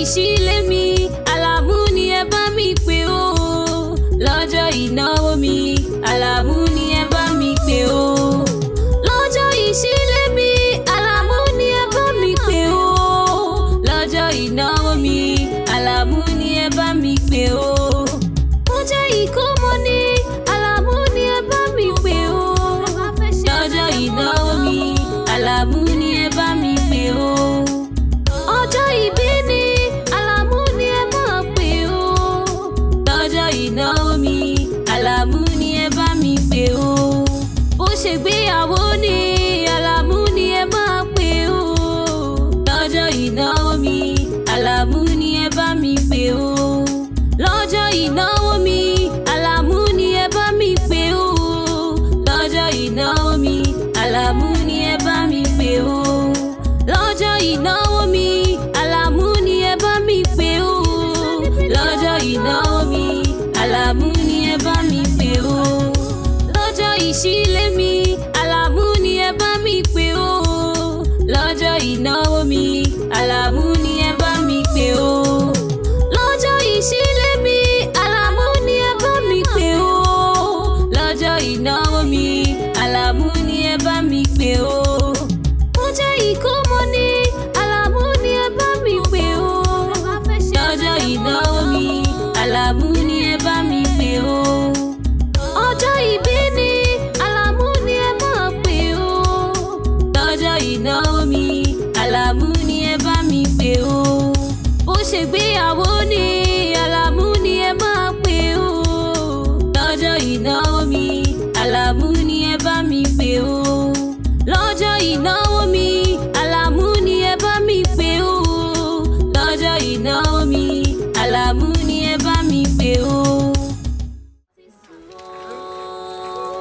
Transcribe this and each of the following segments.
Ìṣílé mi, Àlàmú ni ẹ bá mi pè ó. Lọ́jọ́ ìnáwó mi, Àlàmú ni ẹ bá mi pè ó. Lọ́jọ́ ìṣílé mi, Àlàmú ni ẹ bá mi pè ó. Lọ́jọ́ ìnáwó mi, Àlàmú ni ẹ bá mi pè ó. Lọ́jọ́ ìkómọ ni, Àlàmú ni ẹ bá mi pè ó. Lọ́jọ́ ìnáwó mi, Àlàmú ni ẹ bá mi pè ó. Ọjọ́ ìbí ni, Àlàmú ni ẹ máa pè ó. Lọ́jọ́ ìnáwó mi, Àlàmú ni ẹ bá mi pè ó. Bó ṣe gbéyàwó ni, Àlàmú ni ẹ máa pè ó. Lọ́jọ́ ìnáwó mi, Àlàmú ni ẹ bá mi pè ó. Lọ́jọ́ ìnáwó mi, Àlàmú ni ẹ bá mi pè ó. Lọ́jọ́ ìnáwó mi, Àlàmú ni ẹ bá mi pè ó. Lọ́jọ́ ìnáwó mi, Àlàmú ni ẹ bá mi pè ó. Lọ́jọ́ ìnáwó mi, Àlàmú ni ẹ bá mi pè ó. Lọ́jọ́ ìṣílé mi, Àlàmú ni ẹ bá mi pè ó. Lọ́jọ́ ìnáwó mi, Àlàmú ni ẹ bá mi pè ó. Lọ́jọ́ ìṣílé mi, Àlàmú ni ẹ bá mi pè ó. Lọ́jọ́ ìnáwó mi, Àlàmú ni ẹ bá mi pè ó. Lọ́jọ́ ìkómọ ni, Àlàmú ni ẹ bá mi pè ó. Lọ́jọ́ ìnáwó mi, Àlàmú ni ẹ bá mi pè ó. Ọjọ́ ìbí ni, Àlàmú ni ẹ máa pè ó. Lọ́jọ́ ìnáwó mi, Àlàmú ni ẹ bá mi pè ó. Bó ṣe gbéyàwó ni, Àlàmú ni ẹ máa pè ó. Lọ́jọ́ ìnáwó mi, Àlàmú ni ẹ bá mi pè ó. Lọ́jọ́ ìnáwó mi, Àlàmú ni ẹ bá mi pè ó. Lọ́jọ́ ìnáwó mi, Àlàmú ni ẹ bá mi pè ó.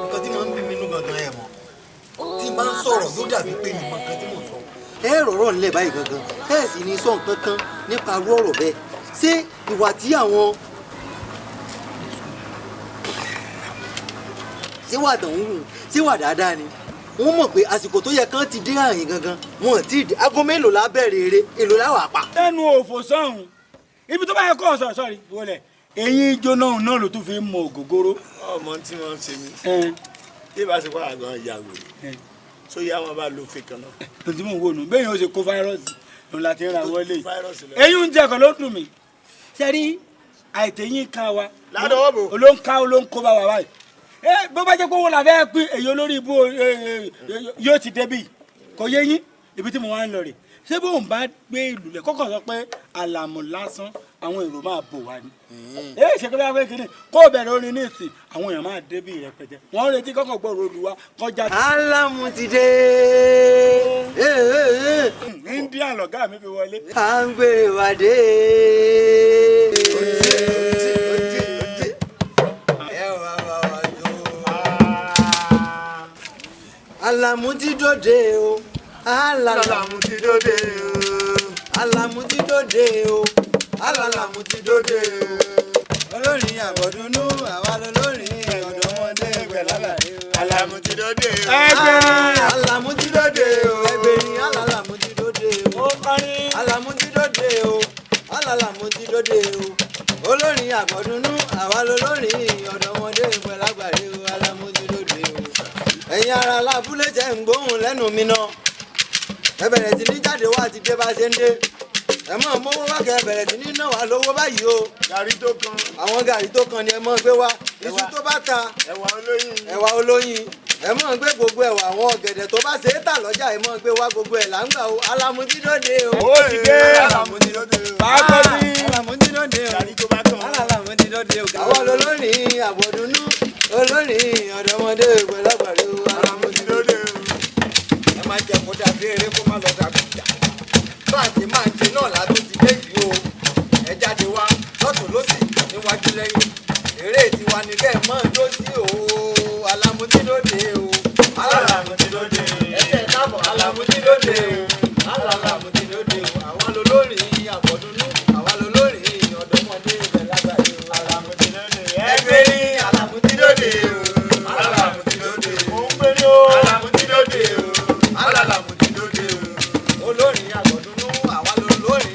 Nǹkan tí màá ń bí mi nú gangan ẹ̀ mọ̀ tí n bá ń sọ̀rọ̀, yóò dàbí pé mi mọ nǹkan tí mò ń sọ. Ẹ rọ̀rọ̀ ńlẹ̀ báyìí gangan, ẹ sì ní sọ nǹkan kan nípa irú ọ̀rọ̀ bẹ́ẹ̀. Ṣé ìwà tí àwọn ṣé wà tàn ń wù, ṣé wà dáadáa ni? Wọ́n mọ̀ pé àsìkò tó yẹ kán ti dé àyìn gangan, wọn ò tí ì dé. Aago mélòó la bẹ̀rẹ̀ eré? Èló la wà pa? Ẹnu òfò sọ̀hún, ibi tó bá yẹ kọ́ ọ̀sọ̀ sọ̀rí wọlé, eyín jóná òun náà ló tún fi ń mọ ògógóró. Ọmọ tí wọn ń ṣe mí tí ìbá ṣe kó àgàn ìyàwó so yá wọn bá lo fake náà. Tuntun mò ń wò nù bẹ́ẹ̀ yóò ṣe kó fáírọ́ọ̀sì òun láti ń ra wọlé. Fáírọ́ọ̀sì lọ. Eyín ń jẹ kan ló dùn mí sẹ́rí àìtẹ́yìn ká wa. Ládọ́wọ́ bò. Olóńká olóńkó bá wa báyìí. Ẹ bó bá jẹ́ pé owó la fẹ́ pín, èyí olórí ibú yóò ti débì kò yé yín. Ibi tí mo wá ń lọ rè, ṣé bóun bá gbé ìlú lẹ kọ́kọ́ sọ pé àlàmù lásán, àwọn èrò máa bò wá ni. Ẹ ṣe pé bá fẹ́ kínní kó o bẹ̀rẹ̀ orin ní ìsìn, àwọn èèyàn máa débì rẹpẹtẹ, wọ́n ń retí kọ́kọ́ gbọ́rọ̀ olùwà kọjá. Álámù ti dé. India lọ̀gá mi fi wọlé. À ń gbé wa dé. Ẹ wá wá wá jó. Àlàmú ti dòde o. Àlàmú ti dóde o. Àlàmú ti dòde o. Àlàmú ti dòde o. Olórin àbọ̀dúnú, àwa lolórin ọ̀dọ́mọdé pẹ̀lú. Àlàmú ti dóde o. Ẹgbẹ̀rin. Àlàmú ti dòde o. Ẹgbẹ̀rin alàlàmú ti dòde o. Ó kọrin. Àlàmú ti dòde o. Alàlàmú ti dòde o. Olórin àbọ̀dúnú, àwa lolórin ọ̀dọ́mọdé pẹ̀lú àgbàre o. Àlàmú ti dòde o. Ẹ̀yin ará lábúlé jẹ́ ń gbóhùn lẹ́nu mi náà. Ẹ bẹ̀rẹ̀ sí ní jáde wá àti dé bá ṣe ń dé. Ẹ mọ̀ mówó wá, kẹ́ ẹ bẹ̀rẹ̀ sí ní náà wá lówó báyìí o. Gàrí tó kan. Àwọn gàrí tó kan ni ẹ mọ̀ gbé wá. Iṣu tó bá ta. Ẹ̀wà olóyin. Ẹ̀wà olóyin ẹ mọ̀ gbé, gbogbo ẹ̀wà, àwọn ọ̀gẹ̀dẹ̀ tó bá ṣe é tà lọ́jà, ẹ mọ̀ gbé wá. Gbogbo ẹ̀ là ń gbà o. Àlàmú ti dòde o. Ó ti dé. Àlàmú ti dóde o. Bàbá sí. Àlàmú ti dòde o. Gàrí tó bá kan. Àlàmú ti dòde o. Àwọn olórin àbọ̀dúnú, olórin ọ̀dọ́mọdé pẹ̀lú o. Àlàmú ti dòde Dóde o. o. Ẹ má jẹ́ kó dàbí eré, kó má lọ dàbí ìjà. Bá a ti máa ń ṣe náà látó ti dé yìí o. Ẹ jáde wá lọ́tún lọ́sì, níwájú lẹ́yìn, eré tiwa ni kẹ́ ẹ mọ́ jó sí o. Àlàmú ti dòde o. Àlàmú ti dóde o. Ẹsẹ̀ káàbọ̀. Àlàmú ti dòde o. Àlàmú ti dòde o. Àwa lolórin àbọ̀dúnú, àwa lolórin ọ̀dọ́mọdé pẹ̀lágbàdo o. Àlàmú ti dóde o. Ẹgbẹ̀rin Àlàmú ti dòde o. Àlàmú ti dóde o. Ó ń pè ní o. Àlàmú ti dóde o. Àlàmú ti dóde o. Olórin àbọ̀dúnú, àwa lolórin.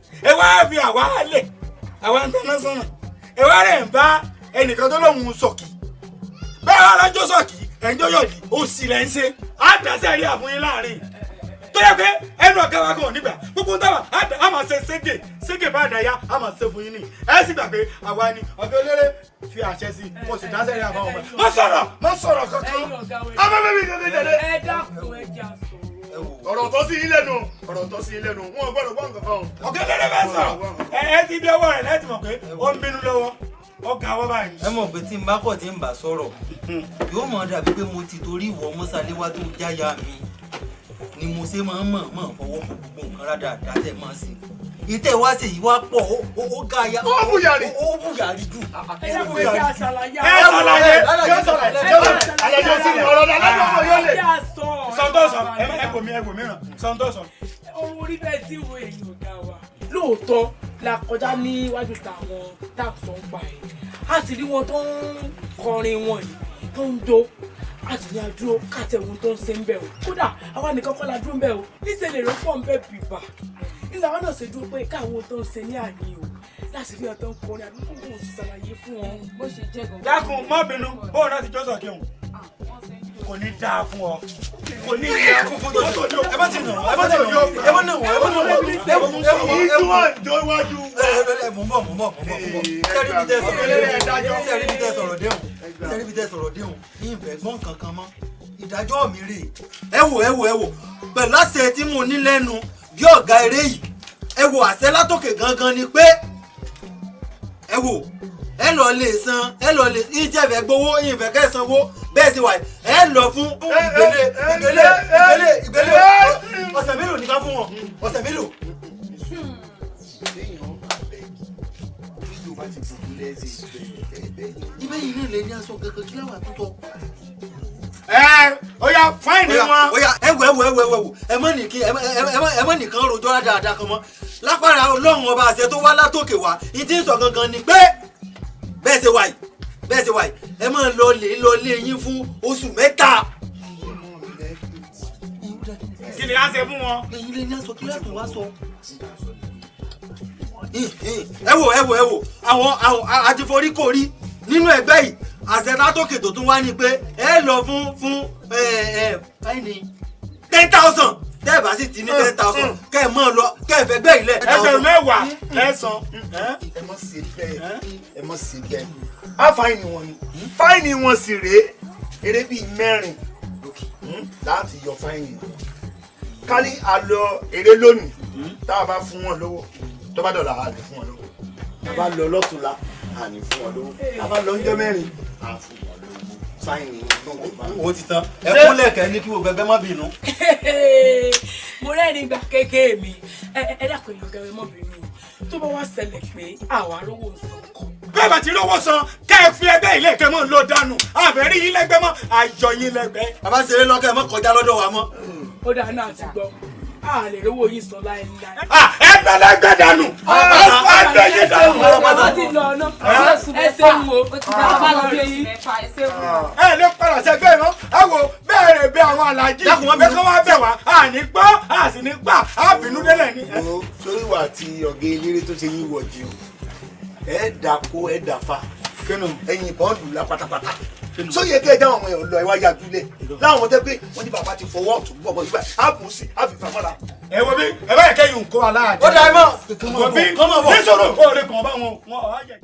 Ẹ wá fi àwa lẹ̀, àwa ń tẹ́ná sọ́nà. Ẹ wá rẹ̀ ń bá ẹnìkan tó lóun sọ̀kì. Bẹ́ẹ̀ wá lọ́jọ́ sọ̀kì, ẹ̀ ń jọ́yọ̀dì, ó sì lẹ́ ń ṣe. Á dá sẹ́rí àfún yín láàrin. Tó yẹ pé ẹnu ọ̀gá wa kò nígbà gbogbo táwa á máa ṣe ségè ségè bá àdáyá á máa ṣe fún yín ní. Ẹ sì gbà pé àwa ni ọ̀gá eléré fi àṣẹ sí i, kò sì dá sẹ́rí àfún ọmọ. Má sọ̀rọ̀, má sọ̀rọ̀ kankan. Afẹ́fẹ́ mi kankan jáde. Ẹ dákun, ẹ jà sọ̀rọ̀. Ọ̀rọ̀ tó sí yín lẹ́nu, ọ̀rọ̀ tó sí yín lẹ́nu, wọn ò gbọ́dọ̀ gbọ́ nǹkan kan. Ọ̀gá eléré bá sọ̀rọ̀, ẹ ti bí ọwọ́ rẹ̀ láti mọ̀ pé ó ń bínú lọ́wọ́. Ó ga ọwọ́ báyìí. Ẹ mọ̀ pé tí n bá kọ̀ tí n bá sọ̀rọ̀, yóò mọ̀ dàbí pé mo ti torí ìwọ Mọ́sálẹ́wá tó jáya mi ni mo ṣe máa ń mọ̀ mọ̀ fọwọ́ kó gbogbo nǹkan rádaràda tẹ̀ máa ṣe. Ìtẹ̀ wá ṣe yìí wá pọ̀, ó ga ya. Ó bùyàrí. Ó bùyàrí jù. Ẹ dákun, ẹ jẹ́ àṣàlàyé. Ẹ ṣàlàyé, yóò ṣàlàyé, yóò ṣàlàyé. Àlejò sí ni ọ̀rọ̀ alájọ ọmọ yóò lè. Sọ̀ńtọ̀sọ̀, ẹ kò mí, ẹ kò mìíràn. Sọ̀ńtọ̀sọ̀. Ohun orí bẹ́ẹ̀ tí wo èyí ò dá wa. Lóòótọ́ la kọjá níwájú tàwọn táàpù ń pa ẹ̀. A sì rí wọn tó ń kọrin wọn yìí tó ń jó. A sì ní adúró káàtẹ̀ ohun tó ń ṣe ń bẹ̀ o. Kódà àwa nìkan kọ́ la dúró ń bẹ̀ o. Níṣẹ́ lè rọ́pọ̀ ń bẹ̀ bìbà. Nígbà wọn náà ṣe dúró pé káwọn tó ń ṣe ní àyè o. Láti rí ọtọ́ ń kọrin àdúgbò kò sì ṣàlàyé fún wọn. Bó ṣe jẹ́ gan. Dákun, má bínú, bóun náà ti jọ́ sọ̀kí òun. Kò ní dáa fún ọ. Kò ní dáa fún fún tó tó. Ẹ má ti nà wọ́n, ẹ má ti nà wọ́n, ẹ má nà wọ́n, ẹ má nà wọ́n. Ìjú àjọ iwájú. Ẹ mò ń bọ̀, mò ń bọ̀, mò ń bọ̀, mò ń bọ̀. Sẹ́rí bí tẹ́ sọ̀rọ̀ déhùn. Sẹ́rí bí tẹ́ sọ̀rọ̀ déhùn. Sẹ́rí bí tẹ́ sọ̀rọ̀ déhùn. Ní ìfẹ́ gbọ́n kankan mọ́. Ìdájọ́ mi rèé. Ẹ wò, ẹ wò, ẹ wò. Pẹ̀lú àṣẹ tí mo ní lẹ́nu bí ọ̀gá eré yìí. Ẹ wò, àṣẹ látòkè gangan ni pé ẹ wò, ẹ lọ lè san, ẹ lọ lè ìjẹ́fẹ̀ gbowó, ìfẹ́ kẹ́ sanwó bẹ́ẹ̀ sì wà, ẹ lọ fún ìgbélé ìgbélé ìgbélé ìgbélé ọ̀sẹ̀ mélòó ní ká fún wọn, ọ̀sẹ̀ mélòó. Ibẹ̀ yìí náà lè ní aṣọ kankan kí láwà tó tọ́. Ẹ ó yá, fáìní wọn. Ó yá, ẹ wò, ẹ wò, ẹ wò, ẹ wò, ẹ mọ̀ nìkí, ẹ mọ̀ nìkan rojọ́ dáadáa kan mọ́ lápára Ọlọ́run ọba. Àṣẹ tó wá látòkè wá ní tí ń sọ gangan ni pé bẹ́ẹ̀ ṣe wà yìí, bẹ́ẹ̀ ṣe wà yìí, ẹ máa lọ lè lọ lé yín fún oṣù 3. Kí ni a ṣe fún wọn? Ẹ̀yin lè ní aṣọ kí láti wá sọ. Ẹ wò, ẹ wò, ẹ wò, àwọn àwọn àtiforíkórí nínú ẹgbẹ́ yìí, àṣẹ látòkè tó tún wá ní pé ẹ lọ fún ẹ ẹ fáìní 10,000. Tẹ́ ẹ bá sì ti ní 10,000, kẹ́ ẹ mọ́ lọ, kẹ́ ẹ fẹ́ gbẹ́ ilẹ̀. 20,000 lẹ́sàn. Ẹ mọ̀ sí bẹ́ẹ̀, ẹ mọ̀ sí bẹ́ẹ̀. Á fáìní wọn ni. Fáìní wọn sì rèé, eré bíi 4 láti yọ fáìní wọn. Ká ní a lọ eré lónìí, tá a bá fún wọn lówó, tó bá dọ̀là, a lè fún wọn lówó. Tá a bá lọ lọ́tùnla, a ní fún wọn lówó. Tá a bá lọ ńjọ́ mẹ́rin, a fún wọn lówó. Fáìní wọn. Owó ti tán, ẹ kúnlẹ̀ kẹ́ ní kí gbogbo ẹgbẹ́ má bínú. Mo rẹ́rìn gbà kékeré mi. Ẹ dákun, èèyàn gẹrẹ mọ́ bínú o. Tó bá wá ṣẹlẹ̀ pé àwa rówó san kọ. Bẹ́ẹ̀ bá ti rówó san, kẹ́ ẹ fi ẹgbẹ́ ilé ìkẹ́ mọ́ ló dànù. Àfẹ́ rí yín lẹ́gbẹ́ mọ́, àjọ yín lẹ́gbẹ́. Bàbá ṣeré lọ́kẹ́, ẹ mọ́ kọjá lọ́dọ̀ wa mọ́. Ó dáa náà, ti gbọ́, a lè rówó yín san láéláé. Ẹgbẹ́ lẹ́gbẹ́ dànù, ẹgbẹ́ yín dànù. Bàbá ti lọ ọ̀nà, ẹ ṣeun o. Ẹ lè padà sẹ́gbẹ́ mọ́. Ẹ wo bẹ́ẹ̀ rẹ̀ bẹ́ àwọn alájí bẹ́ẹ̀ kọ́ wá bẹ̀ wá, à ní gbọ́, à sì ní gbà, á bínú délẹ̀ ni. Wo sórí ìwà àti ọ̀gá eléré tó ṣe yín wọ̀ jù, ẹ dà kó ẹ dà fa ẹ̀yìn bọ́ọ̀lù la pátápátá. Sóyè kí ẹ já àwọn èèyàn lọ, ẹ wá yàjú lẹ láwọn tẹ pé wọn ní bàbá ti fọwọ́ ọ̀tún bọ̀ bọ̀ síbẹ̀, á bù sí á fi fàmọ́ra. Ẹ wo bí ẹ bá yẹ kẹ́yìn nǹkó aláàjẹ. Ó dà, ẹ mọ̀. Wo bí nísòro kó o lè kàn bá wọn wọn ọ̀ á jẹ.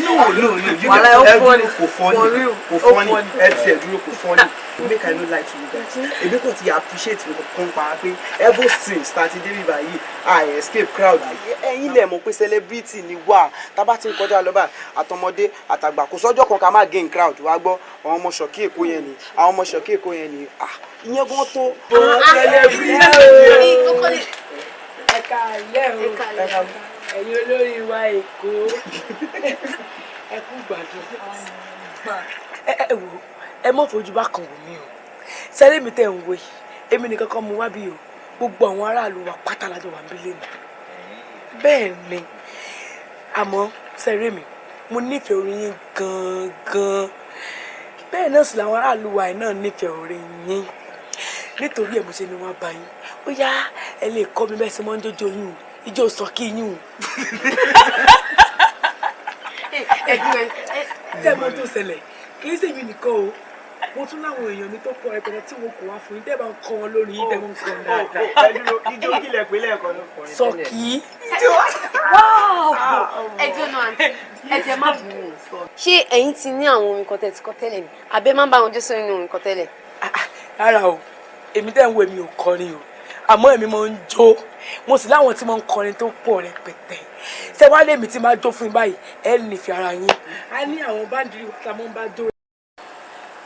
No, no, no. You Wàhálà, ó funny. Kò funny. For real, Kò ó funny. funny. Ẹ tiẹ̀ dúró, kò funny. Make I no lie to you guys. Èmi kàn ti appreciate nǹkan kan pa pé ever since tá a ti dé bíbá yìí, I escape crowd. Ẹ̀yin lẹ̀ mọ̀ pé celebrity ni wà. Tá bá ti ń kọjá lọ báyìí, àtọmọdé àtàgbà, kò sọ́jọ́ kan ká má gain crowd. Wá gbọ́, àwọn ọmọ ṣọ̀kí Èkó yẹn ni, àwọn ọmọ ṣọ̀kí Èkó yẹn ni. Ah, ìyẹn gan tó. Celebrity. Ẹ káalẹ́ o, ẹ̀yin olórí wa Èkó, ẹ kú gbàdúrà. Ẹ wò, ẹ mọ̀ fojú bá kan wò mí o. Sẹ́lẹ̀ mi tẹ̀ ń wò yìí, èmi nìkan kọ́ mo wá bí o. Gbogbo àwọn aráàlú wa pátá lájọ wà ń bí lẹ́nu. Bẹ́ẹ̀ ni, àmọ́ sẹ́rẹ̀ mi, mo nífẹ̀ẹ́ orin yín gan-an. Bẹ́ẹ̀ náà sì làwọn aráàlú wa yìí náà nífẹ̀ẹ́ orin yín. Nítorí ẹ̀ mo ṣe ni wọ́n bá yín. Bóyá ẹ lè kọ́ mi bẹ́ẹ̀ sí mọ́ ń jójó yín o, ijó sọ̀kí yín o. Ẹ dúró ẹ. Tẹ́ ẹ mọ̀ tó ṣẹlẹ̀, kì í ṣèmi nìkan o, mo tún láwọn èèyàn mi tó pọ̀ rẹpẹtẹ tí wọn kò wá fún yín tẹ́ bá ń kọ́ wọn lórí yín tẹ́ bá ń kọ́ wọn dáadáa. Ẹ dúró, ijó kílẹ̀ pé lẹ́ẹ̀kan ló kọrin tẹ́lẹ̀. Sọ̀kí. Ẹ dúró náà, àǹtí, ẹ jẹ́ má bù ú. Ṣé ẹ̀yin ti ní àwọn orin kan tẹ́ ti kọ tẹ́lẹ̀ ni, àbẹ́ máa ń bá wọn jó sórí orin kan tẹ́lẹ̀? Rárá o, èmi tẹ́ ń wo, èmi ò kọrin o, àmọ́ èmi máa ń jó. Mo sì láwọn tí mo ń kọrin tó pọ̀ rẹpẹtẹ. Ṣé wàá lèmi tí máa jó fún yín báyìí, ẹ nífẹ̀ẹ́ ara yín. A ní àwọn báńdìrì wa tá a máa ń bá jó.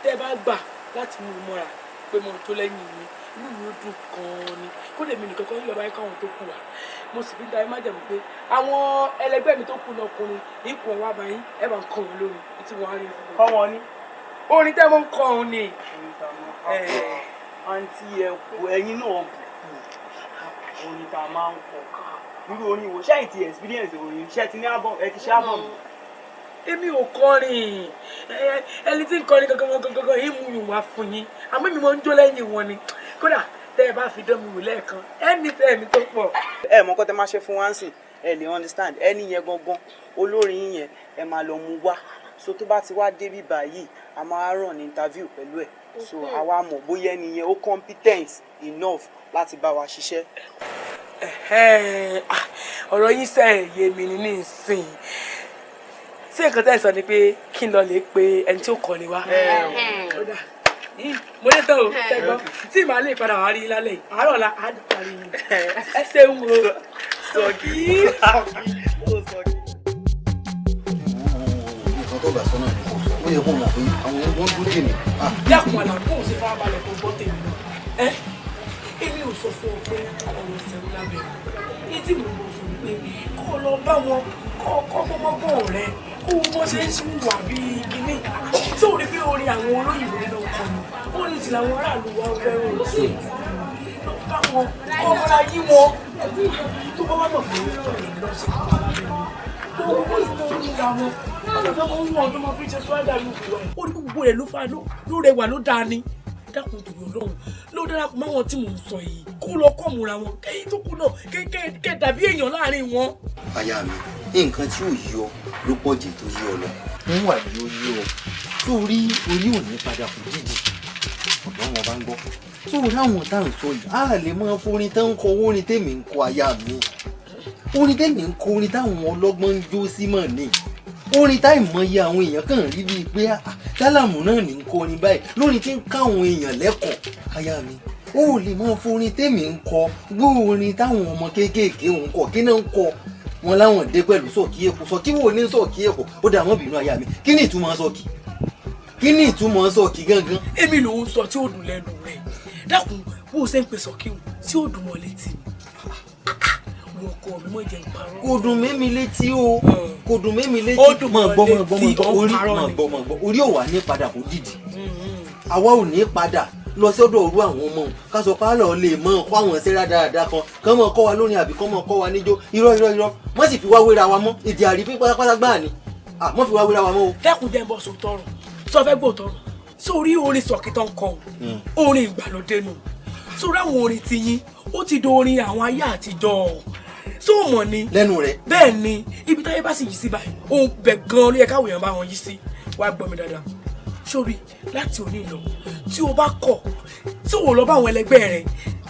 Tẹ́ bá gbà láti mú un mọ́ra pé mo tó lẹ́yìn yín, inú mi ó dùn gan-an ni. Kó lè mi nìkan kan yíyọba yín káwọn tó kù wá. Mo sì fi ń darí májẹ̀mú pé àwọn ẹlẹgbẹ́ mi tó kù náà ọkùnrin ipò wọn wá bá yín, ẹ bá ń kọ́ wọn lórí tí wọ́n á rí fún Kọ́ wọn ní. Orin tẹ́ mọ́ ń kọ́ òun ni. Àǹtí, ẹ kú, ẹ̀yin náà kù. Orin tá a máa ń kọ, irú orin wo? Ṣẹ́yìn ti experience orin? Ṣé ti ní album? Ẹ ti ṣe album? Èmi ò kọrin. Ẹni tí ń kọrin gangan gangan gangan yìí mú yùn wá fún yín, àmọ́ èmi máa ń jó lẹ́yìn wọn ni. Kódà tẹ́ ẹ bá fi dán mi wò lẹ́ẹ̀kan, ẹ nífẹ̀ẹ́ mi tó pọ̀. Ẹ mọ nǹkan tẹ́ máa ṣe fún wa ń sìn, ẹ lè understand ẹni yẹn gangan, olórin yín yẹn, ẹ máa lọ mú wá. So tó bá ti wá débi báyìí, a máa run ní interview pẹ̀lú ẹ̀, so àwa mọ̀ bóyá ẹni yẹn ó competent enough láti bá wa ṣiṣẹ́. Ẹ̀hẹ́n, ah, ọ̀rọ̀ yín sẹ́ yé mi ní nísìn. Ṣé nǹkan tẹ́ ẹ sọ ni pé kí n lọ lè pe ẹni tí ó kọ́ ni wá? Ó dà. Mo lè tán o, ṣẹ́gbọ́n tí màá lè padà wá rí yín lálẹ́ yìí, àárọ̀ la á dùn parí yín. Ẹ ṣeun o, sọ̀kí. Nǹkan tó bá sọ náà ni kò sọ. Ó yẹ kó mọ̀ pé àwọn wọn dúró dè mí. Dákun àlàkó, ò ṣe farabalẹ̀ kó gbọ́ tèmi náà. Ẹ èmi ò sọ fún ọ pé ọ̀rọ̀ ṣẹ̀rú lábẹ́ ní tí mo mọ̀ fún mi pé kó o lọ bá wọn kó o kọ́ gbọ́mọgbọ́n rẹ, kó o bọ́ ṣe ń wà bíi kínní tí ò rí pé orin àwọn olóyìnbó nínú ọkọ ni orin tí làwọn aráàlú wa fẹ́ràn sí. Lọ bá wọn kọ́ ọmọra yí wọn tó bá wà mọ̀ pé ọ̀rẹ́ lọ sí kọ́ lábẹ́ mi tó wọ́n sì tó ń ra wọn ọ̀nà tó máa ń wọ̀n tó máa fi ṣe sọ́jà ló wù ẹ́. Ó ní gbogbo rẹ̀ ló fa ló rẹwà ló dáa ni. Dákun torí Ọlọ́run, ló darapọ̀ mọ́ àwọn tí mò ń sọ yìí, kó lọ kọ́ múra wọn kẹ́yìn tó kù náà kẹ́ dàbí èèyàn láàrin wọn. Aya mi, nǹkan tí ò yí ọ ló pọ̀ jù tó yí ọ lọ. Ń wà ní ó yí ọ tó rí orí òní padà kò dídì ọ̀dọ́ wọn bá ń gbọ́ tó láwọn tá à ń sọ yìí, á lè máa forin tán ń kọ orin tèmi ń kọ. Aya mi, orin tèmi ń kọ, orin táwọn ọlọ́gbọ́n ń jó sí mọ̀ ni, orin táì mọyì àwọn èèyàn kàn rí bíi pé Sálàmù náà ní ń kọrin báyìí lórin tí ń káwọn èèyàn lẹ́kọ̀ọ́. Aya mi, ó lè máa forin tèmi ń kọ gbọ́ orin táwọn ọmọ kéékèèké ń kọ. Kí náà ń kọ wọn láwọn dé pẹ̀lú sọ̀kí èkó? Sọ̀kí wo ní sọ̀kí èkó? Ó dà wọ́n bínú. Aya mi, kí ni ìtumọ̀ sọ̀kí? Kí ni ìtumọ̀ sọ̀kí gangan? Èmi ló ń sọ tí ó dùn lẹ́nu rẹ̀. Dákun, bó o ṣe ń pè sọ̀kí o tí ó dùn mọ́ létí mi, wọ́n kọ́ mi mọ̀ jẹ́ ń parọ́. Kò dùn mímí létí o, kò dùn mímí létí. Ó dùn mọ̀ mọ́ gbọ́, mọ̀ gbọ́, mọ̀ létí, gbọ́ ó ń orí parọ́ mọ̀ ni. gbọ́, mọ̀ gbọ́, orí ò wà ní padà kò dìdì. Àwa ò ní padà lọ sọ́dọ̀ òru àwọn ọmọ òun ká sọ pálọ̀ lè mọ kó àwọn ṣẹ́ra dáadáa kan kán mọ̀ kọ́ wa lórin àbí kán mọ̀ kọ́ wa níjó. Irọ́, irọ́, irọ́. Wọ́n sì fi wá wéra wa mọ́ èdè àrífín pátápátá gbáà ni. Mọ́ fi wá wéra wa mọ́ o. Dákun, jẹ́ ń bọ̀ sọ tọrùn, sọ fẹ́ gbọ́ tọrùn sórí orin sọ̀kì tó ń kọ o, orin ìgbàlódé nù. Sórí àwọn orin tiyín, ó ti do orin àwọn ayé àtijọ́ tó mọ̀ ni. Lẹ́nu rẹ̀. Bẹ́ẹ̀ ni. Ibi táyé bá sì yí sí báyìí, ohun bẹ̀ gan-an ló yẹ káwọn èèyàn bá wọn yí sí. Wàá gbọ́ mi dáadáa sórí, láti òní lọ, tí o bá kọ̀ tí o lọ bá àwọn ẹlẹgbẹ́ rẹ,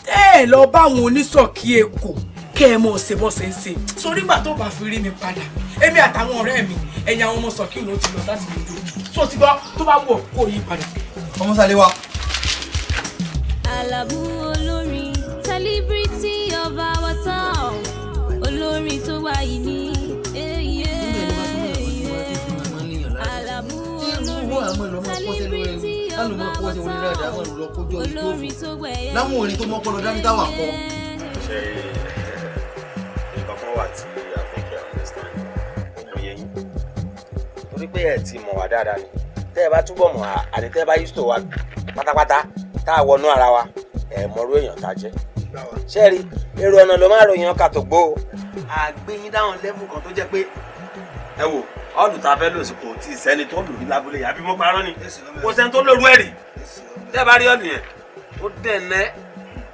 tẹ́ ẹ lọ bá àwọn onísọ̀kí èkó, kẹ́ ẹ mọ̀ ṣe bọ́ ṣe ń ṣe sórí. Nígbà tó bá fi rí mi padà, èmi àtàwọn ọ̀rẹ́ mi, ẹ̀yìn àwọn ọmọ sọ̀kí ló ti lọ láti lè jó tó ti gbọ́. Tó bá wù ọ́ kó yí padà. Ọmọ sálẹ̀ wa. Àlàmú olórin, celebrity of our town, olórin tó wáyé ní. Àlàmú olórin, celebrity of our town, olórin tó gbẹ̀yẹ. Láwọn orin tó mọ́pọ́lọ dání táwa kọ. Ṣe nǹkan kan wà tí a fẹ́ kí a understand, ó yẹ yín, torí pé ẹ ti mọ̀ wá dáadáa ni. Tẹ́ ẹ bá túbọ̀ mọ̀ wá, àní tẹ́ ẹ bá used to wa pátápátá, tá a wọnú ara wa, ẹ mọ̀rú èèyàn tá a jẹ́. Ṣé rí èrò ọ̀nà ló máa ròyìn ọkà tó gbó o. Àgbéyín dáhùn level kan tó jẹ́ pé ẹ wò ọ́ọ̀lù tá a fẹ́ lò sí, kò tí ì sẹ́ni tó lò ní lábúlé yìí. Àbí mo parọ́ ni? Kò sẹ́ni tó lòrú ẹ̀ rí. Tẹ́ ẹ bá rí ọ̀lù yẹn, ó dẹ̀ nẹ́.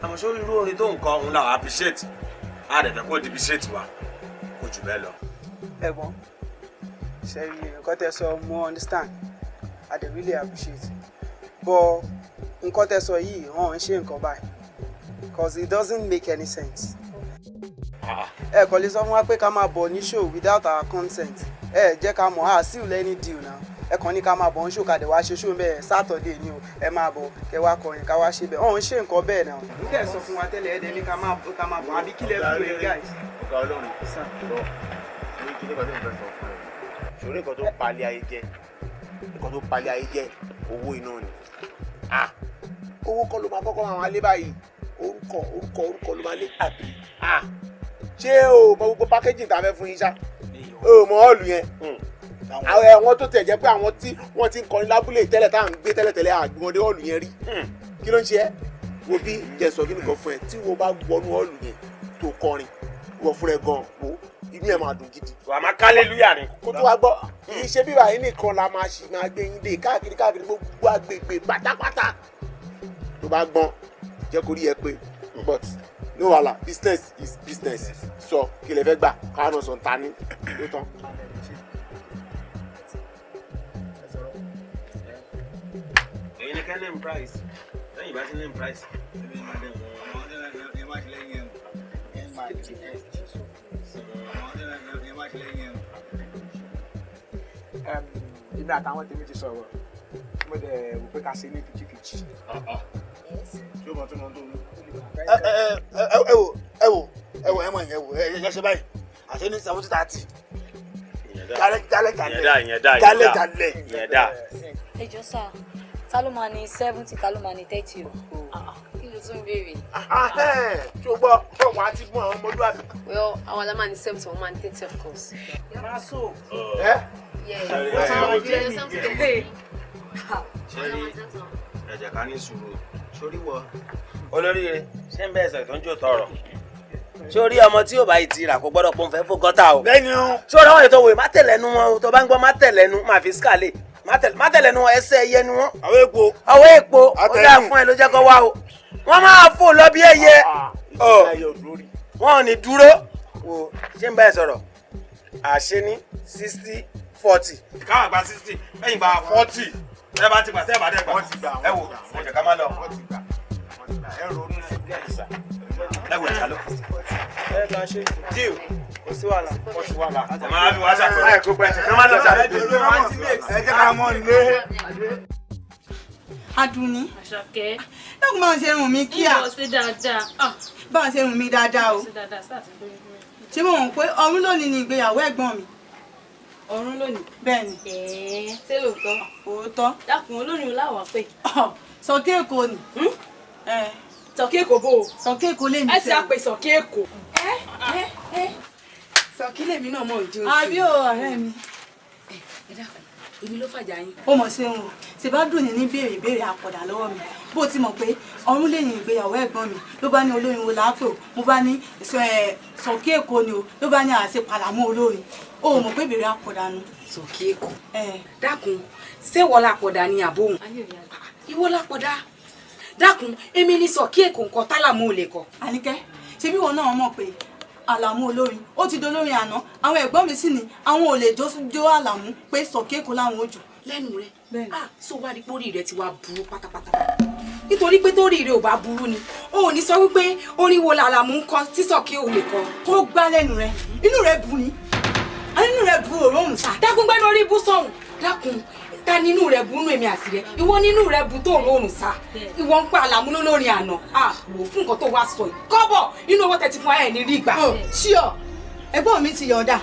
Àmọ́ sórí irú orin tó ń kọ òun làwọn appreciate, á dẹ̀ fẹ́ kó depreciate wa, kó jù bẹ́ẹ̀ lọ. Ẹ̀gbọ́n, ṣe rí nǹkan tẹ́ sọ, mo understand, I dey really appreciate, but nǹkan tẹ́ sọ yìí hàn ń ṣe nǹkan báyìí, cause it doesn't make any sense. Ẹ kò lè sọ fún wa pé ká máa bọ̀ ní show without our consent. Ẹ jẹ́ ká mọ̀, á seal any deal now. Ẹ kàn ní ká máa bọ̀ ní show, ká dẹ̀ wá ṣe show bẹ́ẹ̀. Saturday ni o, ẹ máa bọ̀ kẹ wá kọrin, ká wá ṣe bẹ́ẹ̀. Ọ̀hún ṣe nǹkan bẹ́ẹ̀ náà. N tẹ̀ sọ fún wa tẹ́lẹ̀, ẹ dẹ̀ ní ká máa bọ̀, àbí kílẹ̀ fún ẹ guys? Ọ̀gá olórin, lọ ní kíní kan tó ń fẹ́ sọ fún ẹ. Ṣòro nǹkan tó palẹ̀ ayé jẹ́, nǹkan tó palẹ̀ ayé jẹ́, owó iná ni. Owó kọ́ ló máa kọ́kọ́ máa lé báyìí. Orúkọ, orúkọ, orúkọ ló máa lé, àbí? Ṣé o mọ gbogbo packaging tá a fẹ́ fún yín ṣá? O mọ hall yẹn, àwọn tó tẹ̀ jẹ́ pé àwọn tí wọ́n ti ń kọrin lábúlé tẹ́lẹ̀ tá à ń gbé tẹ́lẹ̀tẹ́lẹ̀, àgbọ̀ndé hall yẹn rí. Kí ló ń ṣe ẹ́? Wo bí jẹ̀sọ̀ kí nìkan fún ẹ, tí wo bá wọnú hall yẹn tó kọrin, wọ fúnra ẹ gan, wo inú ẹ máa dùn gidi. Wà á máa kálélúyà ni. Kó tó wá gbọ́, kì í ṣe bíbá yìí nìkan la máa ṣì máa gbé yín dé káàkiri káàkiri gbogbo agbègbè pátápátá. Tó bá gbọ́n, jẹ́ kó rí ẹ pé, but no wahala, business is business. Sọ kí lè fẹ́ gbà, káwọn náà sọ ta ní ló tán. Èyí ni kẹ́ name price, lẹ́yìn bá ti name price. Èmi àtàwọn tèmi ti sọ̀rọ̀, mo dẹ̀ wò pé ká ṣe ní 50-50. Ṣé o mọ̀ tó mọ̀ tó mú? Ẹ ẹ wò, ẹ wò, ẹ wò, ẹ mọ̀, ẹ wò, ẹ yẹ ṣe báyìí àti ní 70-30. Jalẹ jalẹ jalẹ jalẹ jalẹ. Ìyẹn dá. Ẹ jọ sá, ta ló máa ní 70, ta ló máa ní 30 o? Kí ló tún béèrè? Ṣé o gbọ́ fún àwọn àti fún àwọn ọmọlúwàbí? Well, àwọn la máa ní 70, wọ́n máa ní 30, of course. Máa so. Ẹ. Ṣé rí ẹ̀jẹ̀ ká ní sùúrù sórí wọ olóríire ṣé ń bẹ́ẹ̀ sọ̀rọ̀ tó ń jò tọrọ sórí ọmọ tí yóò bá yìí ti rà kó gbọ́dọ̀ pọ́n fẹ́ fún gọ́tà o. Bẹ́ẹ̀ni o. Sórí àwọn ètò òwe má tẹ̀lẹ́nu wọn o, tó bá ń gbọ́ má tẹ̀lẹ́nu, má fi skàlẹ̀ má tẹ̀lẹ́nu wọn, ẹsẹ̀ ẹyẹ ni wọn. Àwọn èpo. Àwọn èpo ó dáa fún ẹ ló jẹ́ kó wá o. Wọ́n máa fò lọ bí ẹyẹ. Wọ́n ò ní dúró. Wo ṣé ń bá ẹ sọ̀rọ̀ àṣẹ ní 60-40. Káwọn gba 60, ẹ̀yin gba 40. Ẹ bá ti gbà, tẹ́ ẹ bá dẹ̀ gbà. Ẹ wò, ẹ jẹ́ ká má lọ. Ẹ ronú sí díẹ̀ sá. Ẹ wò ìjà lọ. Ẹ kà ṣe deal, kò sí wàhálà. Kò sí wàhálà. Ọmọ àbí wàá ṣàpẹẹrẹ. Ẹ kó pẹ́ ẹ má lọ sáré. Ẹ jẹ́ ká mọ̀ nílé. Adùnní. Àṣàkẹ́. Dákun, báwọn ṣe rùn mí kíá. Ìwọ ṣe dáadáa. Báwọn ṣe rùn mí dáadáa o. Ṣe dáadáa sáà ti gbóyún fún mi. Ṣé mo mọ̀ pé ọ̀run lónìí ni ìgbéyàwó ẹ̀gbọ́n mi? Ọ̀run lónìí. Bẹ́ẹ̀ni. Ṣé lóòótọ́? Òótọ́. Dákun, olórin ò láwàá pé. Sọ̀kí Èkó ni. Sọ̀kí Èkó bò ó. Sọ̀kí Èkó lèmi fẹ́. Ẹ ti àpè Sọ̀kí Èkó. Sọ̀kí lèmi náà mọ̀ ojú sí. Àbí o, ọ̀rẹ́ mi. Ẹ dákun, èmi ló fàjà yín. Ó mọ̀ sí òun, ṣe bá dùn ní béèrè ìbéèrè àpọ̀dà lọ́wọ́ mi. Bó ti mọ̀ pé ọ̀run lẹ́yìn ìgbéyàwó ẹ̀gbọ́n mi, ló bá ní olórin wo láàpò, mo bá ní Sọ̀kí Èkó ni o, ló bá ní àṣẹ pàlámù olórin. Ó mọ̀ pé ìbéèrè àpọ̀dà nu. Sọ̀kí Èkó. Dákun, ṣé wọ́n lápọ̀dà ni àbóhùn? Ìwọ lápọ̀dà. Dákun, èmi ní Sọ̀kí Èkó nǹkan tálàmú ò lè kọ. Àníkẹ́, ṣé bí wọn náà mọ̀ pé Àlàmú olórin ó ti dolórin àná, àwọn ẹ̀gbọ́n mi sì ní àwọn ò lè jó Àlàmú, pé Sọ̀kí Èkó láwọn ò jù. Lẹ́nu rẹ̀, ah, so wá rí pórí rẹ̀ ti wá burú pátápátá. Nítorí pé torí rẹ̀ ò bá burú ni, o ò ní sọ wípé orin wo làlàmú ń kọ tí Sọ̀kí ò lè kọ. Kó gbá lẹ́nu rẹ̀, inú rẹ̀ bu ni, inú rẹ̀ bu òróǹ sá. Dákun, gbẹ́nu orí bú sọ̀hún. Dákun, ta nínú rẹ̀ bu nú èmi àti rẹ̀, ìwọ nínú rẹ̀ bu tó òórùn sá, ìwọ ń pa Àlàmú lólórin àná. À wò fún nǹkan tó wá sọ yìí, kọ́bọ̀ inú owó tẹ̀tí fún ẹ ní rí gbà. Ṣíọ, ẹ̀gbọ́n mi ti yọ̀ǹda,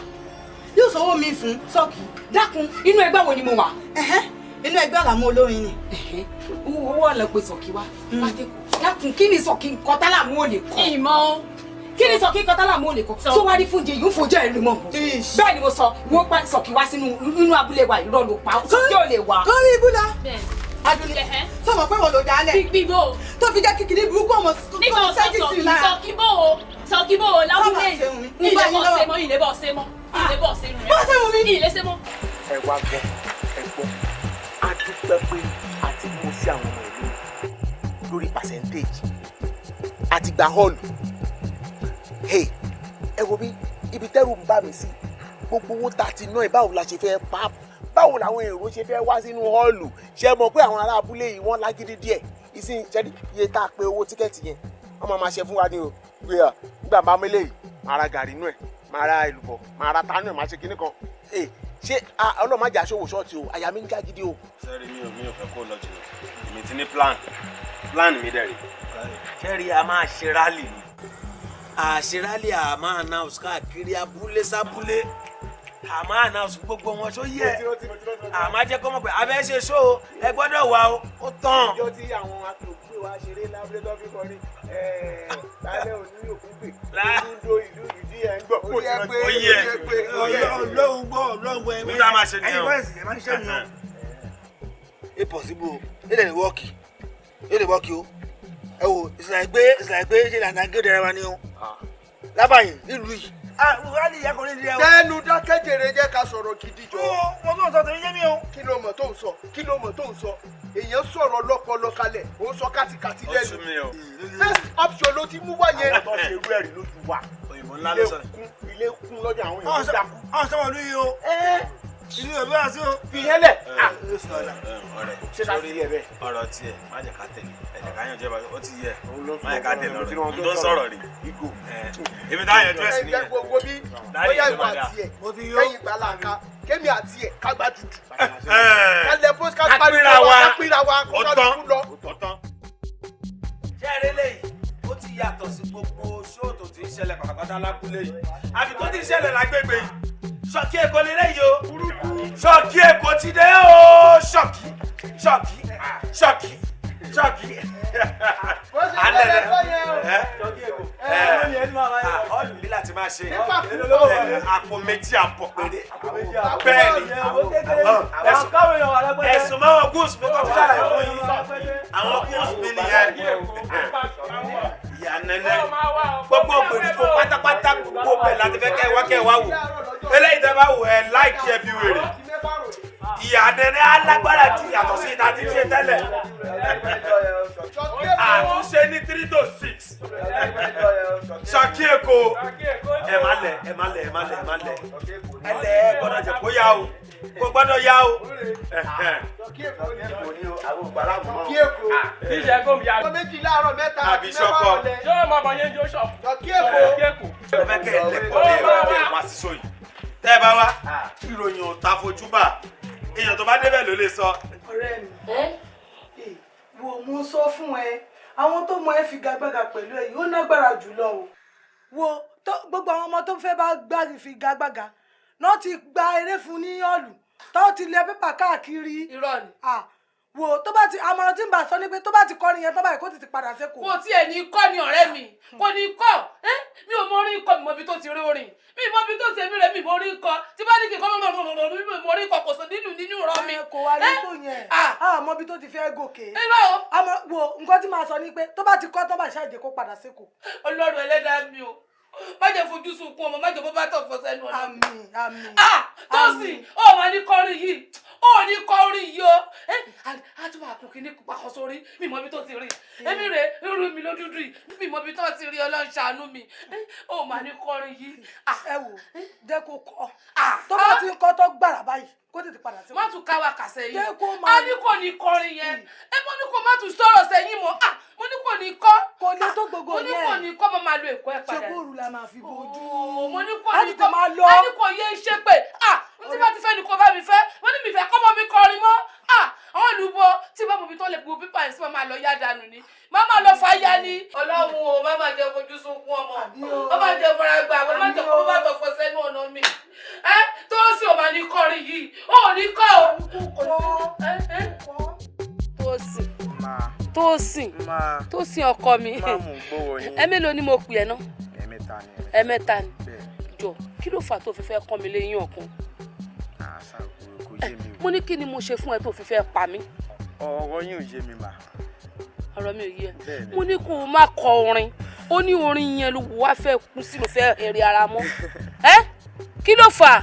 yóò sanwó mi fún Sọ̀kí. Dákun, inú ẹgbẹ́ wo ni mo wà? Inú ẹgbẹ́ Àlàmú olórin ni. Owó ọ̀lẹ́ pé Sọ̀kí wá pàtẹ́kù. Dákun, kí ni Sọ̀kí nǹkan tálàmú ò lè kọ́? Ìmọ̀ o. Kí ni Sọ̀kí nǹkan tálàmú ò lè kọ́? Tó wá rí fún jẹ yìí ń fojú ẹ̀ rí mọ́ bọ̀. Bẹ́ẹ̀ ni mo sọ, ìwọ pa Sọ̀kí wá sínú inú abúlé wa, irọ́ ló pa, Sọ̀kí ò lè wá. Kórí ibú lọ. Adùnní, sọmọ pé wọn lò dálẹ̀. Bíbó. Tó fi jẹ́ kíkiri burúkú ọmọ nígbà sẹ́jì sí lára. Sọ̀kí bò ó, Sọ̀kí bò ó lábúlé. Ilé bọ̀ ṣe mọ́, ilé bọ̀ ṣe mọ́, ilé bọ̀ ṣe rẹ̀. Bọ́ ṣe wù mí. Ilé ṣe mọ́. Ẹ wá gbọ́, ẹ gbọ́, a dúpẹ́ pé a ti mú sí àwọn ọmọ ìlú lórí percentage, a gba hall. Ẹ wo bí ibi tẹ́rù ń bà mí sí, gbogbo owó tá a ti ná ẹ̀, báwo la ṣe fẹ́ pa, báwo làwọn èrò ṣe fẹ́ wá sínú hall? Ṣe mọ̀ pé àwọn ará abúlé yìí wọ́n lágídí díẹ̀. Ìsìn ṣẹ́ni iye tá a pe owó ticket yẹn, wọ́n máa ma ṣe fún wa ní o pé à nígbà máa mélé yìí, máa ra gàrí nú ẹ̀, máa ra èlùbọ́, máa ra tánú ẹ̀, máa ṣe kinní kan. Ṣé ọlọ́run má jà ṣòwò ṣọ́ọ̀tì o, àyà mi ń já gidi o. Sẹ́rí, mi ò fẹ́ kó lọ jìnnà. Èmi ti ní plan mi dẹ̀ rè. Sẹ́rí, a máa ṣe rally ni. Àṣe rally, a máa announce káàkiri abúlé sábúlé, a máa announce gbogbo wọn ṣó yẹ, a máa jẹ́ kó mọ̀ pé a fẹ́ ṣe ṣó, ẹ gbọ́dọ̀ wá o, ó tán. Ìjọ tí àwọn akọ̀gbé wa ṣeré lábúlé tó fi kọrin lálẹ́ òní òkú pè ìlú ìlú ìdí ẹ̀ ń gbọ́. Ó yẹ pé ó yẹ Ọlọ́run gbọ́, Ọlọ́run gbọ́. Nígbà máa ṣe nìyẹn ẹ̀yin o. Boys ẹ̀ máa ń ṣe mi o. E possible o, e lè work, e lè work o. Ẹ wo, ìsìlẹ̀ pé ṣe lànà gé wa ni o lábàáyé nílùú yìí. Ah, wọ́n á kò ní di ẹ o. Tẹnu dákẹ́jẹrẹ, jẹ́ ká sọ̀rọ̀ gidi jọ. Mo tó ń sọ tèmi yé mi o. Kí ló mọ̀ tó ń sọ? Kí ló mọ̀ tó ń sọ? Èèyàn sọ̀rọ̀ lọ́pọlọ kalẹ̀, ó ń sọ kátikàti Ó lẹ́nu. sú mi o. First option ló ti mú wá yẹn. Àwọn tó ṣe irú ẹ̀rí lójú wa. Òyìnbó ńlá ló sọ. Ilé kún lọ́jọ́, àwọn èèyàn tó dákú. Àwọn sọ́wọ́n ìlú yìí o. Ìlú yóò bí wá sí o. Fi yẹn lẹ̀. Ọ̀rẹ́, Ṣé ká fi ẹ bẹ́ẹ̀? Ọ̀rọ̀ tiẹ̀ má jẹ́ ká tẹ̀lé, ẹ jẹ́ ká yànjú ẹ̀ bá ó ti yẹ, má jẹ́ ká tẹ̀lé ọ̀rọ̀ n tó ń sọ̀rọ̀ rí. Ibi tá yànjú ẹ̀ sí Ẹ jẹ́ nìyẹn. gbogbo bí Dárí bóyá ìlú ìwọ máa dà. àti ẹ̀ kẹ́yìn gbà láǹkà, kémi àti ẹ̀ ká gbà tutù. Ẹ. Ká lẹ post, ká Ká pariwo pínra wa. ká pínra wa kó Ó ká tán. lùkú lọ. Ó tán. Ṣé eré lèyí ó ti yàtọ̀ sí gbogbo ṣóò tó ti ń ṣẹlẹ̀ pátápátá lábúlé yìí àbí tó ti ń ṣẹlẹ̀ lágbègbè yìí? Ṣọ́kí Èkó lélẹ́yìí o. Ṣọ́kí Èkó ti dé o. Ṣọ́kí, ṣọ́kí, ṣọ́kí, ṣọ́kí. Alẹ́ rẹ̀ rẹ̀. ẹ ọ̀lù mi láti máa ṣe àpò 2.5 péré. Bẹ́ẹ̀ ni, ẹ̀sùn máa wọn gúúsù mi kọ́ tó ṣàlàyé fún yín. Àwọn gúúsù mi nìyẹn. Ìyá nẹ́nẹ́, gbogbo gbèríko pátápátá, gbogbo bẹ̀ láti fẹ́ kẹ́ ẹ wá, kẹ́ ẹ wá wò eléyìí. Tẹ́ bá wò ẹ láìkí ẹ bí wèrè. Ìyá nẹ́nẹ́ alágbára ju yàtọ̀ sí ìta tí ń ṣe tẹ́lẹ̀. Àtúnṣe ní 3 to 6. Ṣàkí Èkó, ẹ má lẹ, ẹ má lẹ, ẹ má lẹ, ẹ má lẹ, ẹ lẹ. Ẹ gbọ́dọ̀ jẹ kó yá o, kò gbọ́dọ̀ yá o. Kí Èkó. Tíṣẹ́ kò bí a. Ọmọ méjì láàárọ̀, mẹ́ta Àbí àti mẹ́fà ṣọkọ. rọ̀lẹ́. Ṣé o máa bọ̀ yẹn jó ṣọ̀pù? Kí Èkó. Kí Èkó. Mo fẹ́ kẹ́ ẹ lẹ́kọ̀ọ́ dé ẹ wá sí sóyè. Tẹ́ ẹ bá wá, ìròyìn ò ta fojú bà, èèyàn tó bá débẹ̀ ló lè sọ. Ọ̀rẹ́ mi, wo, mo sọ fún ẹ, àwọn tó mọ ẹ figagbága pẹ̀lú ẹ yìí, ó nágbára jùlọ o. Wo gbogbo àwọn ọmọ tó fẹ́ bá gbá figagbága náà ti gba eré fún ní ọ̀lù tó ti lẹ pépà káàkiri. Irọ́ ni. Ah, wo, tó bá ti àmọ̀ràn tí ń bá sọ ni pé tó bá ti kọrin yẹn tó báyìí, kó tètè padà sẹ́kọ̀ọ́. Kò tiẹ̀ ní kọ́ ni, ọ̀rẹ́ mi, kò ní kọ́. Ẹ́, mi ò mọ orin kọ, mi mọ ibi tó ti rí orin, mi mọ ibi tó ti èmi rẹ̀, mi mọ orin kọ. Tí bá ní kí n kọ́ lọ́lọ́lọ́lọ́, mi mọ orin kọ, kò sọ nínú nínú rọ mi. Kò wá rí tó yẹn, àmọ́ ibi tó ti fẹ́ gòkè. Irọ́ o. Àmọ́ wo, nǹkan tí màá sọ ni pé tó bá ti kọ́ tó bá ṣáàjẹ́, kó padà sẹ́kọ̀ọ́. Ọlọ́run ẹlẹ́dàá mi o, má jẹ́ fojú sunkún ọmọ, má jẹ́ bó bá tọ̀ fọ́ sẹ́nu ọ̀nà. Àmín, àmín. Ah, Tósìn, ó máa ní kọrin yìí, ó ní kọrin yìí o. Ẹ á tún máa kún kínní pakọ sórí, mi mọ ibi tó ti rí. Èmi rè irú mi ló dúdú yìí, mi mọ ibi tó ti rí. Ọlọ́run ṣàánú mi. Ó máa ní kọrin yìí. Ẹ wò, jẹ́ kó kọ́, tó bá ti ń kọ́ tó gbàrà báyìí, kó tètè padà sí. Má tún ká wa kà sẹ́yìn. Jẹ́ kó máa. A ní kò ní kọrin yẹn. Ẹ mo ní kò má tún sọ̀rọ̀ sẹ́yìn mọ́. Ah, mo ní kò ní kọ́. Kò lè tó gbogbo Mo ní yẹn. kò ní kọ́, mo máa lo èkó ẹ̀ Ṣé padà. kóòrù la máa fi bojú? Mo ní kò Á ní tètè kọ́. máa lọ. A ní kò yé ṣe pé ah, n tí bá ti fẹ́ ni kò bá mi fẹ́. Mo ní mi fẹ́ kọ́mọ mi kọrin mọ́. Ah, àwọn olùbọ tí bá mo fi tán lè bu pípa yẹn sí, máa lọ yá dànù ni, má máa lọ fà yá ni. Ọlọ́run o, má máa jẹ́ fojú sunkún ọmọ, má máa jẹ́ fara gbà, má máa jẹ́ kó bá tọ̀ fọ́ sẹ́nu ọ̀nà mi. Ẹ tó sì ò máa ní kọrin yìí, ó ní kọ́ o. Tósìn, Tósìn, Tósìn ọkọ mi. Má mú gbówó yín. Ẹ mélòó ni mo pè ẹ náà? Ẹ̀mẹ́ta ni. Ẹ̀mẹ́ta ni. Jọ, kí ló fà tó fi fẹ́ kọ́ mi léyìn ọ̀kan? Àṣà kò yé mi Mo ní kí ni mo ṣe fún ẹ tó fi fẹ́ pa mí? o. Ọ̀rọ̀ yín ò yé mi mà. Ọ̀rọ̀ mi ò yé ẹ? Bẹ́ẹ̀ni. Mo ní kó o má kọ orin, ó ní orin yẹn ló wá fẹ́ kú sí, ló fẹ́ èrè ara mọ́ ẹ. Kí ló fà á?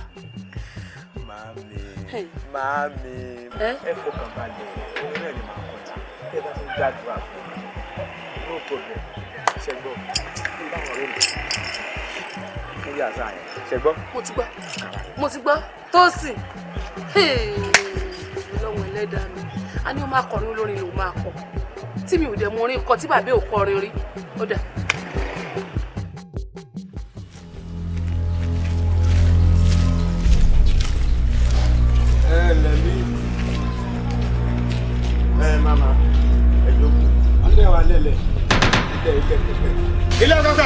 Màámi, màámi, ẹ fọkàn balẹ̀, òun náà ni màá kọjá. Tẹ́ bá ti ń gbàdúrà fún mi, no problem. Ṣẹgbọ́ ń bá ọ̀rẹ́ mi níbi àṣà yẹn, ṣẹgbọ́. Mo ti gbọ́, mo ti gbọ́. Tósìn, ọlọ́run ẹlẹ́dàá mi, a ní o máa kọrin olórin ló máa kọ tí mi ò dẹ̀ mọ orin kọ tí bàbá ò kọrin rí, ó dà. Ẹ lẹ́mí. Ẹ mama, ẹ jókòó. Alẹ́ wa lẹ́lẹ̀ ilẹ̀ ilẹ̀ pẹpẹ. Ilé pẹpẹ.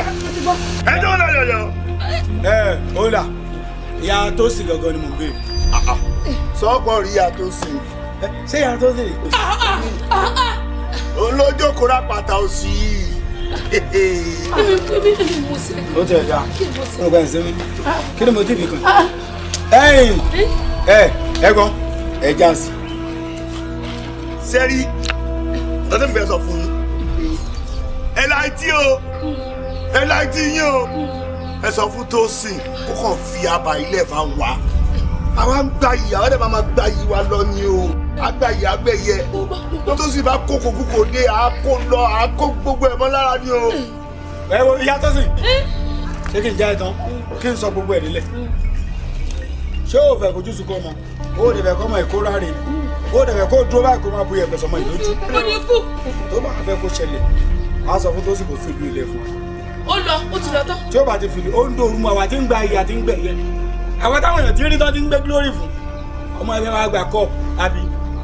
Ẹ jókòó lọ́yọ̀yọ̀. Ẹ ó là, ìyá tó sì gangan ni mò ń béèrè. Sọ́kọ̀ rí ìyá tó sì. Ṣé ìyá tó sì? Òun ló jókòó rápàtà òsì yìí. Ó tẹ̀ dá mo gbà ẹ̀sìn mi, kí ni mo ti fi kàn. Ẹ̀yìn ẹ ẹ̀gbọ́n ẹ já sí. Sẹ́rí lọ́dún mi fẹ́ sọ fún yín, ẹ láì tí o, ẹ láì tí yín o. Ẹ sọ fún Tósìn kó kàn fi àbá ilé fa wá. Àwa ń gba yìí, àwọn ẹ̀dẹ̀ máa ma gba yìí wa lọ ni o. Àgbà yìí àgbẹ̀yẹ tó sì bá kókò kúkò dé, à kó lọ, à kó gbogbo ẹ̀ mọ́ lára ni o. Ẹ wo ìyá Tósìn, ṣé kí n já ẹ tán, kí n sọ gbogbo ẹ̀ nílẹ̀? Ṣé o fẹ́ kojú sunkún ọmọ? O ò dẹ̀ fẹ́ kọ́ ọmọ ìkóra rè? O ò dẹ̀ fẹ́ kó dúró báyìí kó máa bu iyẹ̀pẹ̀ sọmọ ìlójú? Tó bá fẹ́ kó ṣẹlẹ̀, á sọ fún Tósìn kó fi ìlú ilẹ̀ fún wa. Ó lọ, ó ti lọ tán. Tí ó bá ti fi ó ń dòrú mu, àwa tí ń gba iyì àti ń gbẹ̀yẹ, àwọn táwọn èèyàn ti rí tán ti ń gbé glory fún ọmọ ẹgbẹ́ wa gba cup àbí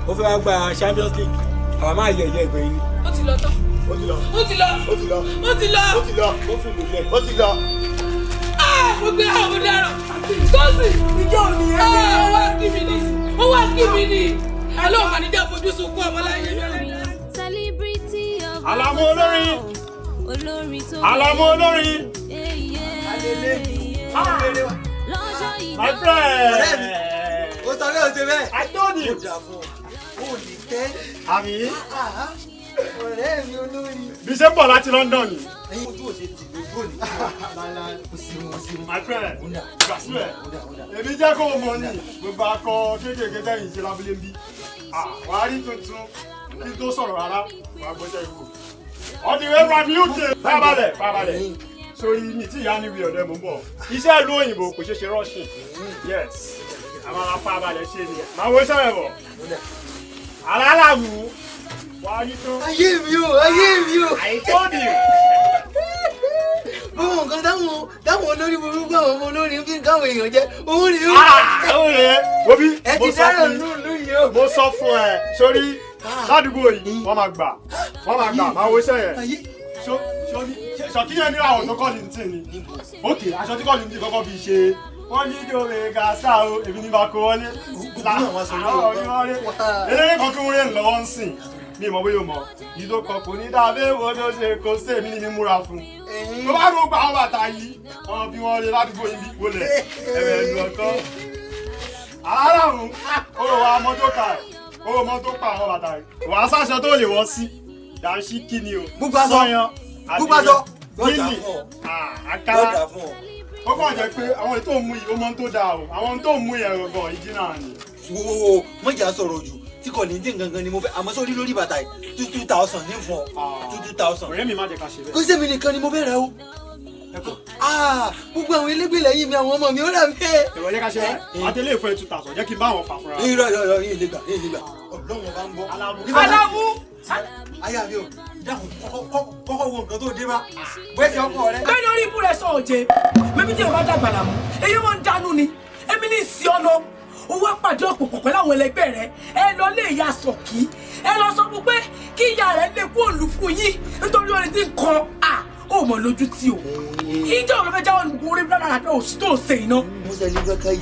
ó fẹ́ wá gba Champions League, àwa máa yẹ ẹ̀yẹ ìgbẹ̀yìn ni. Ó ti lọ tán. Ó ti lọ. Ó ti lọ. Ó ti lọ. Ó ti lọ. Ó ti lọ. Ó fi ìlú lẹ̀. Ó ti lọ. Mo gbé àwọn ọ̀daràn. Tósìn ìjọ òní ẹ. Ó wá kí mi ní, ó wá kí mi ní. Ọlọ́run mà ní jẹ́ fojú sunkún ọmọ láyé mi. Celebrity of Àlàmú olórin. Olórin tó Àlàmú olórin. Lọ́jọ́ ìnáwó. My friend. Ọ̀rẹ́ mi, ó sọ bẹ́ẹ̀, ó ṣe bẹ́ẹ̀. I told you. Ó dà fún ọ, ó lè tẹ́. Àmì. Ọ̀rẹ́ mi olórin. Bí ṣe ń bọ̀ láti London ni. Ojú ò ṣe tì lójú òní. O ṣeun, o ṣeun. My friend, gbà sílẹ̀. Èmi jẹ́ kó o mọ̀ ní gbogbo akọ kéékèèké tẹ̀yìn ṣe lábúlé ń bí. Wàá rí tuntun kí n tó sọ̀rọ̀ rárá, wàá gbọ́jọ́ ikú. All the way from UK. Fábalẹ̀, fábalẹ̀. Sórí mi tí ìyá ni wí ọ̀dẹ́ mò ń bọ̀. Iṣẹ́ ìlú òyìnbó kò ṣeé ṣe rushing. Yes. Àwọn afábalẹ̀ ṣe ni. Màá wo iṣẹ́ rẹ̀ bọ̀. Alálàmú. Wàá rí tó. Ayé mi o, ayé mi o. I told you. Gbogbo nǹkan táwọn olórí burúkú, àwọn ọmọ olórin fi ń káwọn èèyàn jẹ, òun rèé o. Òun rèé. Wo bí. Ẹ ti dáràn lùlù yìí o. Mo sọ fún ẹ, sórí ládùúgbò yìí, wọ́n máa gbà, wọ́n máa gbà, máa wo iṣẹ́ yẹn. Ṣọ̀kíyàn ní àwọn tó kọ́ ní tì ní. Ok, aṣọ tí kọ́ ní tì kọ́kọ́ fi ṣe. Wọ́n ní ìdòwè gàṣà o, èmi ní bá kó wọlé. Eléré kan tún rìn lọ́wọ́ ń sìn. Mi mọ̀ bóyá o mọ̀. Ìdó kan kò ní dábẹ́ wo ló ṣe kó sí èmi ní mi múra fún. Tó bá rò gba àwọn bàtà yìí, wọ́n bí wọ́n rí ládùúgbò yìí bí wọlé. Ẹ̀rẹ̀ ẹ̀dùn ọ̀tọ́. Alárùn, ó rò wá mọ́tò ká ẹ̀, ó rò mọ́tò pa àwọn bàtà yìí. Wàá sáṣọ tó lè wọ́ sí. Dàńṣí kí ni o? Gbogbo aṣọ. Sọyan. Gbogbo aṣọ. Gíní. Àkàrà. Ó kàn jẹ́ pé àwọn ètò òmù yìí ó mọ tó dáa o. Àwọn tó mú yẹn gangan ìdí náà ni. Wo mọ̀jà sọ̀rọ̀ jù tí kò ní dín gangan ni mo fẹ́, àmọ́ sórí lórí bàtà yìí, 2,000 ní fún ọ, 2,000. Ọ̀rẹ́ mi, má jẹ́ ká ṣe bẹ́ẹ̀. Kó sẹ́mi nìkan ni mo fẹ́ rẹ o. Gbogbo àwọn elégbè lẹ́yìn mi, àwọn ọmọ mi ó rà bẹ́ẹ̀. Ìwọ jẹ́ ká ṣe bẹ́ẹ̀. Àtẹlé ìfẹ́ 2,000, jẹ́ kí n bá àwọn fà fúnra. Irọ́ irọ́ irọ́, yìí lè gbà, yìí lè gbà. Ọlọ́run ọba ń bọ̀. Alámú. Aya mi o, dákun, kọ́kọ́ wo nǹkan tó dé bá. Bẹ́sẹ̀ ọkọ rẹ. Bẹ́ẹ̀ ni orí ibú rẹ̀ sọ òjé. Mẹ́bí tí yorùbá dàgbà làmú, èyí wọ́n ń dánú ni. Èmi ní ìsì ọ̀nà. Ó wá pàdé ọ̀pọ̀ pẹ̀lú àwọn ẹlẹgbẹ́ rẹ̀. Ẹ lọ lé ìyá Sọ̀kí. Ẹ lọ sọ fún pé kí ìyá rẹ̀ lè kú òlù fún yín nítorí orin tí ń kọ. Ó mọ̀ lójú tí o. Ìjọ òun ló fẹ́ jáwọ́ nínú orí rárá àti òsì tó ń ṣe iná. Mo ṣe lè gbọ́ káyìí.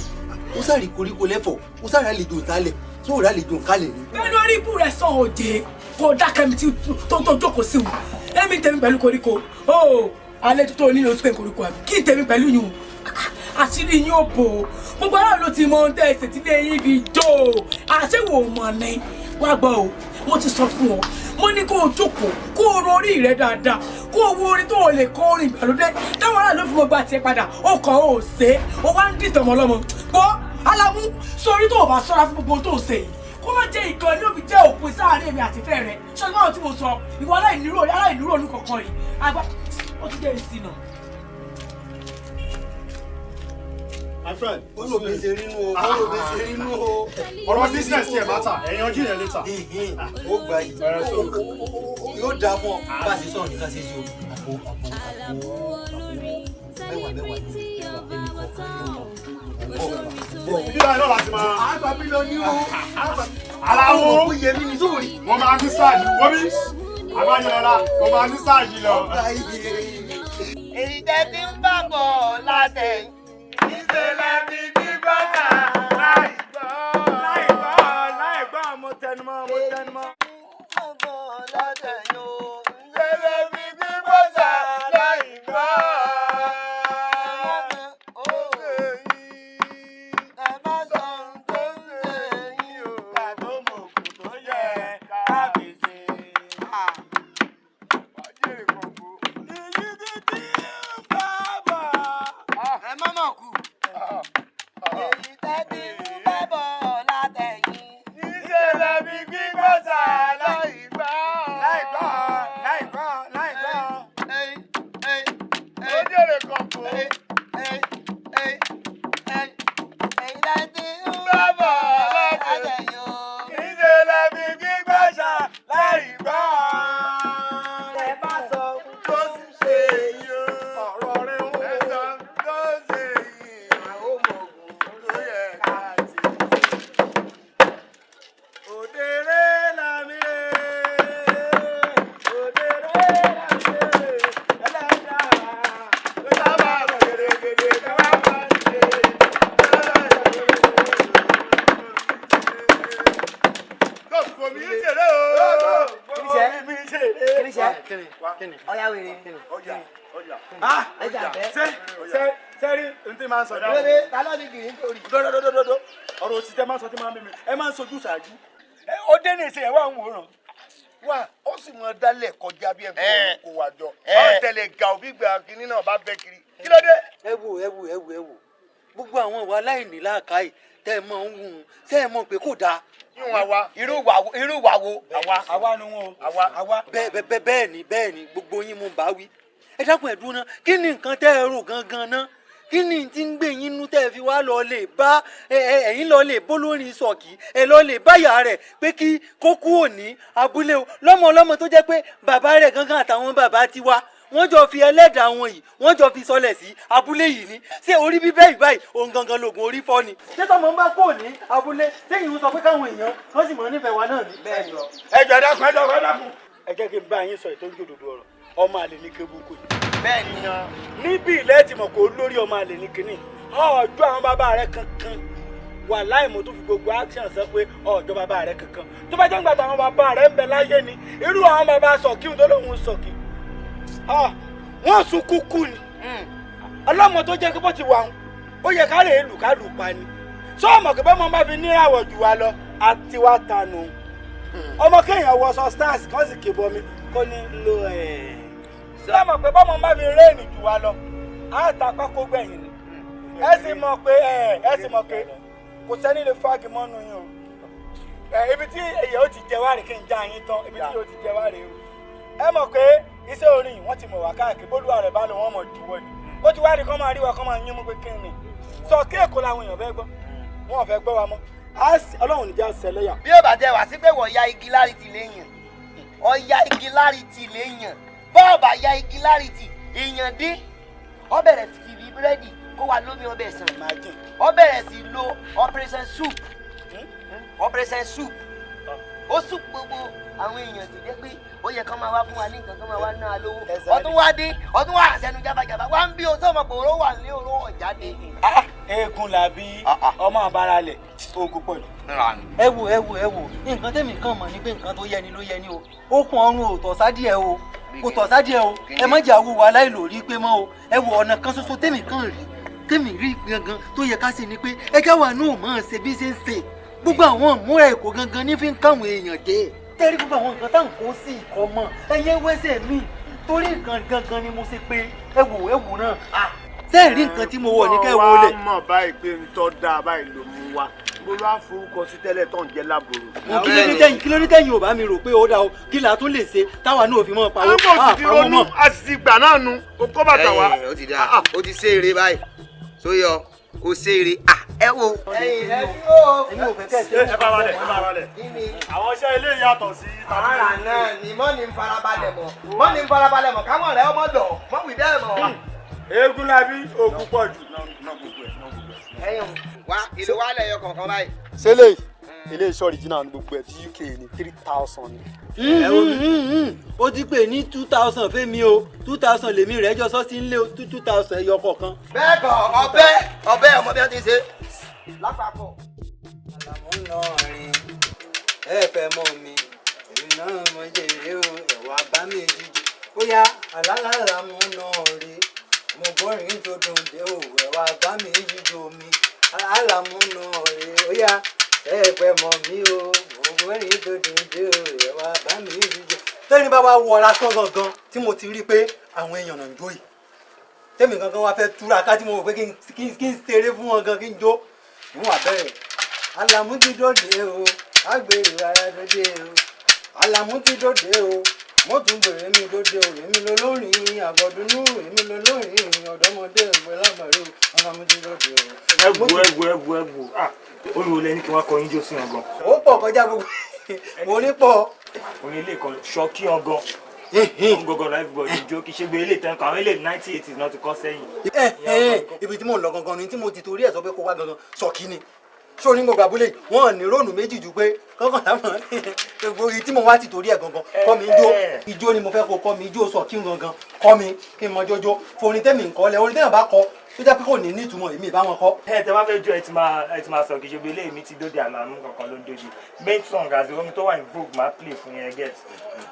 Ó sáré koríko lẹ́fọ̀ọ́, ó sáré àlejò ìtálẹ̀, tó rà àlejò nkálẹ̀ ni. Bẹ́ẹ̀ ni orí ibú rẹ̀ sọ òjé. Kò dákẹ́ mi tí tó tó jókòó sí wọn. Èmi tèmi pẹ̀lú koríko. Ó àlejò tó nílò pé koríko àbí kí n tèmi pẹ̀lú yùn. Àṣírí yín ò bò ó. Gbogbo aráàlú ló ti mọ ohun tẹ́ ẹsẹ̀ tí lè yín fi jó o. Àṣewò mọ̀ ni. Wá gbọ́ o, mo ti sọ fún ọ. Mo ní kó o jókòó, kó o ro orí rẹ dáadáa, kó o wo orin tó o lè kọ, orin ìgbàlódé táwọn aráàlú fi mọ gba tiẹ̀ padà. Ó kàn ó ṣe é, ó wá ń dìtàn mọ́ lọ́mọ. Gbọ́ Alámú, sórí tó o bá sọ́ra fún gbogbo ohun tó o ṣe yìí, Kó má jẹ́ ìkan ní òbí jẹ́ òpin sáàárín èmi àti ìfẹ́ rẹ. Ṣé ọdún márùn-ún tí mo sọ ìwọ aláìníró aláìníró olú kankan yìí àgbà ó ti jẹ́ ìsìnà. My friend. Bólú mi ṣe rínú o, bólú mi ṣe rínú o. Ọ̀rọ̀ business tiẹ̀ bá tà, ẹ̀yin ojú yẹn later. Ó gbà yìí, yóò dáa fún ọ, bá a ṣe sọ̀rọ̀ nìkan ṣe ṣe o. Àpò àpò àpò mẹ́wàá mẹ́wàá ní ẹnì kọ̀ọ̀kan yóò bọ̀. Ìdílé náà láti máa. Àgbà mi lọ ní o. Aláwo. Ó yẹ mí ní sóòrì. Mo máa ní sáàjì, wọ́n bí. Àbájọ́lá, mo máa ní sáàjì lọ. Èyí tẹ́ ti ń bá bọ̀ látẹ̀yìn. Níṣẹ́ la fi bí bọ́tà láì gbọ́. Láì gbọ́, láì gbọ́, mo tẹnumọ́, mo tẹnumọ́. Bọ̀ látẹ̀yìn o. Níṣẹ́ la fi bí bọ́tà láì gbọ́. Ẹ má mọ̀ kú. Èyí tẹ́ ti ń bá bọ̀ látẹ̀yìn. Níṣẹ́ la fi bí bọ́tà láì gbọ́. Láì gbọ́, láì gbọ́, láì gbọ́. Ó jèrè kọ̀ọ̀kọ̀. Èyí tẹ́ ti ń bá bọ̀ látẹ̀yìn o. Níṣẹ́ la fi bí bọ́tà láì gbọ́. Ẹ bá sọ tó ń ṣe yìí o. Ọ̀rọ̀ rẹ̀ ń wò. Ẹ sọ tó ṣe yìí, àwọn ọmọ ogun tó yẹ ká ti. Òdèrè làmì rè, òdèrè làmì rè, ẹlẹ́dàá. Ló sábà mọ̀ gèdègèdè káwá máa ṣe. Kò mí ṣeré o. Kò mí ṣeré. Ọ̀yá wèrè. Ọjà, ọjà. Ah, Ẹja bẹ́ẹ̀. ṣé ṣé sẹ́rí n tí máa ń sọ dáhùn. Lóde, ta ló ní kìí nítorí? Dódódódódó, ọ̀rọ̀ òsì tẹ máa ń sọ tí máa ń bí mi, ẹ máa ń sojú ṣáájú. Ó dé ní ìsìn ẹ̀ wá ń wòran. Wá, ó sì mọ dálẹ̀ kọjá bí ẹni kó wà jọ. Báwo tẹ̀lé ga òbí gbà kínní náà bá bẹ́ kiri. Kí ló dé? Ẹ wo, ẹ wo, ẹ wo, ẹ wo, gbogbo àwọn ìwà aláìní làákàyè tẹ́ ẹ mọ̀ ń wù ú, ṣé ẹ mọ̀ pé kò dáa. Yíwọ̀n àwa. Irú ìwà wo? Irú ìwà wo? Àwa. Àwa nu wọn o. Àwa. Àwa. Bẹ́ẹ̀ bẹ́ẹ̀ bẹ́ẹ̀ ni, bẹ́ẹ̀ ni, gbogbo yín mo bá wí. Ẹ dákun, ẹ dúró ná, kí ni nǹkan tẹ́ ẹ rò gangan ná? Kí ni tí ń gbé yín nú tẹ́ ẹ fi wá lọ lè bá ẹ ẹ ẹ̀yin lọ lè bó lórí sọ̀kì, ẹ lọ lè báyà rẹ̀ pé kí kó kúrò ní abúlé o, lọ́mọ ọlọ́mọ tó jẹ́ pé bàbá rẹ̀ gangan àtàwọn bàbá tiwa wọ́n jọ fi ẹlẹ́dàá wọn yìí, wọ́n jọ fi sọlẹ̀ sí abúlé yìí ni. Ṣé orí bíbẹ́ yìí báyìí òun gangan lògùn orí fọ́ ni. Ṣé tọmọ ń bá kúrò ní abúlé téyìn ń sọ pé káwọn èèyàn wọ́n sì mọ̀ nífẹ̀ẹ́ wa náà ni. Bẹ́ẹ̀ ni. Ẹ jọ̀ọ́, ẹ dákun, ẹ dákun, ẹ dákun. Ẹ jẹ́ kí n bá yín sọ ètò ìjòdòdò ọ̀rọ̀ ọmọ àlè ní kébùkù yìí. Bẹ́ẹ̀ ni. Níbi ilẹ̀ tí mo kò lórí ọmọ àlè ní kínní, ọjọ́ àwọn bàbá rẹ kankan wà láì mo tún fi gbogbo action sọ pé ọjọ́ bàbá rẹ kankan tó bá jẹ́ ń gbà táwọn bàbá rẹ ń bẹ láyé ni, irú àwọn bàbá sọ̀kí tó lóun sọ̀kí wọ́n sun kúkú ni. Ọlọ́mọ tó jẹ́ kí bó ti wà ń ó yẹ ká lè lù ká lù pa ni. Sọ́ọ̀mọ̀ kí bọ́mọ bá fi níràwọ̀ jù wá lọ àti wá tanu ọmọ kéèyàn wọṣọ stars kan sì kébọmi kó ní lo ẹ̀. Sọ́ọ̀mọ̀ pé bọ́mọ bá fi réènì jù wá lọ àtà pákó gbẹ̀yìn ni. Ẹ sì mọ̀ pé ẹ sì mọ̀ pé kò sẹ́ni lè fáàgì mọ́nu yín o. Ibi tí èyí ó ti jẹ wá rè kí n já yín tán, ibi tí yóò ti jẹ wá rè o. Ẹ mọ̀ pé iṣẹ́ orin wọ́n ti mọ̀ wá káàkiri, bólúwa rẹ̀ bá lọ wọ́n mọ̀ juwọ́ ni. Ó ti wá rí kán máa rí wa kán máa yín mú pé kí ni. Sọ kí Èkó làwọn èèyàn fẹ́ gbọ́, wọn ò fẹ́ gbọ́ wa mọ́. Ọlọ́run níjà ṣẹlẹ́yà. Bí ó bá tẹ wá sí pé wọ́n ya igi lárí ti léèyàn, ọ ya igi lárí ti léèyàn, bọ́ọ̀ bá ya igi lárí ti èèyàn dín, ọ bẹ̀rẹ̀ sí fi búrẹ́dì kó wa lómi ọbẹ̀ sàn, ọ bẹ̀rẹ̀ sí lo operation soup, operation soup, ó soup gbogbo àwọn èèyàn tó jẹ́ pé ó yẹ kán máa wá fún wa ní nǹkan, kán máa wá ná a lówó. Ọdún wá dé, ọdún wá àṣẹnu jábàjábà wá ń bí o sọmọ pé oró wà ní oró ọ̀jáde. Eégún làbí ọmọ àbáralẹ̀ ogun pọ̀ jù. Ẹ wo, ẹ wo, ẹ wo, nǹkan tẹ̀mí kan mọ̀ ni pé nǹkan tó yẹni ló yẹni o. Okùn ọrùn ò tọ̀ sádìẹ o, kò tọ̀ sádìẹ o. Ẹ má jẹ́ àwòwò aláìlórí pé mọ́ o. Ẹ wo, ọ̀nà kan ṣoṣo tẹ̀mí kan rí, tẹ̀mí rí gangan tó yẹ ká ṣe ni pé ẹ já wà ní òmò ṣe bí ṣe ń ṣe. Gbogbo àwọn ìmúra Èkó gangan ní fi ń káwọn èèyàn dé. Tẹ́rí gbogbo àwọn nǹkan tá à ń kó sí ìkọ́ mọ́ ẹ̀yẹ wẹ́sẹ̀ mi torí nǹkan gangan ni mo ṣe pé ẹ wò, ẹ wò náà. Ṣé ẹ rí nǹkan tí mo wọ̀ ní kẹ́ ẹ wọlé? Wọ́n wá mọ̀ báyìí pé ń tọ́ da báyìí ló mú wa. Mo lọ àforúkọ sí tẹ́lẹ̀ tó ń jẹ́ lábòrò. Kí ló ní tẹ́yìn ò bá mi rò pé ó dáa o, kí la tún lè ṣe táwa náà fi mọ́ pawó. Àwọn kò sì ti ronú, a sì ti gbà náà nu, o kó bàtà wá. Ó ti dáa, ó ti ṣe eré báyìí, sóyọ, ó ṣe eré, ẹ wo. Ẹ̀yin ẹ dúró. Ẹ bá balẹ̀, ẹ bá balẹ̀. Àwọn iṣẹ́ ilé yàtọ̀ sí. Ara náà ni mọ́ni ń farabalẹ̀ mọ̀, mọ́ni ń farabalẹ̀ mọ̀, káwọn ọ̀rẹ́ ọmọ dọ̀, mọ́ wí bẹ́ẹ̀ mọ́. Eégún lábí ogun pọ̀ jù. Ẹ̀yin wá ìlú wa lẹ̀yọ kọ̀ọ̀kan báyìí. Ṣẹlẹ̀ ilé iṣẹ́ original ní gbogbo ẹ̀ tí UK ní 3,000 ni. Ó ti pè ní 2,000 fẹ́mi o, 2,000 lèmi rẹ̀ jọ sọ́sí ńlé o, 2,000 ẹyọ kọ̀ọ̀kan. Bẹ́ẹ̀ kọ́ ọbẹ̀ ọbẹ̀ ọmọ bí wọ́n ti ṣe lápapọ̀. Àlàmú náà rìn ẹ fẹ́ mọ́ mi, èmi náà mọ jèrè o, ẹ̀wà bá mi jíjẹ. Ó yá àlálàmú náà rìn, mo gbọ́rin tó dùn dé o, ẹ̀wà bá mi jíjọ mi. Àlàmú náà rìn, ó yá ẹ fẹ́ mọ́ mi o, mo gbọ́rin tó dùn dé o, ẹ̀wà bá mi jíjọ. Tẹ́ni bá wá wọ lásán gangan tí mo ti rí pé àwọn èèyàn náà ń jó yìí, tẹ́mi gangan wá fẹ́ túra ká tí mo rò pé kí n ṣeré fún wọn gan kí n jó, ìwọ̀n àbẹ̀rẹ̀. Àlàmú ti dòde o, agbèrè ara dòde o, Àlàmú ti dòde o, mo tún gbèrè mi dòde o, èmi lolórin àgọ̀dúnú, èmi lolórin ọ̀dọ́mọdé ẹgbẹ́ lágbàdo, Àlàmú ti dòde o. Ẹ wo ẹ wo ẹ wo ẹ wo, olùwò lẹni kí wọ́n kọ yín jó sí ọgàn. Ó pọ̀ kọjá gbogbo, mo ní pọ̀. Orin ilé kan ṣọkí ọgàn. Gbogbo life boy ìjó kì í ṣe gbé ilé ìtàn kan, àwọn ilé 1980s náà ti kọ́ sẹ́yìn. Ibi tí mò ń lọ gangan ni tí mo ti torí ẹ̀ sọ pé kó wá gangan ṣọ̀kí ni. Sórí gbogbo abúlé wọn ní róònù méjì ju pé kọ́kàn láwọn gbogbo ibi tí mo wá ti torí ẹ̀ gangan kọ́ mi ijó, ijó ni mo fẹ́ kó kọ́ mi ijó ṣọ̀kí gangan kọ́ mi kí n mọ jójó forin tẹ́mi nǹkan lẹ orin tẹ́mi bá kọ tó jẹ́ pé kò ní ní ìtumọ̀ èmi ìbá wọn kọ. Ẹ tẹ bá fẹ́ jó ẹ ti máa sọ kì í ṣe gbé ilé mi ti dóde Àlàmú kankan ló ń dóde main song àti omi tó wà ní vogue máa play fún yẹn get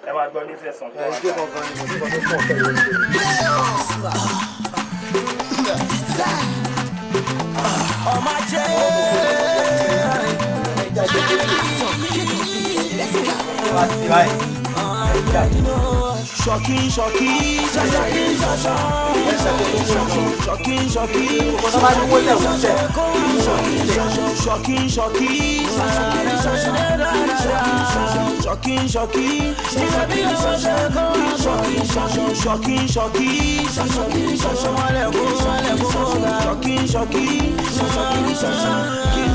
ẹ máa gbọ́ latest song tó wà. Ijó gangan ni mo ti sọ pé fún ọ̀fẹ́ lórí. Ọmọ jẹ́ ṣọ̀kí ṣọ̀kí ṣọ̀kí ṣọ̀kí ṣọ̀kí ṣọ̀kí ṣọ̀kí ṣọ̀kí ṣọ̀kí ṣọ̀kí ṣọ̀kí ṣọ̀kí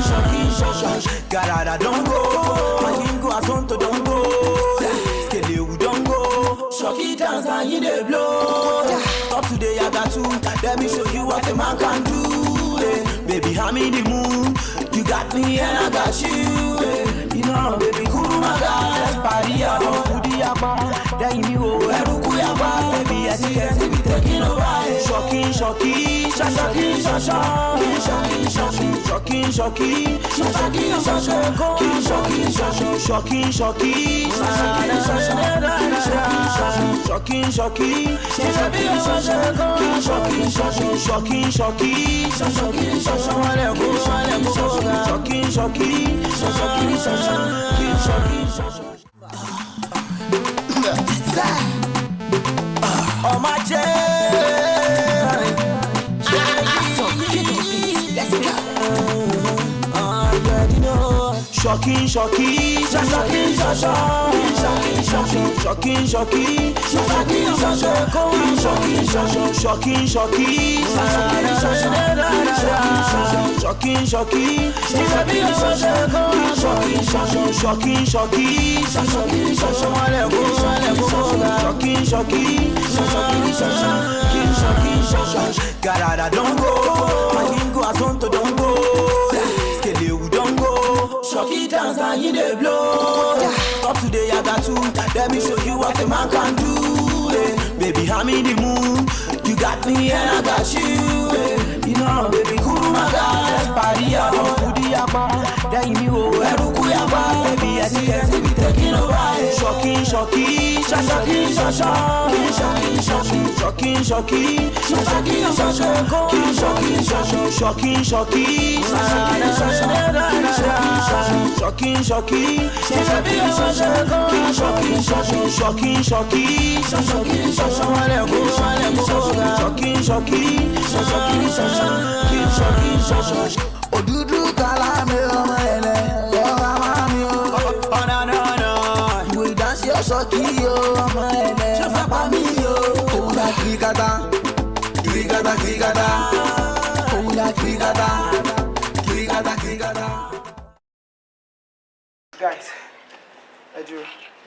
ṣọ̀kí ṣọ̀kí. Garada don go, Magingo Asonto don go, Skelewu don go, Shoki dance and you dey blow. Up today I got two, let me show you what a man can do. Eh. Baby, I'm in the mood, you got me and I got you. Eh. You know, baby, cool my God, let's party up, kudi yapa, then you go, eruku yapa, baby, I see you be taking over. Shoki, shoki, shoki, shoki, shoki, shoki, shoki, shoki, shoki, shoki, shoki, shoki, shoki, shoki, shoki, shoki, shoki, shoki, shoki. Ọmọ jẹ́. Ṣọ̀kí ṣọ̀kí ṣọ̀kí ṣọ̀kí ṣọ̀kí ṣọ̀kí ṣọ̀kí ṣọ̀kí ṣọ̀kí ṣọ̀kí ṣọ̀kí ṣọ̀kí ṣọ̀kí ṣọ̀kí ṣọ̀kí. Garada don go, Magingo Asonto don go, Skelewu don go, Shoki dance and you dey blow. Up today I got two, let me show you what a man can do. Eh. Baby, I'm in the mood, you got me and I got you. Eh. You know, baby, cool my God, let's party up, kudi yapa, then you go, eruku yapa, baby, I see you be taking over. Shoki, shoki, shoki, shoki, shoki, shoki, shoki, shoki, shoki, shoki, shoki, shoki, shoki, shoki, shoki, shoki, shoki, shoki. Òdúdú kàlámì ọmọ ẹ̀. o, ọmọ ẹlẹ́ ṣó fẹ́ pa mí o. Òun ya kirikata, kirikata kirikata, òun ya kirikata, kirikata kirikata. Guys, Ejo,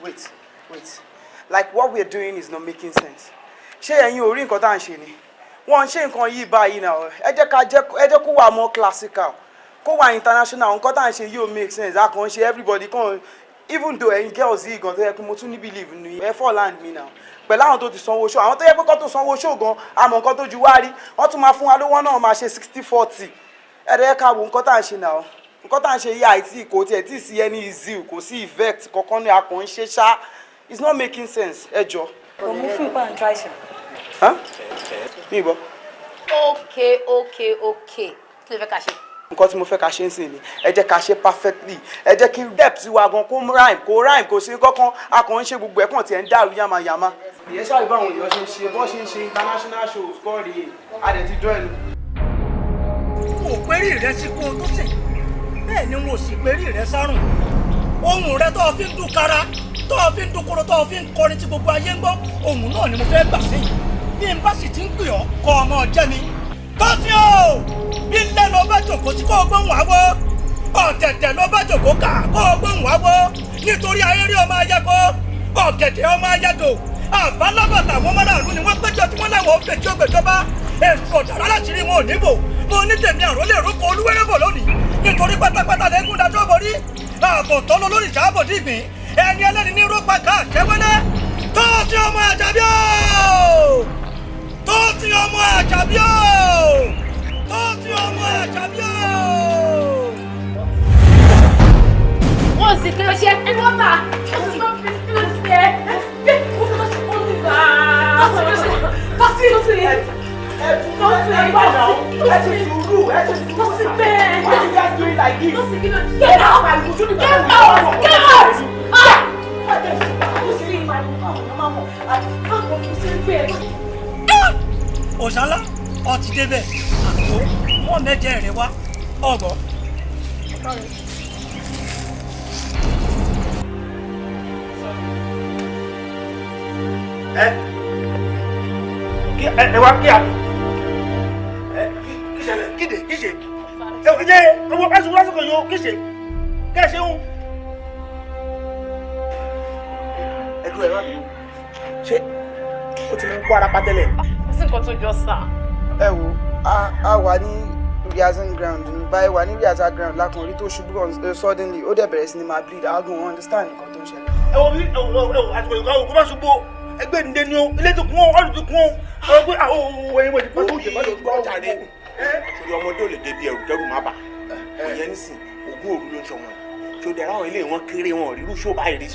wait, wait. Like, what we're doing is not making sense. Ṣé ẹ̀yin ò rí nǹkan tá à ń ṣe ni? Wọ́n ń ṣe nǹkan yìí báyìí náà. Ẹ jẹ́ ká jẹ́, ẹ jẹ́ kó wà more classical, kó wà international. Nǹkan tá à ń ṣe yìí ò make sense. A kàn ń ṣe everybody kàn, even though ẹ̀yin girls yìí gan tó yẹ kí mo tún ní believe nínú yín. Ẹ fall hand mi now. Pẹ̀lú àwọn tó ti sanwó show, àwọn tó yẹ pé kó tó sanwó show gan, àmọ́ nǹkan tó ju wá rí. Wọ́n tún máa fún wa lówó náà, máa ṣe 60-40. Ẹ dẹ́ ká wo nǹkan tá à ń ṣe náà. Nǹkan tá à ń ṣe yìí, àìtí kò tiẹ̀ tí ì sí any zeal, kò sí effect kankan ní, a kàn ń ṣe ṣá. It's not making sense, ẹ jọ. But mo fún ìpá and try ṣá. Huh? Mi gbọ́. Okay, kí ló fẹ́ ká ṣe? Nǹkan tí mo fẹ́ ká ṣe ń sìn ni, ẹ jẹ́ ká ṣe perfectly. Ẹ jẹ́ kí depth wa gan kó rhyme, kó rhyme, kó sí kankan. A kàn ń ṣe gbogbo ẹ̀ kàn tiẹ̀ ń dàrú yàmàyàmà. Ìyẹn ṣáà báwọn èèyàn ṣe ń ṣe, bọ́ ṣe ń ṣe international shows kọ́ rèé, a dẹ̀ ti dán ẹnu. N ò pérí rẹ sí kó o tó sè, bẹ́ẹ̀ ni n ò sì pérí rẹ sárùn. Ohùn rẹ tó o fi ń dún kara, tó o fi ń dún koro, tó o fi ń kọrin tí gbogbo ayé ń gbọ́, ohùn náà ni mo fẹ́ gbà sí yìí. Bí n bá sì ti ń pè ọ́, kọ́ ọmọ jẹ́ mi tọ́sí o. Bí ńlẹ́ ló bá jòkó sí, kó o gbóhùn àwọ̀. Ọ̀tẹ̀tẹ̀ ló bá jòkó kà, kó o gbóhùn àwọ̀, nítorí ayé rí ọmọ ayẹ́kọ́, ọ̀gẹ̀dẹ̀ ọmọ ayẹ́dò àbálábàtà. Àwọn márààrún ni wọ́n péjọ tí wọ́n láwọn fèjì ògbèjọba ètò ọ̀dàrà láṣìírí wọn ò níbò. Mo ní tèmi àrólé ìrókò olúwẹ́rẹ́bọ̀ lónìí, nítorí pátápátá lẹ́gùn dájọ́ borí ààbò tọ́lọ́ lórí ìjábọ̀ dìgbìn ẹni ẹlẹ́ni ní rọ́pà ká àṣẹwẹ́lẹ́. Tó ti ọmọ Àjàbí o, tó ti ọmọ Àjàbí o, tó ti ọmọ Àjàbí o. Wọ́n sì kí ló ṣe ẹ wọ́n bá ó sì sọ pé kí ló ṣe ẹ ó kí ló ṣe ó ní bá a sí sí sí Ẹ bá náà, ẹ ti sùúrù, ẹ ti sùúrù. Tó sì bẹ́ẹ̀. Why you guys doing like this? Tó sì kí ló get out, get out, get out, ah! Tó sì Òṣàlá ọtí débẹ̀ àgbo wọn mẹjẹ rẹ wá ọgbọ. Ẹ ẹ wá kí a ẹ kí ṣẹlẹ̀ kíde kí ṣe ẹ ẹ jẹ owó pàṣẹ lásìkò yìí ó kí ṣe kẹ́ ẹ ṣe ń. Ẹ dúró, ẹ má bínú, ṣé ó ti mú kó ara pa tẹ́lẹ̀? Kò sí nǹkan tó jọ sá. Ẹ wo, a wà ní rehearsal ground ní báyìí, wà ní rehearsal ground lákùnrin tó ṣubú suddenly, ó dẹ̀ bẹ̀rẹ̀ sí ni máa bleed. Aago wọn understand nǹkan tó ń ṣẹlẹ̀. Ẹ wo bí, ẹ wo, ẹ wo àsìkò ìgbà wo kó má ṣubú o. Ẹgbẹ́ ìdílé ni o, ilé ti kún o, ọ̀rùn ti kún o, ọ̀rọ̀ pé àwọn ohun ẹ̀yìn wọ̀nyí pàtó òjò bá lọ gbọ́ jàre. Sórí ọmọdé ò lè débi ẹrù kẹrù má bà. Kò yẹ nísìn, ogún òru ló ń sọmọ yìí. Tó dẹ̀ ráwọn ilé wọn kéré, wọn rírú ṣó báyìí rí.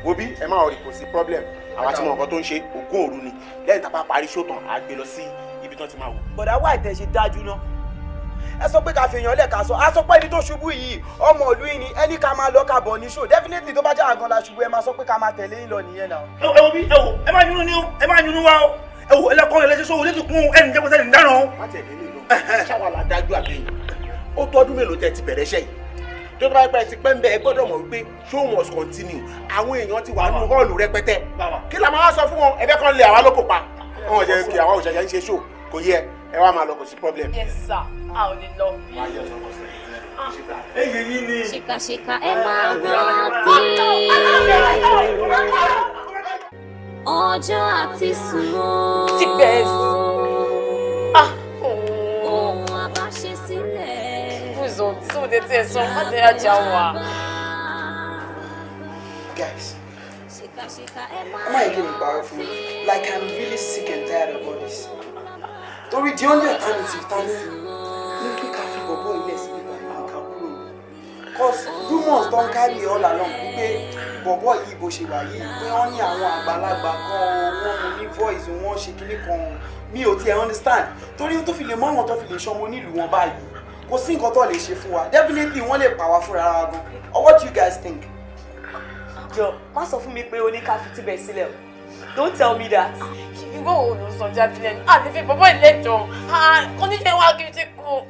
Wo bí, ẹ má rí, kò sí problem. Àwa tí mo nǹkan tó ń ṣe ogún òru ni. Lẹ́yìn tá a bá parí ṣó tán, á gbé lọ sí ibi tán ti máa wò. Bọ̀dá wà ìtẹ̀ ṣe dájú náà, ẹ sọ pé ká fèèyàn lẹ̀, ká sọ, a sọ pé ẹni tó ṣubú yìí ọmọ ìlú yìí ni, ẹni ká máa lọ ká bọ̀ ní show. Definitely, tó bá jẹ́ àgàn la ṣubú, ẹ máa sọ pé ká máa tẹ̀lé yín lọ nìyẹn náà. Ẹ wo bí, ẹ wo, ẹ má yunú ni o, ẹ má yunú wa o. Ẹ wo, ẹlẹ́kọ́ ẹlẹ́sẹ̀ sọ́wọ́ létí kún ẹnì jẹ́ pẹ́sẹ́ ní dáná o. Má tẹ̀lé lè lọ ṣáwa la dájú àbẹ́yìn. Ó tọ́dún mélòó tẹ́ ti bẹ̀rẹ̀ iṣẹ́ yìí? Tó bá pẹ́ ti pẹ́ ń bẹ́, ẹ gbọ́dọ̀ mọ̀ wípé show must continue. Àwọn èèyàn ti wà nínú hall rẹpẹtẹ. Kí la máa sọ fún wọn? Ẹ fẹ́ kàn lé àwa lóko pa wọn jẹ́ kí àwa òṣèṣẹ́ ń ṣe show. Kò yẹ, ẹ wá máa lọ, kò sí problem. Yes sir, a ò lè lọ. Èyí yìí ni. Ṣìkàṣìkà, ẹ máa rántí ọjọ́ àti sùn o. Ti best. Ah. Ohun àbáṣe sílẹ̀. Kùzọ̀ tí mo tètè sọ, má tẹ̀lé ajá wa. Guys, Ṣìkàṣìkà, ẹ máa ẹ má yẹ kí n parọ́ fún mi. Like, I'm really sick and tired of all this. Torí the only alternative ta ní ní pé ká fi bọ̀bọ̀ ilẹ̀ sí bíbá yìí, ká kúrò ní. Cause rumours don carry all along wípé bọ̀bọ̀ yìí, bó ṣe wà yìí, pé wọ́n ní àwọn àgbàlagbà kan o, wọ́n mú ní voice, wọ́n ṣe kinní kan o. Mi ò tiẹ̀ understand. Torí tó fi lè mọ́ àwọn tó fi lè ṣọmọ nílùú wọn báyìí, kò sí nǹkan tó lè ṣe fún wa. Definitely, wọ́n lè pa wá fúnra wa gan. Or what do you guys think? Jọ, má sọ fún mi pé o ní ká fi tíbẹ̀ sílẹ̀ o. Don't tell me that. Ìwọ wo ló sọ jáde lẹ́nu? A lè fi bọ́bọ́ ìlẹ́jọ́. Oníṣẹ́ wa kì í ti kú.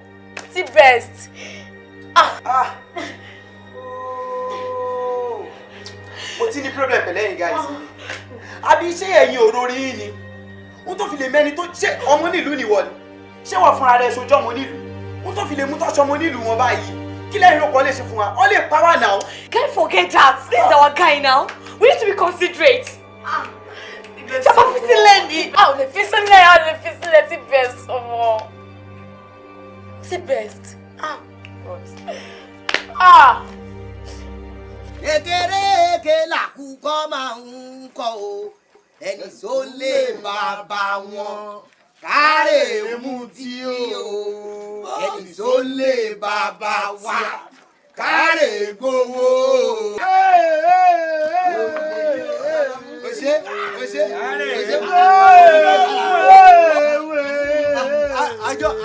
Ti best. Ah. Mo ti ní problem pẹ̀lú ẹ̀yin guys. Àbí ṣé ẹ̀yin ò rórí yín ni? Ó tó fi lè mẹ́ni tó ṣé ọmọ nílùú nìwọ ni? Ṣé wọ́n fúnra rẹ̀ ṣojú ọmọ nílùú? Ó tó fi lè mú tọ́ṣọ ọmọ nílùú wọn báyìí. Kí lẹ́yìn ló kọ́ lè ṣe fún wa? Ó lè pa wá náà. Can't forget that. This is our guy now. We need to be considerate. Ṣé bá fi sílẹ̀ ni? A ò lè fi sílẹ̀, a ò lè fi sílẹ̀ tí best ọmọ. Tí best. Ah, God. Ah! Èkéréke làkúkọ máa ń kọ o, ẹni tó lè bàbá wọn kárè mú tí o, ẹni tó lè bàbá wa kárè gbowó. O ṣe, o ṣe, o ṣe.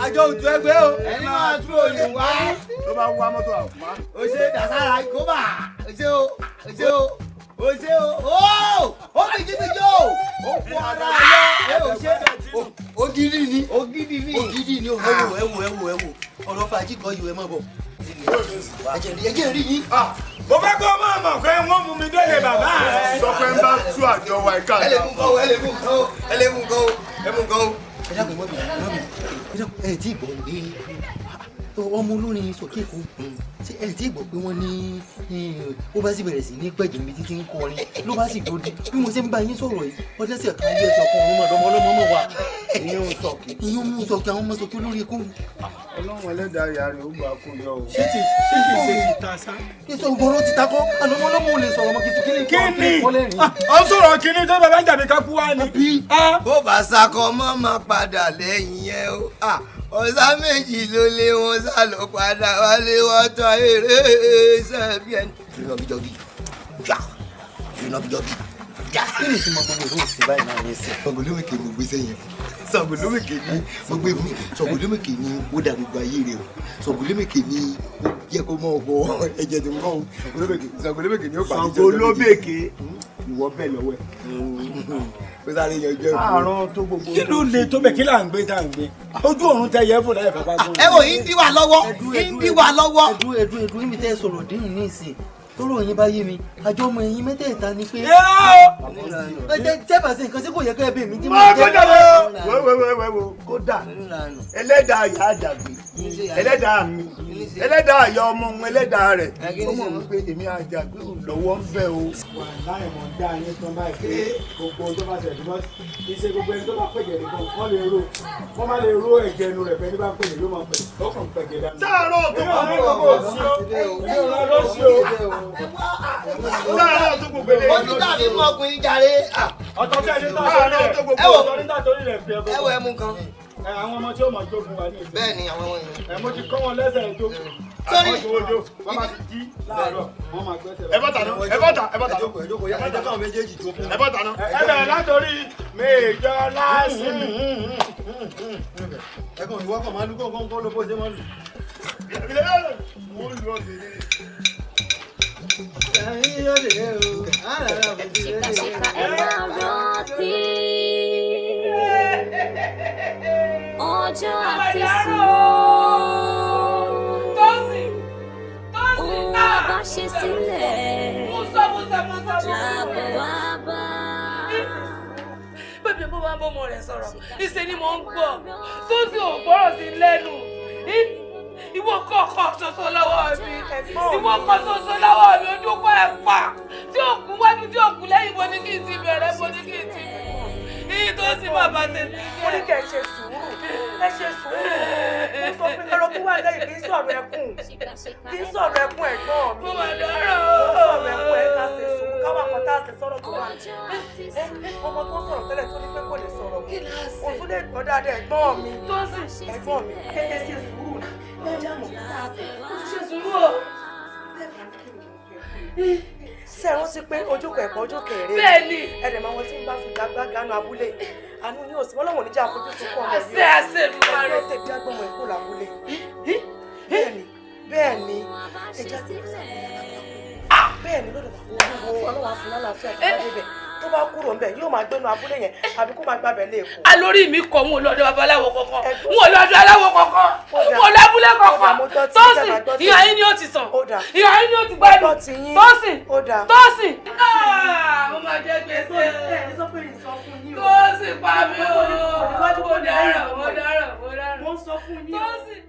Àjọ òtún ẹgbẹ́ o. Ẹni máa tún òyìn wá. Tó bá wá mọ́tò àkùmá. O ṣe dàsára kóbà. O ṣe o, o ṣe o, o ṣe o. Ó fi jí mi jó. Ó fọ ara lọ. Ẹ ò ṣe. Ògidì ni. Ògidì ni. Ògidì ni. Ẹ wò, ẹ wò, ẹ wò, ẹ wò. Ọ̀rọ̀ fàájì kan yìí, ẹ má bọ̀. Ẹ jẹ́ rí yín. Mo fẹ́ kó máa mọ̀ pé wọ́n mú mi délé bàbá rẹ̀. Sọ pé ń bá tú àjọ wa ìka. Ẹ lè mú nǹkan o, ẹ lè mú nǹkan o, ẹ lè mú nǹkan o, ẹ mú nǹkan o. Ẹ dákun, mọ́ mi, mọ́ mi. Ẹ tí ì gbọ́ pé ọmọ olórin sọ̀kí Èkó, ṣé ẹ tí ì gbọ́ pé wọ́n ní ó bá sì bẹ̀rẹ̀ sí ní pẹ̀jù níbi títí ń kọrin ló bá sì dòde bí mo ṣe ń bá yín sọ̀rọ̀ yìí, ọjọ́ sì kan ilé ẹ̀sọ̀ kan ọ̀run mọ̀dọ́mọ́ ọlọ́mọ mọ̀ wá. Ìyún sọ̀kì. Ìyún mú sọ̀kì, àwọn ọmọ sọ̀kì olórin Èkó. Ọlọ́run ẹlẹ́dàá ìyá rẹ̀ ó gbà kó yọ o. Ṣé kì í ṣe ti ta sá? Kí sọ gbọ́dọ̀ ti ta kọ́, àná ọmọ ọlọ́mọ ò lè sọ̀rọ̀ ọmọ kìí kí ni. Kí ni? Ọ ń sọ̀rọ̀ kínní tó bàbá ń jàbí ká kú wá ni. Bó bá sakọ mọ́ máa padà lẹ́yìn ẹ o. Ọ̀sá méjì ló lé wọn sá lọ padà wálé wọ́n tán eré sẹ́ẹ̀bí ẹni. Fìnnàbíjọ́bí jà, fìnnàbíjọ́bí jà. Kí ni ìtumọ̀ gbogbo ìlú òsì báyìí náà ní ìsìn? Ṣàngolómèké mo gbé sẹ́yìn. Ṣàngolómèké ni mo gbé fún. Ṣàngolómèké ni ó dà gbogbo ayé rẹ̀ o. Ṣàngolómèké ni ó jẹ́ kó mọ̀ ọ̀bọ ẹ̀jẹ̀ tó ń bọ̀ o. Ṣàngolómèké ni ó pàdé. Ṣàngolómèké ìwọ bẹ́ẹ̀ lọ́wọ́ ẹ̀. Ó sáré yanjú ẹ̀. Àrùn tó gbogbo. Kí ló le tó bẹ̀ kí là ń gbé tá à ń gbé? Ojú òrùn tẹ yẹ fò láì fapá gún. Ẹ wò, ń dí wa lọ́wọ́, ń dí wa lọ́wọ́. Ẹdú ẹdú ẹdú níbi tẹ́ ẹ sọ̀rọ̀ dín ní ìsìn. Tọ́rọ̀ yín bá yé mi, àjọ ọmọ ẹ̀yin mẹ́tẹ̀ẹ̀ta ni pé. Ẹ jẹ́ bá ṣe nǹkan tí kò yẹ kẹ́ ẹ bẹ̀ mí tí mo jẹ́. Wẹ́wẹ́wẹ́wẹ́ kódà ẹlẹ́dàá ìyá àjàgbé, ẹlẹ́dàá mi, ẹlẹ́dàá ìyá ọmọ òun, ẹlẹ́dàá rẹ̀, ó mọ̀ wípé èmi àjàgbé ò lọ́wọ́ ń bẹ̀ o. Wàláì mọ̀ ń dá yín tán báyìí pé gbogbo ohun tó bá ṣẹlẹ̀ bọ́ kì í ṣe gbogbo ẹni tó bá pẹ̀jẹ̀ nìkan wọ́n lè ro wọ́n má lè ro ẹ̀jẹ̀ ẹnu rẹ̀ pé ní bá pẹ̀jẹ̀ ló máa pẹ̀jẹ̀ ó kàn pẹ̀jẹ̀ dànù. Sáàárọ̀ tó Sáàárọ̀ tó gbogbo Ó ti dàbí mọ́kùnrin jàre. Ọ̀tọ̀ tí ẹni tó sórí rẹ̀ ọ̀tọ̀ ní tàtórí rẹ̀ fi ẹbọ. Ẹ wo ẹmu kan. Àwọn ọmọ tí ó mọ̀ jó fún wa ní ìsìn. Bẹ́ẹ̀ni àwọn ọmọ yẹn. Ẹ mo ti kọ́ wọn lẹ́sẹ̀ tó. Sórí. Wọ́n máa ti jí láàárọ̀ wọ́n máa gbẹ́sẹ̀. Ẹ bá tàná, ẹ bá tà, ẹ bá tàná. Ẹ jẹ́ káwọn méjèèjì jó fún mi. Ẹ bá tàná. Ẹ bẹ̀rẹ̀ látòrí méjọ lásì. Ẹ kàn ìwọ kàn máa lù kàn kàn ló bó ṣe máa lù. Mo ń lu ọ̀sẹ̀ yìí. Ẹ máa rántí ọjọ́ àti sùn. Ohun àbá ṣe sílẹ̀ lábọ̀ wá bá. Bẹ́ẹ̀ni bó bá ń bọ́mọ rẹ̀ sọ̀rọ̀, ìṣe ni mò ń gbọ́, tó sì ò gbọ́rọ̀ sí lẹ́nu. Ìwọ kọ̀ọ̀kan ṣoṣo lọ́wọ́ mi, ìwọ kan ṣoṣo lọ́wọ́ mi, ojú kọ́ ẹ̀ pa. Tí òkú wájú tí òkú lẹ́yìn bo ní kí n ti bẹ̀rẹ̀ bo ní kí n ti bẹ̀rẹ̀. Iyì tó sì bàbá tètè jẹ́. Mo ní kẹ́ ẹ ṣe sùúrù, ẹ ṣe sùúrù. Mo sọ fún ọ̀rọ̀ tó wà lẹ́yìn kì í sọ̀rọ̀ ẹkún, kì í sọ̀rọ̀ ẹkún ẹ̀gbọ́n mi. Mo mà dárò. Mo sọ̀rọ̀ ẹkún ẹ̀ ká ṣe sùúrù, káwá kan tá a ṣe sọ̀rọ̀ tó wà. Ọmọ tó sọ̀rọ̀ tẹ́lẹ̀ tó ní pé kò lè sọ̀rọ̀ mọ́. Kò tún lè gbọ́ dáadáa ẹ̀gbọ́n mi. Ẹ̀gbọ́n mi, kété ṣe sùúrù ni. Ẹ jẹ́ àmọ̀ Mo ti ṣe sùúrù o. Ṣé ẹ rántí pé ojúkọ ẹ̀kọ́ ojúkọ èrè? Bẹ́ẹ̀ni. Ẹ̀dẹ̀ máa wọn tí ń bá fi gbàgbá ganu abúlé. Àánú yóò sí Ọlọ́run níjà fojú sunkún ọmọ yìí. Àṣẹ àṣẹ Èdùmàrè. Ẹgbẹ́ tẹ̀bí agbọ́mọ ìkó làbúlé. Bẹ́ẹ̀ni, bẹ́ẹ̀ni, ẹja bẹ́ẹ̀ni lọ́dọ̀ bàbá olúwo Ọlọ́run á fún lálàáfíà tó bá débẹ̀. Tó bá kúrò ńbẹ̀ yóò máa gbénu abúlé yẹn àbí kó máa gbàbẹ̀ lé Èkó. Alórí mi kọ̀ n ò lọ́dọ̀ babaláwo kankan, n ò lọ́dọ̀ aláwo kankan, n ò lábúlé kankan. Tósìn, ìhà yín ni ó ti sàn, ìhà yín ni ó ti gbádùn. Tósìn, Tósìn. Mo máa jẹ gbèsè. Ẹ sọ pé pa mí o. Mo dáràn, mo dáràn, mo dáràn. Mo sọ fún yín. Tósìn.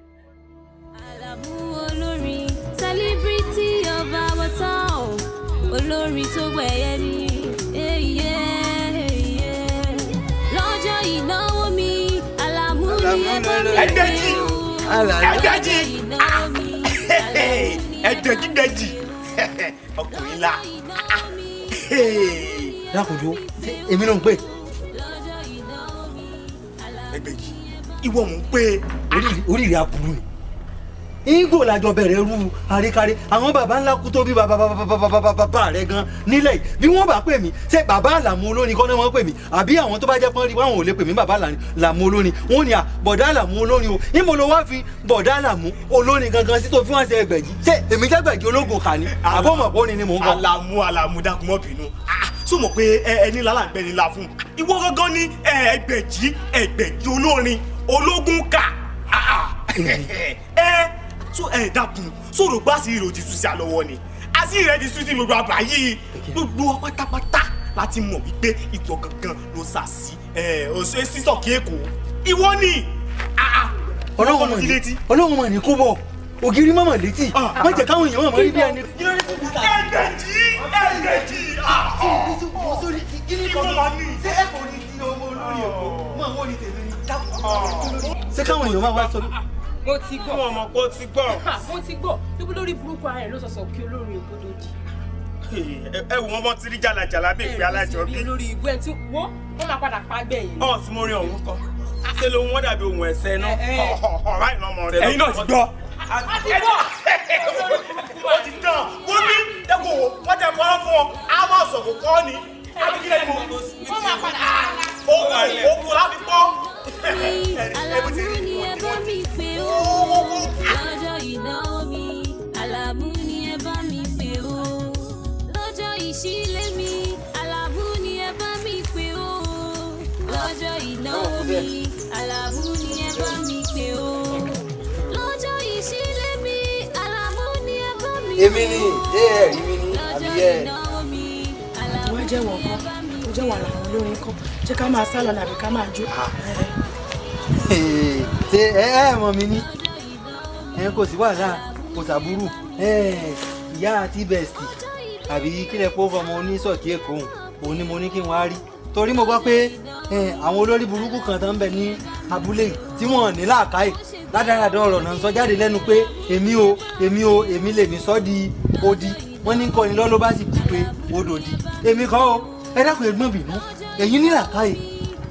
Àlàmú olórin, celebrity of our town, olórin tó gbẹ̀yẹ ni. Eyé. Lọ́jọ́ ìnáwó mi, Àlàmú ni ẹ bá mi Ẹ̀dẹ́jì. pè o. Ẹ̀dẹ́jì. Lọ́jọ́ ìnáwó mi, Ẹ̀dẹ́jì dẹ́jì ọkùnrin ńlá. Dákòjó, èmi ló ń pè. Ẹgbẹ̀jì, ìwọ mò ń pè. Orí rẹ̀ aburú ni. Igbó làjọ bẹ̀rẹ̀ rú àríkárí àwọn baba ńlá kú tó bí baba baba baba baba rẹ̀ gan nílẹ̀ yìí. Bí wọ́n bá pè mí, ṣé bàbá Àlàmú olórin kọ́ ni wọ́n pè mí, àbí àwọn tó bá jẹ́ pọ́n rí wọn ò lè pè mí bàbá Àlàmú olórin? Wọ́n ní à bọ̀dá Àlàmú olórin o. Níbo ló wá fi bọ̀dá Àlàmú olórin gangan sí tó fi wọ́n ṣe Ẹgbẹ̀jì? Ṣé èmi jẹ́ Ẹgbẹ̀jì ológun kà ní àbọ̀mọ̀ pọ́ni ni mò ń kọ́? Àlàmú, Àlàmú, dákun mọ́ bínú. Sọ mọ̀ pé ẹni lálàgbẹ́ ni la fún ìwọ gangan ní Ẹgbẹ̀jì, Ẹgbẹ̀jì olórin ológun kà. Ẹ so ẹ dákun, sọ̀rọ̀ gbà sí ìrò ti tú sí àlọ́wọ́ ni àti ìrẹ́ ti tú sí gbogbo àbá yìí. Gbogbo wa pátápátá láti mọ̀ wípé ìwọ gangan ló sà sí ẹ sísọ kí Èkó ìwọ ni. Ọlọ́run mọ̀ ní kó bọ̀ ògiri mọ̀mọ̀ létí, má jẹ́ káwọn èèyàn mọ̀ rí bí ẹni. Ẹgbẹ̀jì, Ẹgbẹ̀jì. Ṣé káwọn èèyàn máa wá sọ. Mo ti gbọ́. Mo mọ̀ pé ó ti gbọ́. Mo ti gbọ́. Níbo lórí burúkú ara ẹ̀ ló sọ̀sọ̀ kí olórin Èkó tó di. Ẹ wò wọ́n, bọ́n ti rí jàlàjàlà bí ìpè alájọ bí. Lórí ìwé ẹ̀ tí wọ́n máa padà pa gbẹ̀yìn. Ọ̀ tí mo rí ọ̀hún kọ. Ṣé ló wọ́n dàbí ohun ẹ̀sẹ̀ náà? Ọ̀rá ìná ọmọ rẹ̀. Ẹ̀yin náà ti gbọ́. A ti gbọ́. Ó ti tán. Wọ́n ní dẹ́kun wò, wọ́n tẹ pọ́n fún ọ, á máa sọ̀kò kọ́ ni. Àbíkílẹ̀ ni mo. Wọ́n máa padà. Òkú láfi pọ́. Àlàmú ni ẹ bá mi pè o. Lọ́jọ́ ìnáwó mi, Àlàmú ni ẹ bá mi pè o. Lọ́jọ́ ìṣílé mi, Àlàmú ni ẹ bá mi pè o. Lọ́jọ́ ìnáwó mi, Àlàmú ni ẹ bá mi pè o. Lọ́jọ́ ìṣílé mi, Àlàmú ni ẹ bá mi pè o. Èmi ni ṣé ẹ rí mi ní àbí Lọ́jọ́ ẹ. ìnáwó mi, Wọ́n jẹ́ wọ̀n kan tó jẹ́ wà láwọn olórin kan, ṣé ká máa sálọ nàbí ká máa jó? Ṣé ẹ mọ̀ mi ní ẹ kò sí wàhálà, kò sàbúrú. Ìyá àti bẹ̀sì àbí kílẹ̀ pọ̀ fọmọ oníṣọ̀kí Èkó òun ni mo ní kí n wá rí, torí mo gbọ́ pé àwọn olórí burúkú kan tó ń bẹ ní abúlé yìí tí wọ́n ní làákàyè ládàradà ọ̀rọ̀ náà ń sọ jáde lẹ́nu pé èmi o, èmi o, èmi lèmi sọ di odi. Wọ́n ní kọ́ni lọ́ ló bá sì di pé odò di èmi kọ́ o. Ẹ dákun, ẹ̀gbọ́n bínú, ẹ̀yin ní làákàyè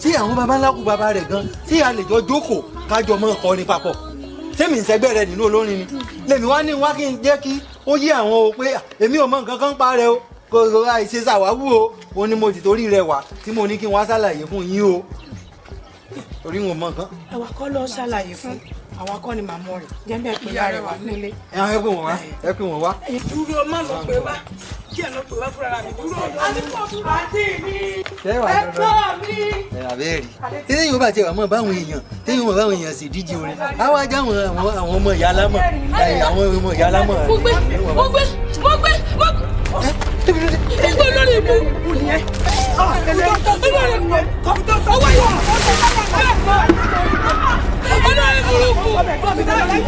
tí àwọn baba ńlá kú baba rẹ̀ gan tí a lè jọ jókòó kájọ mọ́ kọrin papọ̀. Sẹ́mi ń sẹ́gbẹ́ rẹ nínú olórin ni lèmi wá ní wá kí n jẹ́ kí ó yé àwọn o pé èmi ò mọ nǹkan kan pa rẹ o, kò àìṣe ṣàwáwú o. Ó ní mo ti torí rẹ wá tí mo ní kí n wá ṣàlàyé fún yín o, torí wọn mọ nǹkan. Àwa kọ́ ló ń ṣàlàyé fún, àwa kọ́ ni màmú rẹ̀ jẹ́ bẹ́ẹ̀ pé ìyá rẹ̀ wà nílé. Ẹ pè wọ́n wá, ẹ pè wọ́n wá. Dúró, má lọ pé wá, kí ẹ lọ pè wá fúnra mi. Dúró, àǹtí mi, ẹ̀gbọ́n mi. Ẹ àbẹ́ẹ̀rí téèyàn bá tiẹ̀ wà mọ́ báwọn èèyàn, téèyàn mọ̀ báwọn èèyàn sì díje orin, àwa ajá àwọn ọmọ ìyá alámọ̀, àwọn ọmọ ìyá alámọ̀. Mo gbé, mo gbé, mo gbé, mo gbé lórí ibu. Olórí burúkú,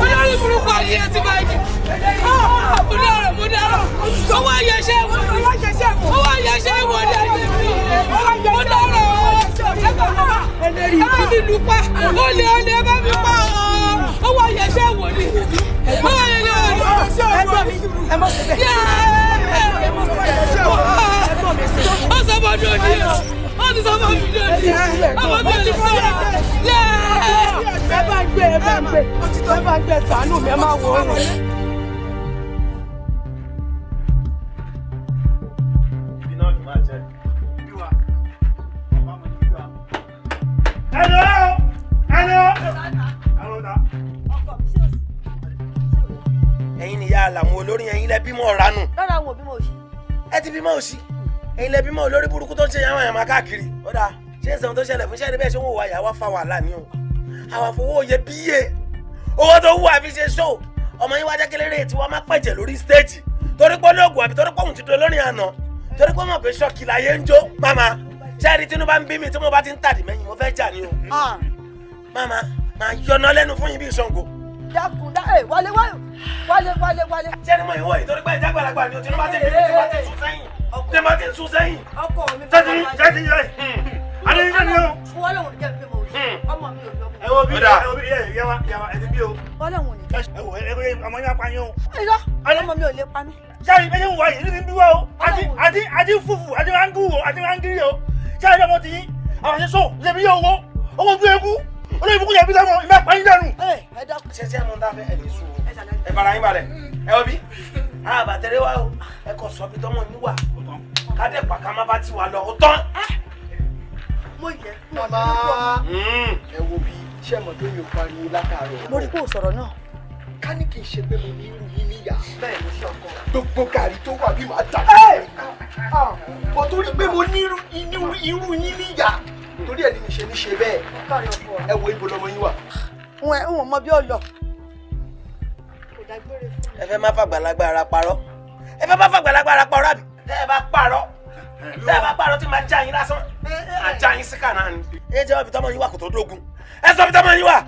olórí burúkú ayé ti máa jẹ. Mo dárò, mo dárò. Owó ayẹṣẹ́ wo ni? Owó ayẹṣẹ́ wo ni ayé mi? Mo dárò. Ẹ bá mi lù pa. Olè, olè, ẹ bá mi pa. Owó ayẹṣẹ́ wo ni? Owó ayẹṣẹ́ wo ni? Ẹ̀gbọ́n mi, ẹ mọ̀ síbẹ̀. Ó sọ fún mi òní o. Ó ti sọ fún mi òní. Ọmọ mi ò lè sọ̀rọ̀. Ẹ bá gbé, ẹ bá gbé, ẹ bá gbé, ṣàánú mi, ẹ máa wò ó. Ibi náà ló máa jẹ. Hello! Hello! Hello! Ẹ̀yin ni ìyá làwọn olórin, ẹ̀yin lẹ bímọ ọ̀ranù. Rárá, àwọn òbí mọ̀ òsì. Ẹ ti bímọ òsì, ẹ̀yin lẹ bímọ olórí burúkú tó ń ṣe yàrá yàrá káàkiri. Ó dáa, ṣé ìsẹ̀wọ̀n tó ṣẹlẹ̀ fún ṣẹ́ni bẹ́ẹ̀ ṣé wọ́n wà yà wá fa wàhálà ni o. Àwọn àfọwọ́ òye bíyè owó tó wù àfi ṣe ṣó ọmọ yín wá jẹ́ kéléré tí wọ́n máa pẹ̀jẹ̀ lórí stéèjì torí pé olóògùn àbí torí pé òun ti do lórí àná torí pé mọ̀ pé ṣọ́ọ̀kì láyé ń jó. Màmá, Ṣé Tinubu bá ń bí mi tí mo bá ti ń tàdí mẹ́yìn mo fẹ́ jà ní o. Màmá máa yọ̀nà lẹ́nu fún yín bí Ṣàngó. Dákun dá ẹ wálé wálé wálé wálé wálé. Ṣé ni mo ìwọ yìí torí pé ìjà àgbàlagbà ni o Tinubu bá ti bí mi tí mo bá ti sún sẹ́yìn. Tí mo ti sún sẹ́yìn. Ọkọ mi. Ṣé ti yẹ? Adé yín ni o. Wọ́n lòun ní jẹ́ bí mo ṣe. Ọmọ mi ò lọ́mọ. Ẹ wo bí ẹ wo bí yẹ wa yẹ wa ẹ ti bí o. Wọ́n lòun ní. Ẹ wo ẹ wo ọmọ yín apá yín o. Irọ́ ọmọ mi ò lè pa mí. Sẹ́yìn bẹ́ẹ̀ ń wá yìí ní bí wá o. Àti fùfù àti rángù o àti rángìrì o. Sẹ́yìn ọmọ ti yín àwọn ṣe sọ ṣe bí yẹ owó owó ojú eku olóyè ibùkún yẹ bí sẹ́wọ̀n ìmọ̀ apá yín dànù. Ṣé ṣé mo ń dáfẹ́ ẹ̀ ní sùn o. Ẹ fara yín balẹ̀. Ẹ wo bí àbàtẹ̀rẹ̀ wa o ẹ kò sọ bí tọmọ yín wà. Kádẹ́ pàkà má bá ti wà lọ ó tán. Mo yẹ. Màmá ẹ wo bí iṣẹ́ mọ̀ tó yóò pariwo látàárọ̀. Mo rí pé o sọ̀rọ̀ náà. Ká ní kì í ṣe pé mo ní irú yín níyà. Bẹ́ẹ̀ ló ṣe ọkọ. Gbogbo gàrí tó wà bí màá dà. Bọ̀ torí pé mo ní irú yín níyà. Torí ẹ̀ ní mi ṣe ní ṣe bẹ́ẹ̀. Ẹ wo ibo lọmọ yín wà. N ò mọ bí ó lọ. Ẹ fẹ́ má fàgbàlagbà ara parọ́. Ẹ fẹ́ má fàgbàlagbà ara parọ́ àbí. Tẹ́ ẹ bá parọ́. Tẹ́ ẹ bá parọ́ tí màá já yín lásán. Màá já yín síkà náà ni. Ẹ jẹ́ ibi tọ́mọ yín wà kò tó dógún. Ẹ sọ ibi tọ́mọ yín wà.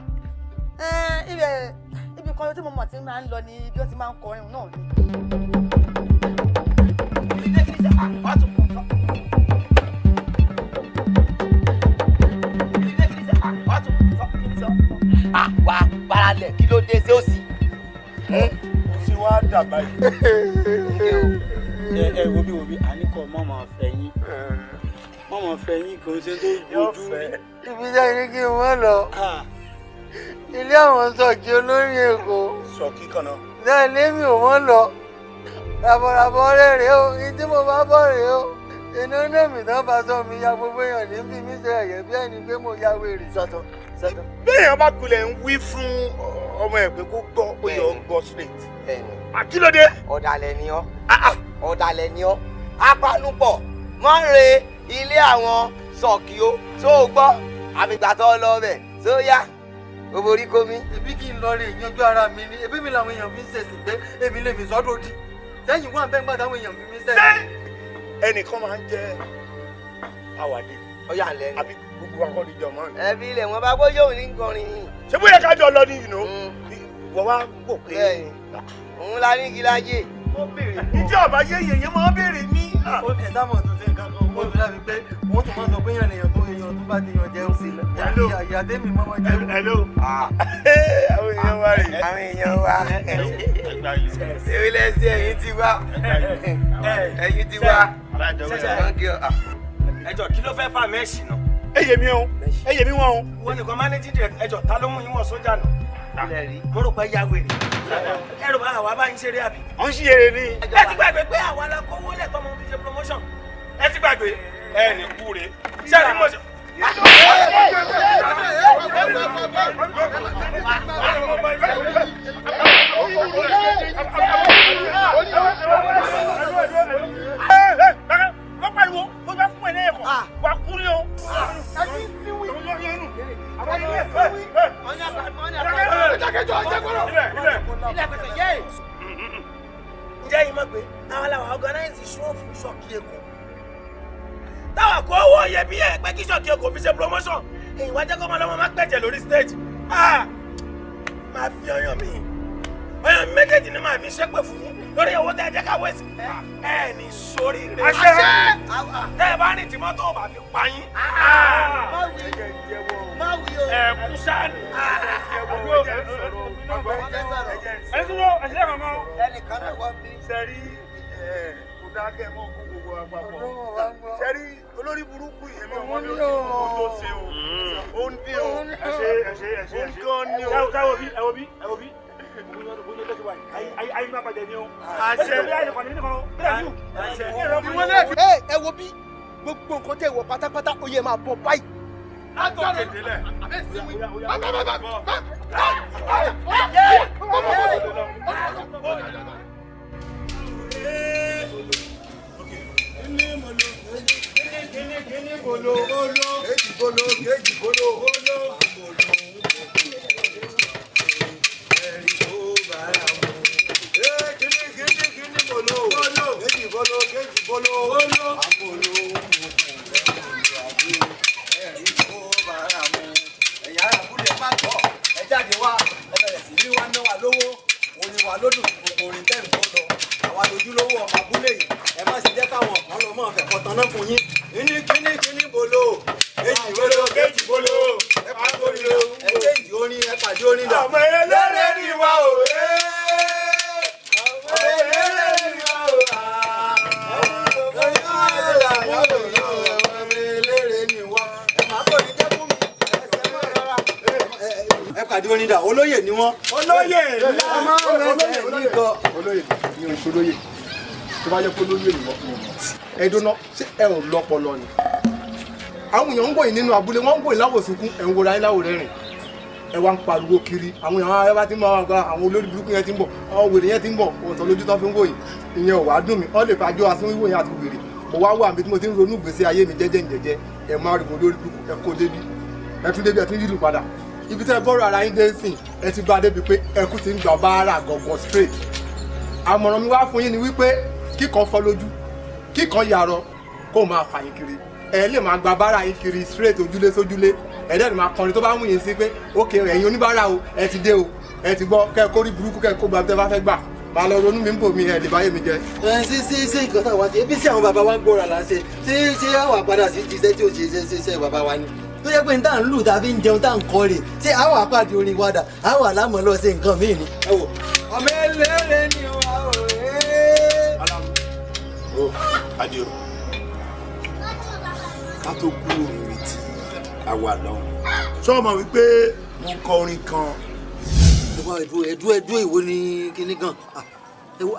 Ẹ ibi kan tí mo mọ̀ tí máa ń lọ ni ibi ó ti máa ń kọrin náà ni. Wà paralẹ̀ kí ló dé sí òsì. Ó sì wá dàgbà yìí. Ẹ wo bí àníkọ mọ̀mọ́ fẹ́ yín mọ̀mọ́ fẹ́ yín kò ṣe tó gbójú rí. Ibi jẹ́ ní kí n wọ́n lọ. Ilé àwọn Sọ̀kí olórin Èkó. Sọ̀kí kan náà. Náà lémi ò wọ́n lọ. Ràbọ̀ràbọ̀ rẹ̀ rèé o, ní tí mo bá bọ̀ rèé o. Iná náà mi tán bá sọ mi ya gbogbo èèyàn ní bí mi ṣe ẹ̀yẹ́ bí ẹni pé mo ya wèrè. Sọ́tọ̀ sọ́tọ̀. Béèyàn bá kulẹ̀ ń wí fún ọmọ ẹ̀ pé kó gbọ́ ó yẹ ó gbọ́ straight. Àkílódé. Ọ̀dàlẹ̀ ni ọ́. Ọ̀dàlẹ̀ ni ọ́. Apanupọ̀ mọ́ re ilé àwọn Sọ̀kí o tó o gbọ́ àfìgbà tó lọ bẹ̀ tó yá oborí komi. Ebi kí n lọ rè yanjú ara mi ni ebi mi làwọn èèyàn fi ń ṣèṣì pé èmi lè mi sọ́dọ̀ di sẹ́yìn wà bẹ́ẹ̀ gbàdá àwọn èèyàn fi mi sẹ́yìn. Ẹnìkan máa ń jẹ́ àwàdé. Ọyà lẹ́nu. Àbí gbogbo wa kọ́ ni jọ mọ́ ni. Ẹbí ilẹ̀ wọn bá gbọ́ yóò ní kọrin yìí. Ṣé bóyá ká jọ lọ ní ìnú? Wọ́n wá wò pé. Bẹ́ẹ̀ni, òun la ní kí láyé. Ìjọ ọba yéye yẹn máa ń béèrè ní. Ó ẹ sábà tó ṣe nǹkan kan, ó fi láfi pé wọ́n tún máa sọ pé yàn lèèyàn tó èèyàn tó bá ti yàn jẹun sí i. Ìyá tèmi mọ́ wọn jẹun. Hello. Àwọn èèyàn wa rèé. Àwọn èèyàn wa. Èmi lẹ́sìn ẹ̀yin ti wá. Ẹ̀yin ti wá. Ẹ jọ̀ọ́ kí ló fẹ́ fà mẹ́ẹ̀sì náà? Ẹ yé mi o, ẹ yé mi wọn o. Wọ́n nìkan managing director ẹ jọ̀ọ́ ta ló mú yín wọ sójà náà? Mo rò pé ya wèrè. Ẹ rò bá àwa bá yín ṣeré àbí? Ó ń ṣí eré ni. Ẹ ti gbàgbé pé àwa la kówó lẹ̀ tọmọ fi ṣe promotion. Ẹ ti gbàgbé. Ẹ ní kú re. Ṣé àbí mo ṣe. Wọ́n pariwo, mo bá fún ẹ ní ẹ̀kọ́, wà á kú ní o. Ǹjẹ́ yìí mọ̀ pé àwọn làwọn organize show fún Sọ̀kí Èkó? Táwa kó owó iyebíye pé kí Sọ̀kí Èkó fi ṣe promotion. Èyí wá jẹ́ kó ọmọ ọlọ́mọ má gbẹ̀jẹ̀ lórí stage. Máa fi ọyàn mi. Ọyàn mi méjèèjì ni màá fi ṣépè fún yín lórí owó tẹ́ ẹ jẹ́ ká wẹ̀sì. Ẹ ní sórí rẹ̀. Tẹ́ ẹ bá rìn tí mọ́tò bá fi pa yín. Ẹ kú sáà ni. Ẹnìkan náà wá bí. Sẹ́rí kò dáa kẹ́ ẹ mọ́ kó gbogbo wa papọ̀. Sẹ́rí olórí burúkú yìí mi ò mọ bí ó ti mọ tó ṣe o. Ó ń dín o. Ẹ ṣe ẹ ṣe ẹ ṣe. Ó ń gan ni o. Ẹ wo bí ẹ wo bí ẹ wo bí. Ayé máa bàjẹ́ ni o. Àṣẹ. Ẹ wo bí gbogbo nǹkan tẹ̀ wọ pátápátá ó yẹ máa bọ̀ báyìí. Kejì bolo, kejì bolo, bolo. Kíní kíní kíní bolo, kejì bolo, kejì bolo, bolo. Àbolo, ló dùn ju gbogbo orin tẹ́ ń gbọ́ lọ. Àwa lójúlówó ọmọ abúlé yìí. Ẹ má ṣe jẹ́ káwọn kan lọ mọ́ fẹ̀kọ́ tanná fún yín. Kíní kíní kíní bolo. Èjì bolo kéjì bolo. Ẹ pàdé orin dà. Ẹ kéjì orin ẹ pàdé orin dà. Ọmọ eléré ni wa o. Ọmọ eléré ni wa o. Ẹ pàdé orin dà. Olóyè ni wọ́n. Olóyè ńlá. Olóyè olóyè olóyè mi ò ń ṣolóyè tó bá jẹ́ pé olóyè ni wọ́n ẹ dúná ṣé ẹ ò lọ́pọlọ ni. Àwọn èèyàn ń wòye nínú abúlé, wọ́n ń wòye láwò sunkún, ẹ̀ ń wòra yín láwò rẹ́rìn, ẹ wá ń pariwo kiri. Àwọn èèyàn ẹ bá ti ń bá wọn, àwọn olórí burúkú yẹn ti ń bọ̀, àwọn wèrè yẹn ti ń bọ̀, ọ̀tọ̀ lójú tán fi ń wòye. Ìyẹn ò wá dùn mí, wọ́n lè fàájọ asún wíwò yẹn àti wèrè. Mo wá wà níbi tí mo ti ń ronú ìgbésí ayé mi jẹ́jẹ́ jẹ́jẹ́. Ẹ máa rí mo lórí burúkú, ẹ kó débi, ẹ tún débi, ẹ tún yílù padà. Ibi tẹ́ ẹ bọ́rọ̀ ara yín dé sìn, ẹ ti bá débi pé ẹkú ti ń gbà báárà gọ̀gọ̀ straight. Àmọ̀ràn mi wá fún yín ni wípé kíkan fọ́ lójú, kíkan yàrá kó máa fà yín kiri. Ẹ lè máa gba báárà yín kiri straight ojúlé sójúlé. Ẹ dẹ́ lè máa kọrin tó bá wù yín sí pé ókè ẹ̀yin oníbàárà o, ẹ ti dé o, ẹ ti gbọ́, kẹ́ ẹ kórí burúkú, kẹ́ ẹ kó gba bí tẹ́ bá fẹ́ gbà. Máa lọ ronú mi ń bò mí, ẹ lè báyé mi jẹ. Ẹ ṣe ṣe ṣe nǹkan táwa ṣe, ebi sí àwọn bàbá wa ń gbóra là ń ṣe. Ṣé ṣé àwa padà sí jíṣẹ́ tí ò ṣe ṣe ṣe ṣe bàbá wa ni? Tó yẹ pé n tá à ń lù tá a fi ń jẹun tá à ń kọ rè, ṣé àwa pàdé orin wa dà, àwa lámọ̀ lọ ṣe nǹkan míì ni. Ẹ wò, ọmọ eléré ni wa ò rè é. O Adio, ká tó kúrò níbi tí a wà lọ́hùn. Ṣé o mọ̀ wípé mo ń kọ orin kan? Ẹdú ẹdú ẹdú, ìwo ni kinní gan?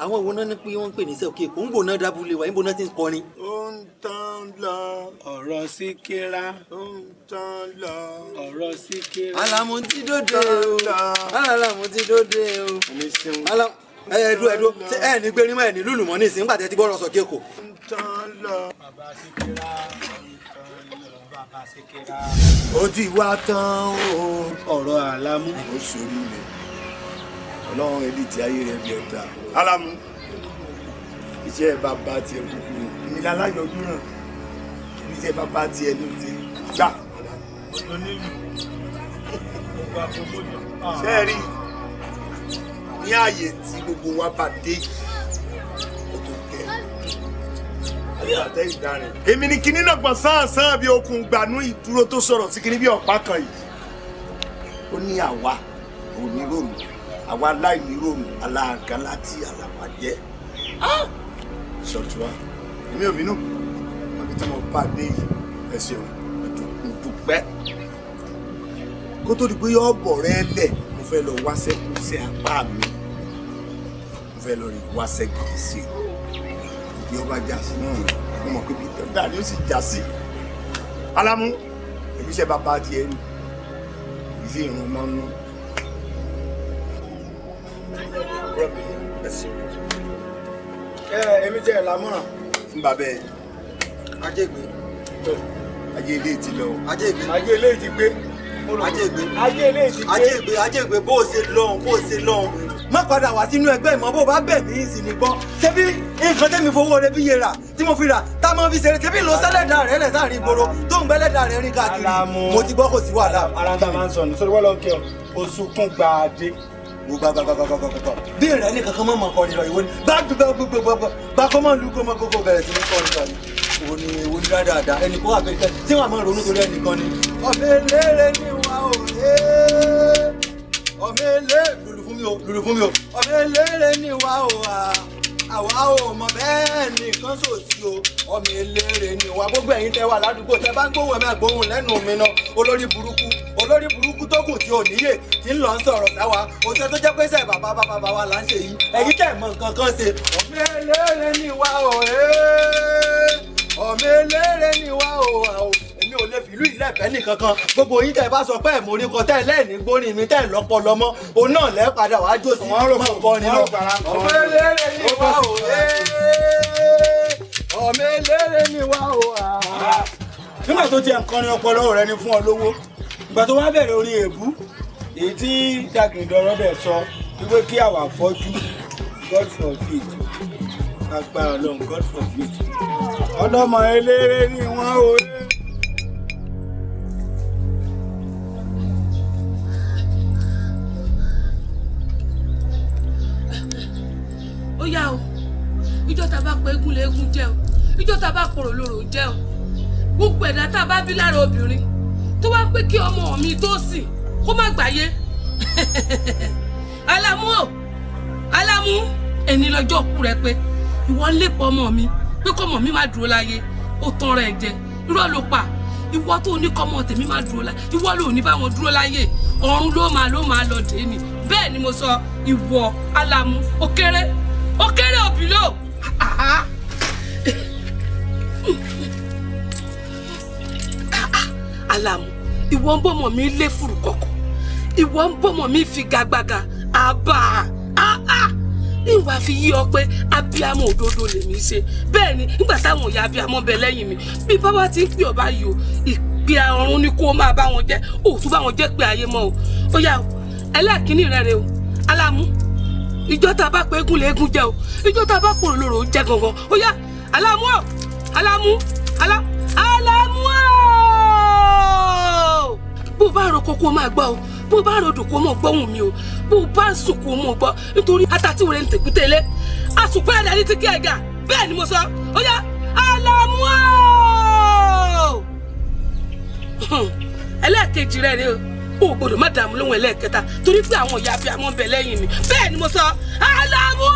Àwọn ìwo náà ní pé wọ́n ń pè ní sẹ́òkè kò ń bò náà dábúlé wa, ń bò náà ti ń kọrin. Ó ń tán lọ. Ọ̀rọ̀ Síkírá. Ó ń tán lọ. Ọ̀rọ̀ Síkírá. Àlàmú ti dóde o. Àlàmú ti dóde o. Ẹdú ẹdú, ẹ ní gbérí mọ́, ẹ ní lùlù mọ́ ní ìsìn nígbà tẹ́ ti gbọ́rọ̀ sọ̀kè kò. Ó ń tán lọ. Bàbá Síkírá. Bàbá Síkírá. Ó ti wá tán o. Ọ̀rọ̀ Àlàmú. Ó sórí rẹ̀. Ọlọ́run ẹbí ti ayé rẹ̀ bí ọ̀tá. Àlàmú, iṣẹ́ bàbá tiẹ̀ kúkú ni. Èmi láláyọjú náà. Iṣẹ́ bàbá tiẹ̀ ló ti gbà. Onílù. Ṣé ẹ rí ní ààyè tí gbogbo wa bá dé ó tó gẹ. Àtẹ ìdarin. Èmi ni kinní náà gbọ̀n sáàsán bí okùn gbanú ìdúró tó sọ̀rọ̀ sí kinní bí ọ̀pá kan yìí. Ó ní àwa onírònú, àwa aláìnírònú, aláàgálá tí àlàwà jẹ́. Ṣọ̀tún wa, èmi ò bínú, àbí tí mo bá dé yìí, ẹ ṣeun, mo dúpẹ́. Kó tó di pé yọ bọ̀ rẹ lẹ̀, mo fẹ́ lọ wáṣẹ́ kú sí apá mi. Mo fẹ́ lọ rí wáṣẹ́ gidi sí i. Bí ó bá já sí náà, mo mọ̀ pé bí dáa ni ó sì já sí. Àlàmú, èmi iṣẹ́ bàbá tiẹ̀ ni, èmi sì rún mọ́nú. Ẹ èmi jẹ́ ìlàmọ̀ràn. Fún bàbá ẹ. Ajégbé. Ajé ilé ti lọ. Ajégbé. Ajé ilé ti gbé. Ajégbé. Ajé ilé ti gbé. Ajégbé Ajégbé, bó o ṣe lọ́hùn, bó o ṣe lọ́hùn. Má padà wá sínú ẹgbẹ́ ìmọ̀, bó o bá bẹ̀ mí sì ní gbọ́. Ṣebí nǹkan tẹ́mi fowó rẹ bí iye rà tí mo fi rà tá a máa fi ṣeré, ṣebí lọ sẹ́lẹ̀dà rẹ̀ lẹ̀ sáàrin ìgboro tó ń gbẹ́lẹ́dà rẹ̀ rìn káàkiri. Mo ti gbọ́, kò sí wàhálà. Ara ń ta máa ń sọnù sórí wọ́n lọ kí ọ, oṣù kún gbàdé. Gbàgbàgbàgbàgbàgbà bí ìrẹ́ ní kankan mọ̀ mọ̀ kọrin lọ, ìwọ ni gbàgbàgbàgbàgbà bá kọ́ mọ̀ lù kó mọ̀ kókó bẹ̀rẹ̀ sí ní kọrin lọ ni. Ìwọ ni ìwọ ni dáadáa ẹnì kó wà fẹ́ kẹ́ tí wọ́n máa ronú torí ẹnìkan ni. Ọmọ eléré ni wà ó lé, ọmọ eléré lùlù fún mi o, lùlù fún mi o. Ọmọ eléré ni wà ó wà, àwa ò mọ bẹ́ẹ̀ nìkan sòsì o. Ọmọ eléré ni wà. Gbogbo ẹ̀yin tẹ́ wà ládùúgbò tẹ́ bá ń gbóhùn ẹ̀ máa gbóhùn lẹ́nu mi náà. Olórí burúkú, olórí burúkú tó kù tí ò níyè tí ń lọ ń sọ̀rọ̀ sáwa òṣè tó jẹ́ pé sẹ́ bàbá bàbá bàbá là ń ṣe yìí, ẹ̀yin tẹ́ mọ nǹkan kan ṣe. Ọmọ eléré ni wà o, ọmọ eléré ni wà o. Èmi ò lè fìlú ìlẹ̀fẹ́ nìkankan. Gbogbo yín tẹ́ bá sọ pé ẹ̀ mórí kọ tẹ́ lẹ́ẹ̀ní gbórin mi tẹ́ lọ́pọlọ mọ́, òun náà lẹ́ padà wàá jó sí mọ́ kọrin lọ. Ọmọ eléré ni wà o, ọmọ eléré ni wà o. Nígbà tó tiẹ̀ ń kọrin ọpọlọ rẹ ni fún ọ lówó, ìgbà tó wá bẹ̀rẹ̀ orin èébú èyí tí Dàgìndọ̀rọ̀ bẹ̀ sọ wípé kí àwa fọ́jú, God forbid, agbára Ọlọ́run, God forbid. Ọlọ́mọ eléré ni wọ́n o. pe eégún léégún jẹ́ o, ìjọ tá a bá porò lóró jẹ́ o. Gbogbo ẹ̀dá tá a bá bí lára obìnrin tó wá pé kí ọmọ mi tó sìn kó má gbàyé. Àlàmú o, Àlàmú, ẹni lọ́jọ́ kú rẹ pé ìwọ ń lépa ọmọ mi pé kọ́mọ mi má dúró láyé, ó tán rẹ̀ jẹ, irọ́ ló pa. Ìwọ tó ní kọ́mọ tèmi má dúró láyé, ìwọ ló ní bá wọn dúró láyé, ọ̀run ló máa lọ dé ni. Bẹ́ẹ̀ ni mo sọ, ìwọ Àlàmú, ó kéré, ó kéré òbí lò. Àlàmú, ìwọ ń bọ́mọ mi lé fùrù kọ̀kọ̀, ìwọ ń bọ́mọ mi fi gagbaga, àbá ìwà fi yí ọ pé abiyamọ òdodo lèmi ṣe. Bẹ́ẹ̀ ni nígbà táwọn ìyá abiyamọ bẹ lẹ́yìn mi, bí bàbá ti ń pè ọ báyìí o, ìpè ọ̀run ni kó máa bá wọn jẹ́, òtún bá wọn jẹ́ pé ayé mọ́ o. Ó yá o, ẹlẹ́ẹ̀kínní rẹ rè o, Àlàmú, ìjọ tá a bá pé eégún léégún jẹ o, ìjọ tá a bá pòrò lòrò jẹ gangan. Ó yá Àlàmú o, Àlàmú, Àlàmú o. Bó o bá ro kókó máa gbọ́ o, bó o bá rodò kó mọ̀ gbọ́hùn mi o, bó o bá sùn kó mọ̀ gbọ́, nítorí atati wẹ̀rẹ̀ ń tẹ̀kútẹ̀lé àsùnkú ẹ̀dá ní ti kí ẹ̀gà. Bẹ́ẹ̀ ni mo sọ. Ó yá Àlàmú o. Ẹlẹ́ẹ̀kejì rẹ̀ rèé o, ò gbọ́dọ̀ má dààmú lóhùn ẹlẹ́ẹ̀kẹta, torí pé àwọn ìyá abiyamọ ń bẹ lẹ́yìn mi. Bẹ́ẹ̀ ni mo sọ. Àlàmú o.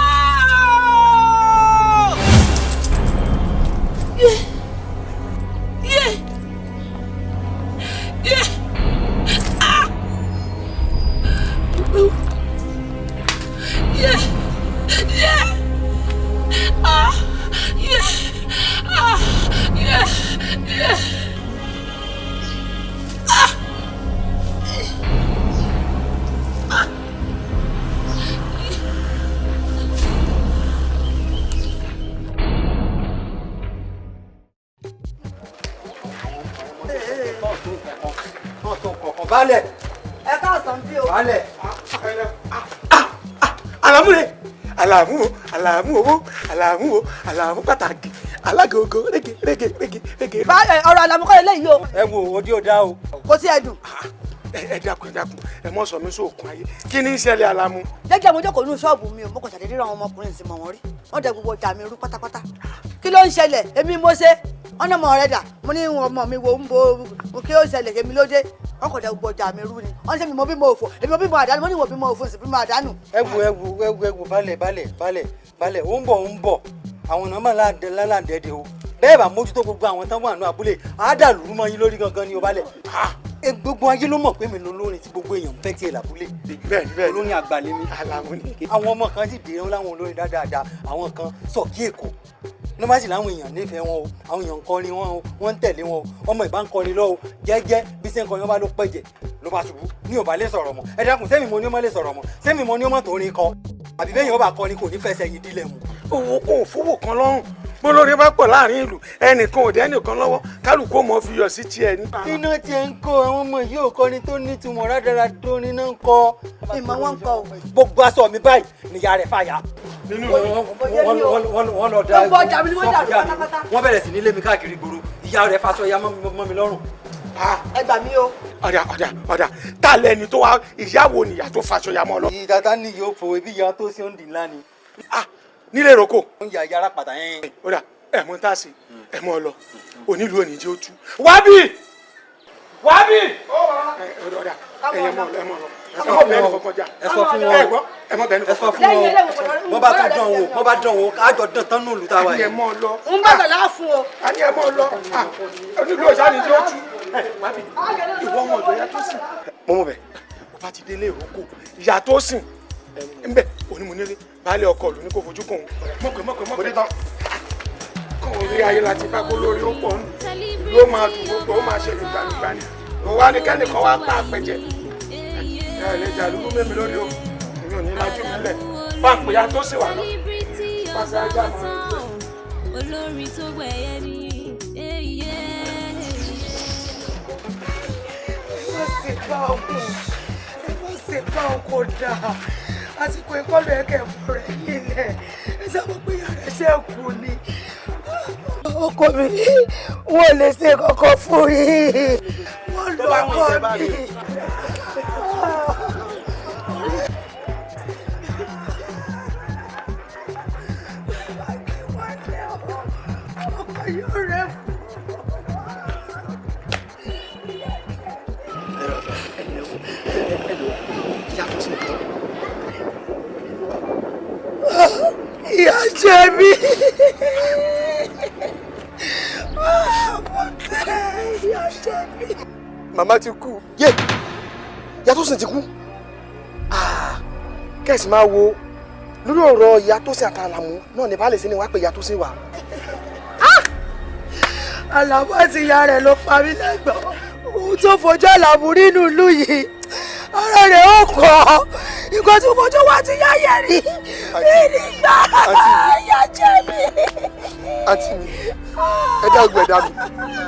Yé yé yé. Yeah, yeah, ah, yeah, ah, yeah, yeah, ah, ah. Balẹ̀. Ẹ káàsán bí o. Balẹ̀. Àlàmú rẹ, Àlàmú o, Àlàmú owó, Àlàmú o, Àlàmú pàtàkì, alágogo, rége rége rége rége. Báyọ̀ ọ̀rọ̀ Àlàmú kọ́ eléyìí o. Ẹ wo ojú ọ̀dà o. Kò sí ẹ̀dùn. Ẹ dákun, ẹ dákun, ẹ mọ sọ mi sóòkun ayé, kí ni í ṣẹlẹ̀ Àlàmú? Jẹ́jẹ́ mo jókòó nínú ṣọ́ọ̀bù mi o, mo kàn ṣàdédé rí àwọn ọmọkùnrin sí mọ̀ wọ́n rí. Wọ́n dẹ gbogbo ọjà mi rú pátápátá. Kí ló ń ṣẹlẹ̀? Èmi mo ṣe. Wọ́n náà mọ̀ ọ̀rẹ́ dà. Mo ní ọmọ mi wo ń bo kí ó ṣẹlẹ̀ èmi ló dé. Wọ́n kò dẹ gbogbo ọjà mi rú ni. Wọ́n ṣe mi mo bí mo òfò, èmi mo bí mo àdánù, mo ní ìwò bí mo òfò sì bí mo àdánù. Ẹ wo ẹ wo ẹ wo ẹ wo, balẹ̀ balẹ̀ balẹ̀ balẹ̀, ó ń bọ̀ ó ń bọ̀, àwọn ọ̀nà máa láǹdẹ̀dẹ̀ o. Bẹ́ẹ̀ bá mójútó gbogbo àwọn tán wà ní abúlé, àádàlú mọ́ yín lórí gangan ni o balẹ̀. Gbogbo ayé ló mọ̀ pé mi lolórin tí gbogbo èèyàn ń fẹ́ tiẹ̀ lábúlé. Bẹ́ẹ̀ni olórin àgbàlẹ̀ mi. Àlàmú ni. Àwọn ọmọ kan sì dé láwọn olórin dáadáa, àwọn kan sọ̀kí Èkó ní wọ́n sì láwọn èèyàn nífẹ̀ẹ́ wọn o, àwọn èèyàn ń kọrin wọn o, wọ́n ń tẹ̀lé wọn o. Ọmọ ìbá ń kọrin lọ́wọ́ jẹ́jẹ́ bí sẹ́ ń kọrin wọn bá ló pẹ̀jẹ̀ ló bá ṣubú ní ò bá lè sọ̀rọ̀ mọ́. Ẹ dákun, sẹ́mi mo ní ó má lè sọ̀rọ̀ mọ́, sẹ́mi mo ní ó má tó rin kọ, àbí bẹ́ẹ̀ yẹn ó bá kọrin kò ní fẹsẹ̀ yín dílẹ̀ mu. Owó kò fowó kan lọ́rùn, bólórí bá pọ̀ láàrin ìlú, ẹnìkan ò dé ẹnìkan lọ́wọ́, kálukú ó mọ̀ fi yọ̀ sí tiẹ̀ ní. Iná tiẹ̀ ń kọ àwọn ọmọ yìí ò kọrin tó nítumọ̀ rádaràdó orin náà ń kọ. Ìmọ̀ wọn ń kọ o. Gbogbo aṣọ mi báyìí níyà rẹ̀ fàyà. Nínú wọ́n lọ da Gbogbo ọjà mi ni wọ́n dàrú pátápátá. Wọ́n bẹ̀rẹ̀ sí ní lé mi káàkiri gbòòrò, ìyá rẹ̀ faṣọ ya mọ́ mi lọ́rùn. Ẹ gbà mí o. Ọ̀dà ọ̀dà ọ̀dà, tá lẹni tó wá ìyàwó nìyà tó faṣọ ya mọ́ lọ. Ìyá ní yóò fò ebi ìyá tó ṣe ń dì ńlá ni. Nílé ìrókò. Ó ń ya yàrá pàtà yẹn. Ọ̀dà ẹ̀ mọ tá a ṣe, ẹ̀ mọ lọ, onílù òní jẹ́ ó tú. Wábì! Wábì! Ọ̀dà ẹ̀yẹ mọ lọ, ẹ̀ mọ lọ. Ẹ mọ bẹ́ẹ̀ ni kọ̀ọ̀kan jà. Ẹ sọ fún wọn. Ẹ gbọ́, ẹ mọ bẹ́ẹ̀ ni Ẹ sọ kọ̀ọ̀kan fún wọn. Wọ́n bá tún dán wò, wọ́n bá dán wò, àjọ dán tán nù lùtà wa Àní yìí. ẹ mọ lọ. Ń bá bàlá fún o. Àní ẹ mọ lọ. Onílù òṣà ni jẹ́ ó tú. Wábì, ìwọ ọmọ ọ̀dọ̀ ya tó sìn. Mo mọ̀ bẹ́ẹ̀, mo bá ti délé ìrókò, ìyá tó sìn nbẹ onímọ̀nílé baálé ọkọ ìlú ní kò fojú kàn. Mọ̀pẹ́ mọ̀pẹ́ mọ̀pẹ́ kàn orí ayé láti bá kó lórí ó pọ̀ nù ló máa dùn gbogbo ó máa ṣe lùgbàlùgbà ni òun wá ní kẹ́nìkan wá pa àpẹjẹ ẹ lè jà lúrú mẹ́mi lórí o, èmi ò ní lajú mi lẹ̀ bá ń pè ya tó sì wà lọ pàṣẹ ajá mọ́. Olórin tó gbẹ̀yẹ ni. Ẹ má ṣe bá òkú, ẹ má ṣe bá òkú dáa. Àsìkò ìkọlù ẹ̀kẹ́ fún rẹ̀ nílẹ̀, ẹ sábà pé yàrá ẹsẹ̀ kù ni. Ọkọ mi, wọn ò lè ṣe kankan fún yín. Wọ́n lọ ọkọ mi. Ayọ̀ rẹ̀ Ìyá jẹ mí. Ìyá jẹ mí. Màmá ti kú. Yé! Ìyá Tósìn ti kú. Kẹ́sì máa wo lórí ọ̀rọ̀ ìyá Tósìn àti Àlàmú náà ní baálé sí ni wàá pè ìyá Tósìn wá. Àlàmú àti ìyá rẹ̀ ló pa mí lẹ́gbọ̀n. Ohun tó fojú Àlàmú rí nínú ìlú yìí, ara rẹ̀ ó kọ́. Nǹkan tó fojú wá ti yá yẹ̀ rí. Mi nígbà ìyá jẹ mí. Àǹtí mi, ẹ dá ogun ẹ̀dá mi,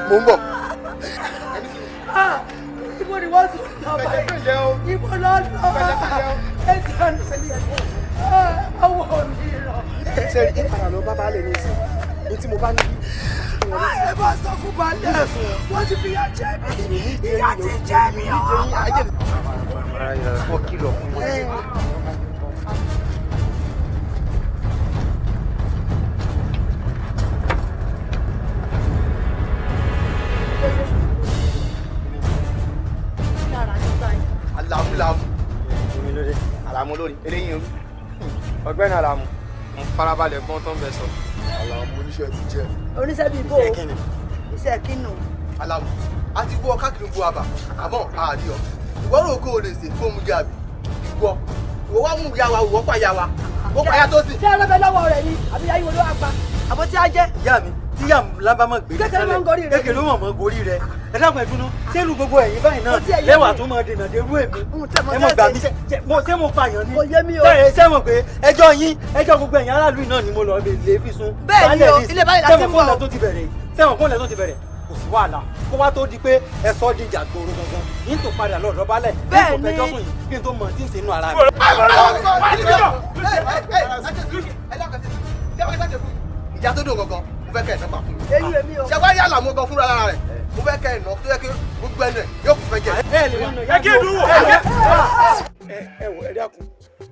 mò ń bọ̀. Ibo ni wọ́n tún lọ báyìí? Ibo lọ lọ? Ẹ ti hàn sí ọwọ́ mi rọ. Ṣé ìpadà lọ bá baálé ní ìsìn? Ní tí mo bá níbí. Ẹ bá sọ fún baálé, wọ́n ti fi ìyà jẹ mí. Ìyà ti jẹ mí ọ́. Wọ́n kìlọ̀ fún mi. Àlàmú Àlàmú lórí eléyìí rú ọ̀gbẹ́ni Àlàmú mo farabalẹ̀ gbọ́n tó ń bẹ sọ. Àlàmú oníṣẹ́ ti jẹ́. Oníṣẹ́ bíi bó o? Iṣẹ́ kínú. Àlàmú a ti wọ káàkiri gbogbo àbà àmọ́ àárí ọ ìwọ rò kó o lè ṣe kó o mú jẹ àbí ìwọ ìwọ wá mú ìyá wa ìwọ pa ìyá wa ìwọ pa ìyá tó sì. Ṣé ọlọ́bẹ lọ́wọ́ rẹ̀ ni àbí ayé wo ló wá pa? Àbó tí a jẹ́. Ìyá mi tí yà lábá mọ̀ gbé Kékeré máa ń gorí rẹ̀. Kékeré mọ̀ mọ́ gorí rẹ̀. Ẹ dákun ẹ dúná ṣé irú gbogbo ẹ̀yin báyìí náà lẹ́wà tó máa dènà dé irú èmi ẹ mọ̀ gbà mí ṣé mo pààyàn ni. Kò yé mi o. Ṣé ṣé mọ̀ pé ẹjọ́ yín ẹjọ́ gbogbo ẹ̀yin aráàlú náà ni mo lọ lè fi sun. Bẹ́ẹ̀ ni o, ilé báyìí la ti ń bọ̀. Ṣé mọ̀ kóńlẹ̀ tó ti bẹ̀rẹ̀ ṣé mọ̀ kóńlẹ̀ tó ti bẹ̀rẹ̀ kò sí wàhálà kó wá tó di pé ẹ sọ di ìjà gbòòrò gangan yín tó padà lọ́dọ̀ balẹ̀ yín tó fẹjọ́ sùn yìí kí n tó mọ̀ tí ń ṣe inú ara mi. Ìyá tó dùn gangan mo fẹ́ kẹ́ ẹ̀ nọ́pà fún mi. Eyín èmi o. Ṣé wá rí Àlàmú gan fúnra lára rẹ̀ mo fẹ́ kẹ́ ẹ̀ nà tó yẹ kí gbogbo ẹnu ẹ̀ yóò kún fẹ́ jẹ. Ẹ kí ìlú wò. Ẹ wò ẹ dákun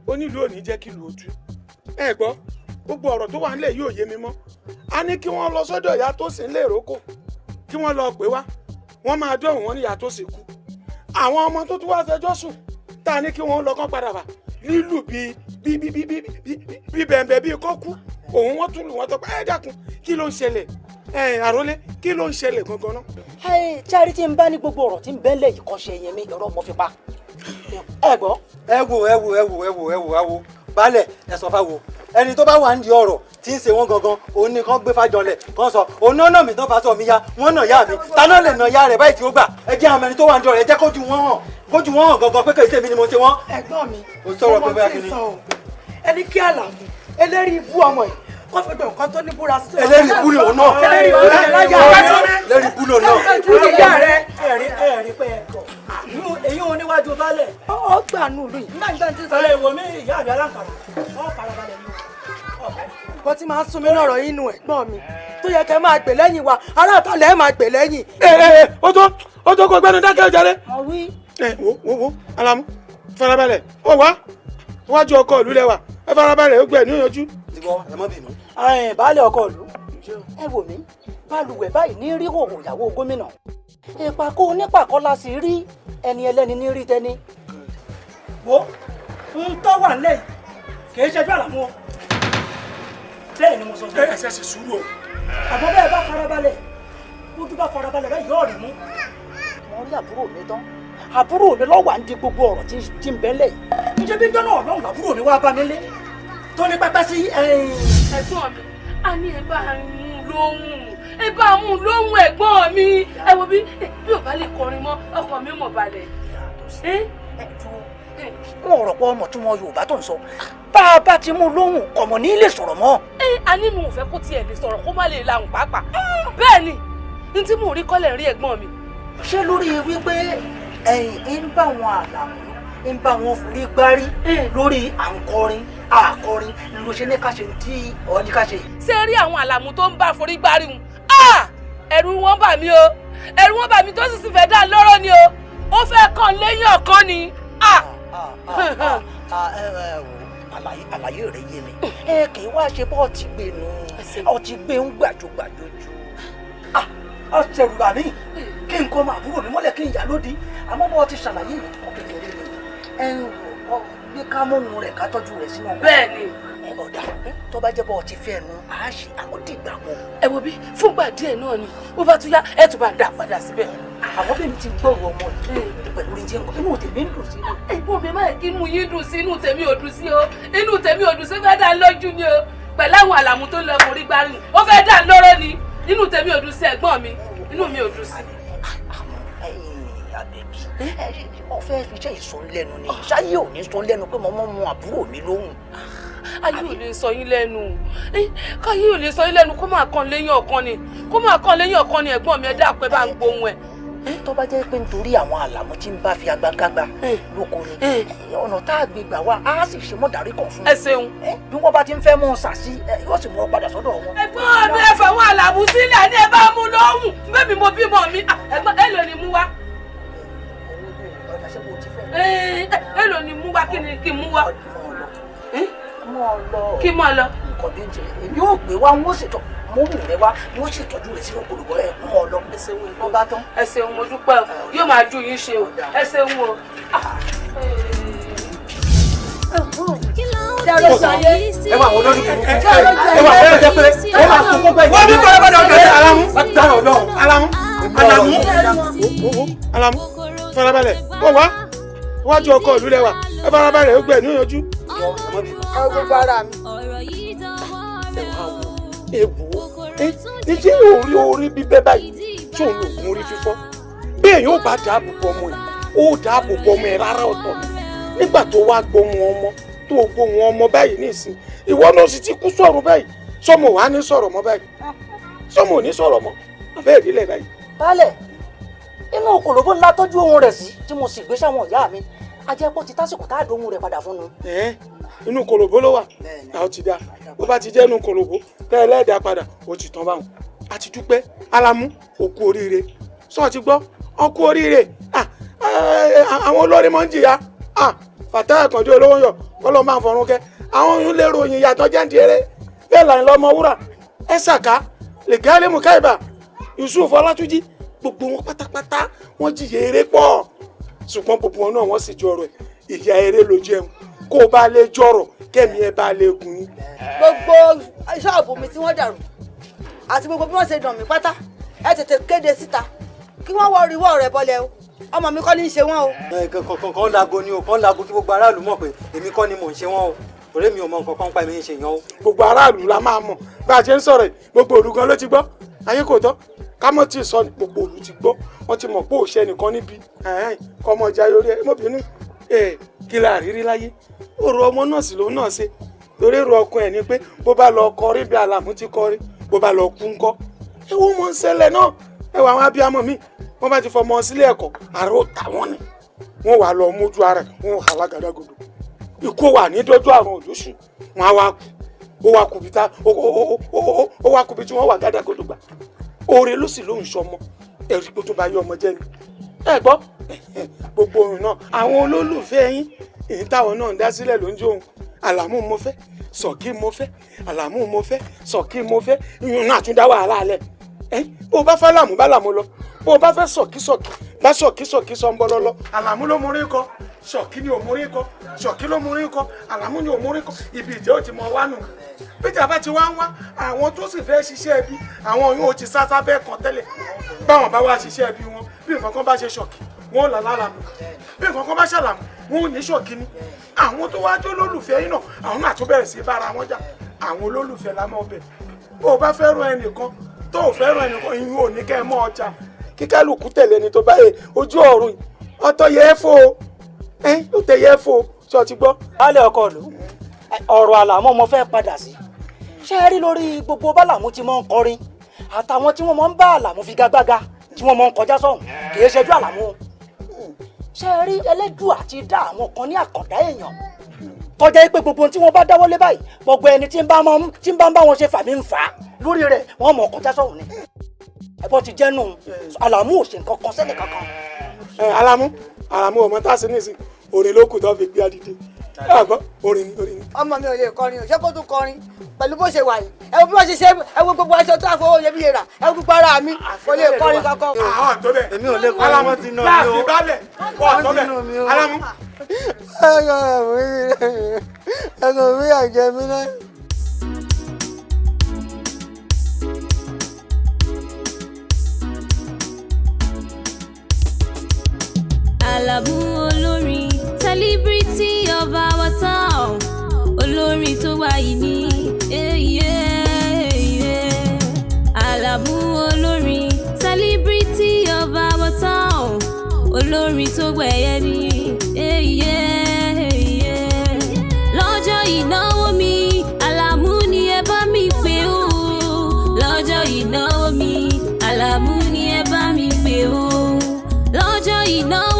onílù ò ní jẹ́ kí ìlú ojú ẹ gbọ́ gbogbo ọ̀rọ̀ tó wà nílẹ̀ yóò yé mi mọ́. A ní kí wọ́n lọ sọ́dọ̀ ìyá Tósìn lè rókò kí wọ́n lọ pè wá wọ́n máa dọ̀hùn wọn ní ìyá Tósìn kú. Àwọn ọmọ tó tún wá fẹjọ́ sùn tá a ní kí wọ́n lọ kán padà wá lílù bíi bíi bíi bíi bíi bẹ̀m̀bẹ̀ bíi kọ́ kú òun wọ́n tún lù wọ́n tọ́ pé ẹ dákun kí ló ń ṣẹlẹ̀ ẹ àrólé kí ló ń ṣẹlẹ̀ gangan náà. Ẹ charity ń bá ní gbogbo ọ̀rọ̀ tí ń bẹ́lẹ̀ yìí kọ́ ṣe yẹn mi ọ̀rọ̀ mo fi pa. Ẹ gbọ́. Ẹ wo ẹ wo ẹ wo ẹ wo ẹ wo ẹ wo baálẹ̀ ẹ sọ fáwo ẹni tó bá wà nídìí ọ̀rọ̀ tí ń ṣe wọ́n gangan òun ni kàn gbé fàjọlẹ̀ kàn sọ òun náà nà mí tán fàṣọ mi ya wọ́n nà ya mi ta náà lè nà ya rẹ̀ báyìí tí ó gbà ẹ jẹ́ àwọn ẹni tó wà nídìí ọ̀rọ̀ ẹ jẹ́ kójú wọn hàn kójú wọn hàn gangan pé kò sí èmi ni mo ṣe wọ́n. Ẹ̀gbọ́n mi, Ó sọ̀rọ̀ mo pé bóyá mọ tí kí ń ni. sọ o. Ẹni kí Àlàmú eléri ibú ọmọ yìí kó fi dùn nǹkan tó ní búra sí. Eléri ibú lòun náà. Eléri ibú lòun náà. Eléri ibú lòun náà. Eléri ibú ìyá rẹ. Ẹ̀rí ẹ̀rí pé ẹ kọ̀ èyí ò níwájú baálẹ̀. Ó gbà nù lù yìí. Nígbà tí ń sọ. Ẹ wò mí ìyá mi aláǹkàrà ọ farabalẹ̀ ni o. Nǹkan tí máa ń sún mi lọ́rọ̀ inú ẹ̀gbọ́n mi tó yẹ kẹ́ máa gbè lẹ́yìn wa ará àtàlẹ́ ẹ̀ máa gbè lẹ́yìn. Ẹ ẹ ẹ ó tó ó tó kó gbẹnu dákẹ́ ọjà rẹ. Ẹ wo wo wo Àlàmú farabalẹ̀ ó wá wájú ọkọ ìlú lẹ́wà ẹ farabalẹ̀ ó gbẹ ní òyànjú. Ẹ má bínú. Ẹ baálé ọkọ ìlú ẹ wò mí balùwẹ̀ báyìí ní rí hòhò ìyàwó gómìnà ìpàkó onípàkọ́ la sì rí ẹni ẹlẹ́ni ní rí tẹni. Wo ń tọ́ wà nílẹ̀ yìí kì í ṣẹjú Àlàmú o bẹ́ẹ̀ ni mo sọ fún ẹ. Ẹ ṣe sùúrù o. Àmọ́ bẹ́ẹ̀ bá farabalẹ̀ bójú bá farabalẹ̀ báyìí yóò rí mú. Mo rí àbúrò mi tán àbúrò mi lọ́wọ́ à ń di gbogbo ọ̀rọ̀ tí ń bẹ́lẹ̀ yìí. Ǹjẹ́ bí jọ́nà ọ̀lọ́run làbúrò mi wá bá mi lé tó ní pẹ́pẹ́ sí ẹ̀yìn. Ẹ̀gbọ́n mi a ní ẹ bá mú lóhùn ẹ bá mú lóhùn ẹ̀gbọ́n mi ẹ wo bí bí ò bá lè kọrin mọ́ ọkàn mi mọ̀ balẹ̀. Wọn ò rọ̀ pọ̀ ọmọ tí wọn Yorùbá tó ń sọ bá a bá ti mú lóhùn kọ̀mọ̀ ní lè sọ̀rọ̀ mọ́. Ẹ a ní mi ò fẹ́ kó tiẹ̀ lè sọ̀rọ̀ kó má lè lahùn pàápàá bẹ́ẹ̀ ni n tí mò ń rí kọ́lẹ̀ rí ẹ̀gbọ́n mi. Ṣé lórí wípé ẹ̀yin ń bá wọn Àlàmú ń bá wọn forí gbárí lórí à ń kọrin àkọrin ló ṣe ní ká ṣe tí ọ ní ká ṣe. Ṣé rí àwọn Àlàmú tó ń bá forí gbárí wọn ẹ̀rù wọn bà mí o ẹ̀rù wọn bà mí tó sì sì fẹ́ dá lọ́rọ̀ ni o ó fẹ́ kàn lẹ́yìn ọ̀kan ni. Àlàyé rẹ yé mi ẹ kì í wá ṣe bọ́ ọtí gbé nu ọtí gbé ń gbàjọgbàjọ jù Ọ̀sẹ̀rù bà mí kí n kọ́ ọmọ àbúrò mi mọ́lẹ̀ kí n yà lódì, àmọ́ bọ́ ti ṣàlàyé mi kọ́ kékeré ni ẹn kọ́ bí ká mọ̀nù rẹ̀ ká tọ́jú rẹ̀ sínú ọkọ̀. Bẹ́ẹ̀ni. Ọ̀dà tó bá jẹ́ bọ́ ti fẹ́ nu àá ṣe àwọn dìgbà wo. Ẹ wo bí fúngbà díẹ̀ náà ni bó bá tún yá ẹ tún bá ń dà padà síbẹ̀. Àwọn bẹ́ẹ̀ mi ti gbọ́rọ̀ ọmọ yìí pẹ̀lú orin tí ń kọ́, inú tèmi ń dùn sí i. Ẹ̀gbọ́n mi, má kí inú yín dùn sí, inú tèmi ò dùn sí o, inú tèmi ò dùn sí, fẹ́ dà lójú ni o, pẹ̀lú àwọn àlàmú tó ń lọ forí gbárí, ó fẹ́ dà lóró ni, inú tèmi ò dùn sí ẹ̀gbọ́n mi, inú mi ò dùn sí. Àbẹ̀bí, ọ̀fẹ́ fi iṣẹ́ ìsọ̀lẹ́nu ni, ṣáyé ò ní sọ lẹ́nu pé mo mọ́ mu àbúrò mi lóhùn. Ayé ò lè sọ yín lẹ́nu, káyé ò lè sọ yín lẹ́nu, kó máa kàn lẹ́yìn ọ̀kan ni, kó máa kàn lẹ́yìn ọ̀kan ni. Ẹ̀gbọ́n mi, ẹ dákun, ẹ bá ń gbóhùn ẹ̀. Tó bá jẹ́ pé nítorí àwọn àlàmú tí ń bá fi agbákágbá lóko ni, ọ̀nà tá a gbé gbà wá á sì ṣe mọ́dàrí kan fún un. Ẹ ṣeun. Bí wọ́n bá ti ń fẹ́ mú un sàsí, yóò sì mú ọ padà sọ́dọ̀ wọn. Ẹ̀gbọ́n mi, ẹ fà àwọn àlàmú sílẹ̀ ní ẹ bá mú lóhùn, bẹ́ẹ̀ mi mo bímọ mi. Ẹ̀gbọ́n, èlò ni mú wá? Èlò ni mú wá? Kí ni kí mú wá? Kí mọ́ lọ. Nǹkan bí n jẹ èmi ò gbé wá, wọn ó sì tọ mo wù rẹ wá, wọn ó sì tọ́jú rẹ sínú kòlòbọ ẹ mọ́ ọ lọ. Wọn bá tán. Ẹ ṣeun, mo dúpẹ́ o, yóò máa ju yín ṣe o, ẹ ṣeun o. Ẹ wà wọn lọ́dún ẹ wà wọn jẹ pé ẹ wà sunkún pé. Wọ́n ní fọlọ́bàdàn ọ̀gá Alamu dáhùn ọlọ́run Alamu Alamu Alamu farabalẹ̀ ó wá wájú ọkọ ìlú lẹ́wà, ẹ farabalẹ̀, ó gbẹ ní òyànjú. Gbogbo ara mi. Ewu ẹ jẹ́ orí bíbẹ́ báyìí tí òun lògùn orí fífọ́ bí èèyàn ò bá dáàbò bo ọmọ yìí, ó dáàbò bo ọmọ ẹ rárá ọ̀tọ̀ ni. Nígbà tó wá gbóhùn ọmọ tó gbóhùn ọmọ báyìí nísìn, ìwọ náà sì ti kú sọ̀rọ̀ báyìí, sọmọ wàá ní sọ̀rọ̀ mọ́ báyìí, sọmọ ò ní sọ̀rọ̀ mọ́ bẹ́ẹ̀ nílẹ̀ báyìí. Baálẹ̀, inú kòlóbó ńlá tọ́jú ohun rẹ̀ sí tí mo sì gbé sáwọn ìyá mi, ajẹ́pọ̀ ti tásìkò tá a dóhun rẹ̀ padà fún un. Inú kòlòbó ló wà, àwọn ti dá bó bá ti jẹ́ inú kòlòbó tẹ́ ẹ lẹ́ẹ̀dá padà, ó ti tán báwọn. A ti dúpẹ́ Alamu, ó kú oríire, sọ ti gbọ́, ó kú oríire. Àwọn olórin máa ń jìyà, Fatai Àkànjí olówó yọ kọ́lọ́ máa ń fọrún kẹ́ àwọn oyún lérò òyìn ìyàtọ̀ jẹ́ǹdì eré bẹ́ẹ̀ là ń lọ́mọ wúrà ẹ ṣàká lẹ́gàálẹ́ mukaiba Yusuf Ọlátúnjí, gbogbo wọn pátápátá wọ́n jìyà eré pọ̀, ṣùgbọ́n gbogbo wọn náà wọ́n sì jọrọ̀ ìyà eré ló jẹun, kó o bá lè jọrọ̀ kẹ́mi ẹ bá lè gùn yín. Gbogbo ṣọ́ọ̀bù mi tí wọ́n dàrú àti gbogbo bí wọ́n ṣe dàn mí pátá, ẹ tètè kéde síta kí wọ́n wọ oríwọ́ rẹ̀ bọ́lẹ̀ o, ọmọ mi kọ́ ní í ṣe wọ́n o. Kàn lago ni o, kàn lago kí gbogbo aráàlú mọ̀ pé èmi kọ́ ni mò ń ṣe wọ́n o, torí mi ò mọ nǹkan kan pa èmi ń ṣe yàn o. Gbogbo aráàlú la máa mọ̀ bá a ṣe ń sọ̀rọ̀ yìí, gbogbo òlu gan ló ti gbọ́, ayé kò tọ́ kámọ́ tí ì sọ, gbogbo òlu ti gbọ́, wọ́n ti mọ̀ pé òṣè nìkan níbi kọ́mọ ọjà yorí ẹ mọ́bìnrin kí la rírí láyé òru ọmọ náà sì lòun náà ṣe, torí èrò ọkọ ẹ̀ ni pé bó bá lọ kọrí bí Àlàmú ti kọrí, bó bá lọ kú ńkọ́, ewu mọ̀ ń ṣẹlẹ̀ náà. Ẹ wọ àwọn abiyamọ mi, wọ́n bá ti fọmọ sílé ẹ̀kọ́ àrò tàwọn ni wọ́n wà lọ mójú ara wọn wà lágàdàgodo, ikú wà ní dọ́jú àrùn òlóṣù, wọn á wá kú, ó wá kúbi tá ó wá kúbi tí wọ́n wà gàdàgodo gbà. Oore ló sì lóhùn sọmọ ẹ̀rí pé tó bá yọ ọmọ jẹ́ ni ẹ gbọ́ gbogbo ohun náà. Àwọn olólùfẹ́ yín èyí táwọn náà ń dá sílẹ̀ ló ń jó ohun Àlàmú mo fẹ́ sọ̀kí mo fẹ́ Àlàmú mo fẹ́ sọ̀kí mo fẹ́, ìyún náà tún dá wàhálà lẹ̀. Bó o bá fẹ́ làmú bá làmú lọ, bó o bá fẹ́ sọ̀kí sọ̀kí bá sọ̀kí sọ̀kí sọ ń bọ́ lọ́lọ́. Àlàmú ló múrí kọ, sọ̀kí ni ò múrí kọ, sọ̀kí ló múrí kọ, Àlàmú ni ò múrí kọ, ibi ìjẹ́ ò ti mọ wá nù. Pété bá ti wá ń wá àwọn tó sì fẹ́ ṣiṣẹ́ ẹbí, àwọn yóò ti sá sábẹ́ kan tẹ́lẹ̀, báwọn bá wá ṣiṣẹ́ ẹbí wọn, bí nǹkan kan bá ṣe sọ̀kí wọn ò là lálàmú, bí nǹkan kan bá ṣàlàmú wọn ò ní sọ̀kí ni. Àwọn tó wá jó lólùfẹ́ yín náà, àwọn náà tún bẹ̀rẹ̀ sí bára wọn jà, àwọn olólùfẹ́ la mọ̀ bẹ̀. Bó o bá fẹ́ràn ẹnìkan tó o fẹ́ràn ẹnìkan, ìyún ò ní kẹ́ ẹ mọ́ ọjà kíkálukú tẹ̀lé ẹni tó bá yẹ ojú ọ̀run ọ̀tọ̀ yẹ ẹ́ fò ẹ́ ó tẹ yẹ ẹ́ fò ṣé o ti gbọ́. Baálé ọkọ ìlú, ọ̀rọ̀ Àlàmú mo fẹ́ padà sí. Ṣé ẹ rí lórí gbogbo bálàmú tí mò ń kọrin àtàwọn tí wọ́n mọ̀ ń bá Àlàmú figagbága tí wọ́n mọ̀ ń kọjá sọ̀hún, kì í ṣẹjú Àlàmú o. Ṣé ẹ rí Ẹlẹ́dùà ti dá àwọn kan ní àkàndá èèyàn tọ́jà pé gbogbo tí wọ́n bá dáwọ́lé báyìí, gbogbo ẹni tí ń bá ń bá wọn ṣe fàmí ń fà á lórí rẹ̀, wọ́n mọ̀ kọjá sọ̀hún ni. Ẹ̀bọ ti jẹ́nu Àlàmú ò ṣe nǹkan kan sẹ́nì kankan. Àlàmú Àlàmú ọmọ tá a sì nísìn òrè ló kù tó fi gbé adìde. Àgbọ̀ orin ni orin ni. Ọmọ mi ò lè kọrin o, ṣé kó tún kọrin pẹ̀lú bó ṣe wà yìí? Ẹ wo bí wọ́n ṣe ṣe, ẹ wo gbogbo aṣọ tó àfọwọ́ iyebíye rà, ẹ wo gbogbo ara mi, kò lè kọrin kankan. Àwọn tó bẹ̀. Èmi ò lè kọrin. Alamu ti nà mí o. Láàfin balẹ̀. Ọ̀ tó bẹ̀. Alamu. Ẹ̀kọ́ mi àjẹ mi náà. Àlàmú olórin, celebrity of our town, olórin tó wáyé ní. Àlàmú olórin, celebrity of our town, olórin tó gbẹ̀yẹ ní. Lọ́jọ́ ìnáwó mi, Àlàmú ni ẹ bá mi pè ó. Lọ́jọ́ ìnáwó mi, Àlàmú ni ẹ bá mi pè ó. Lọ́jọ́ ìnáwó.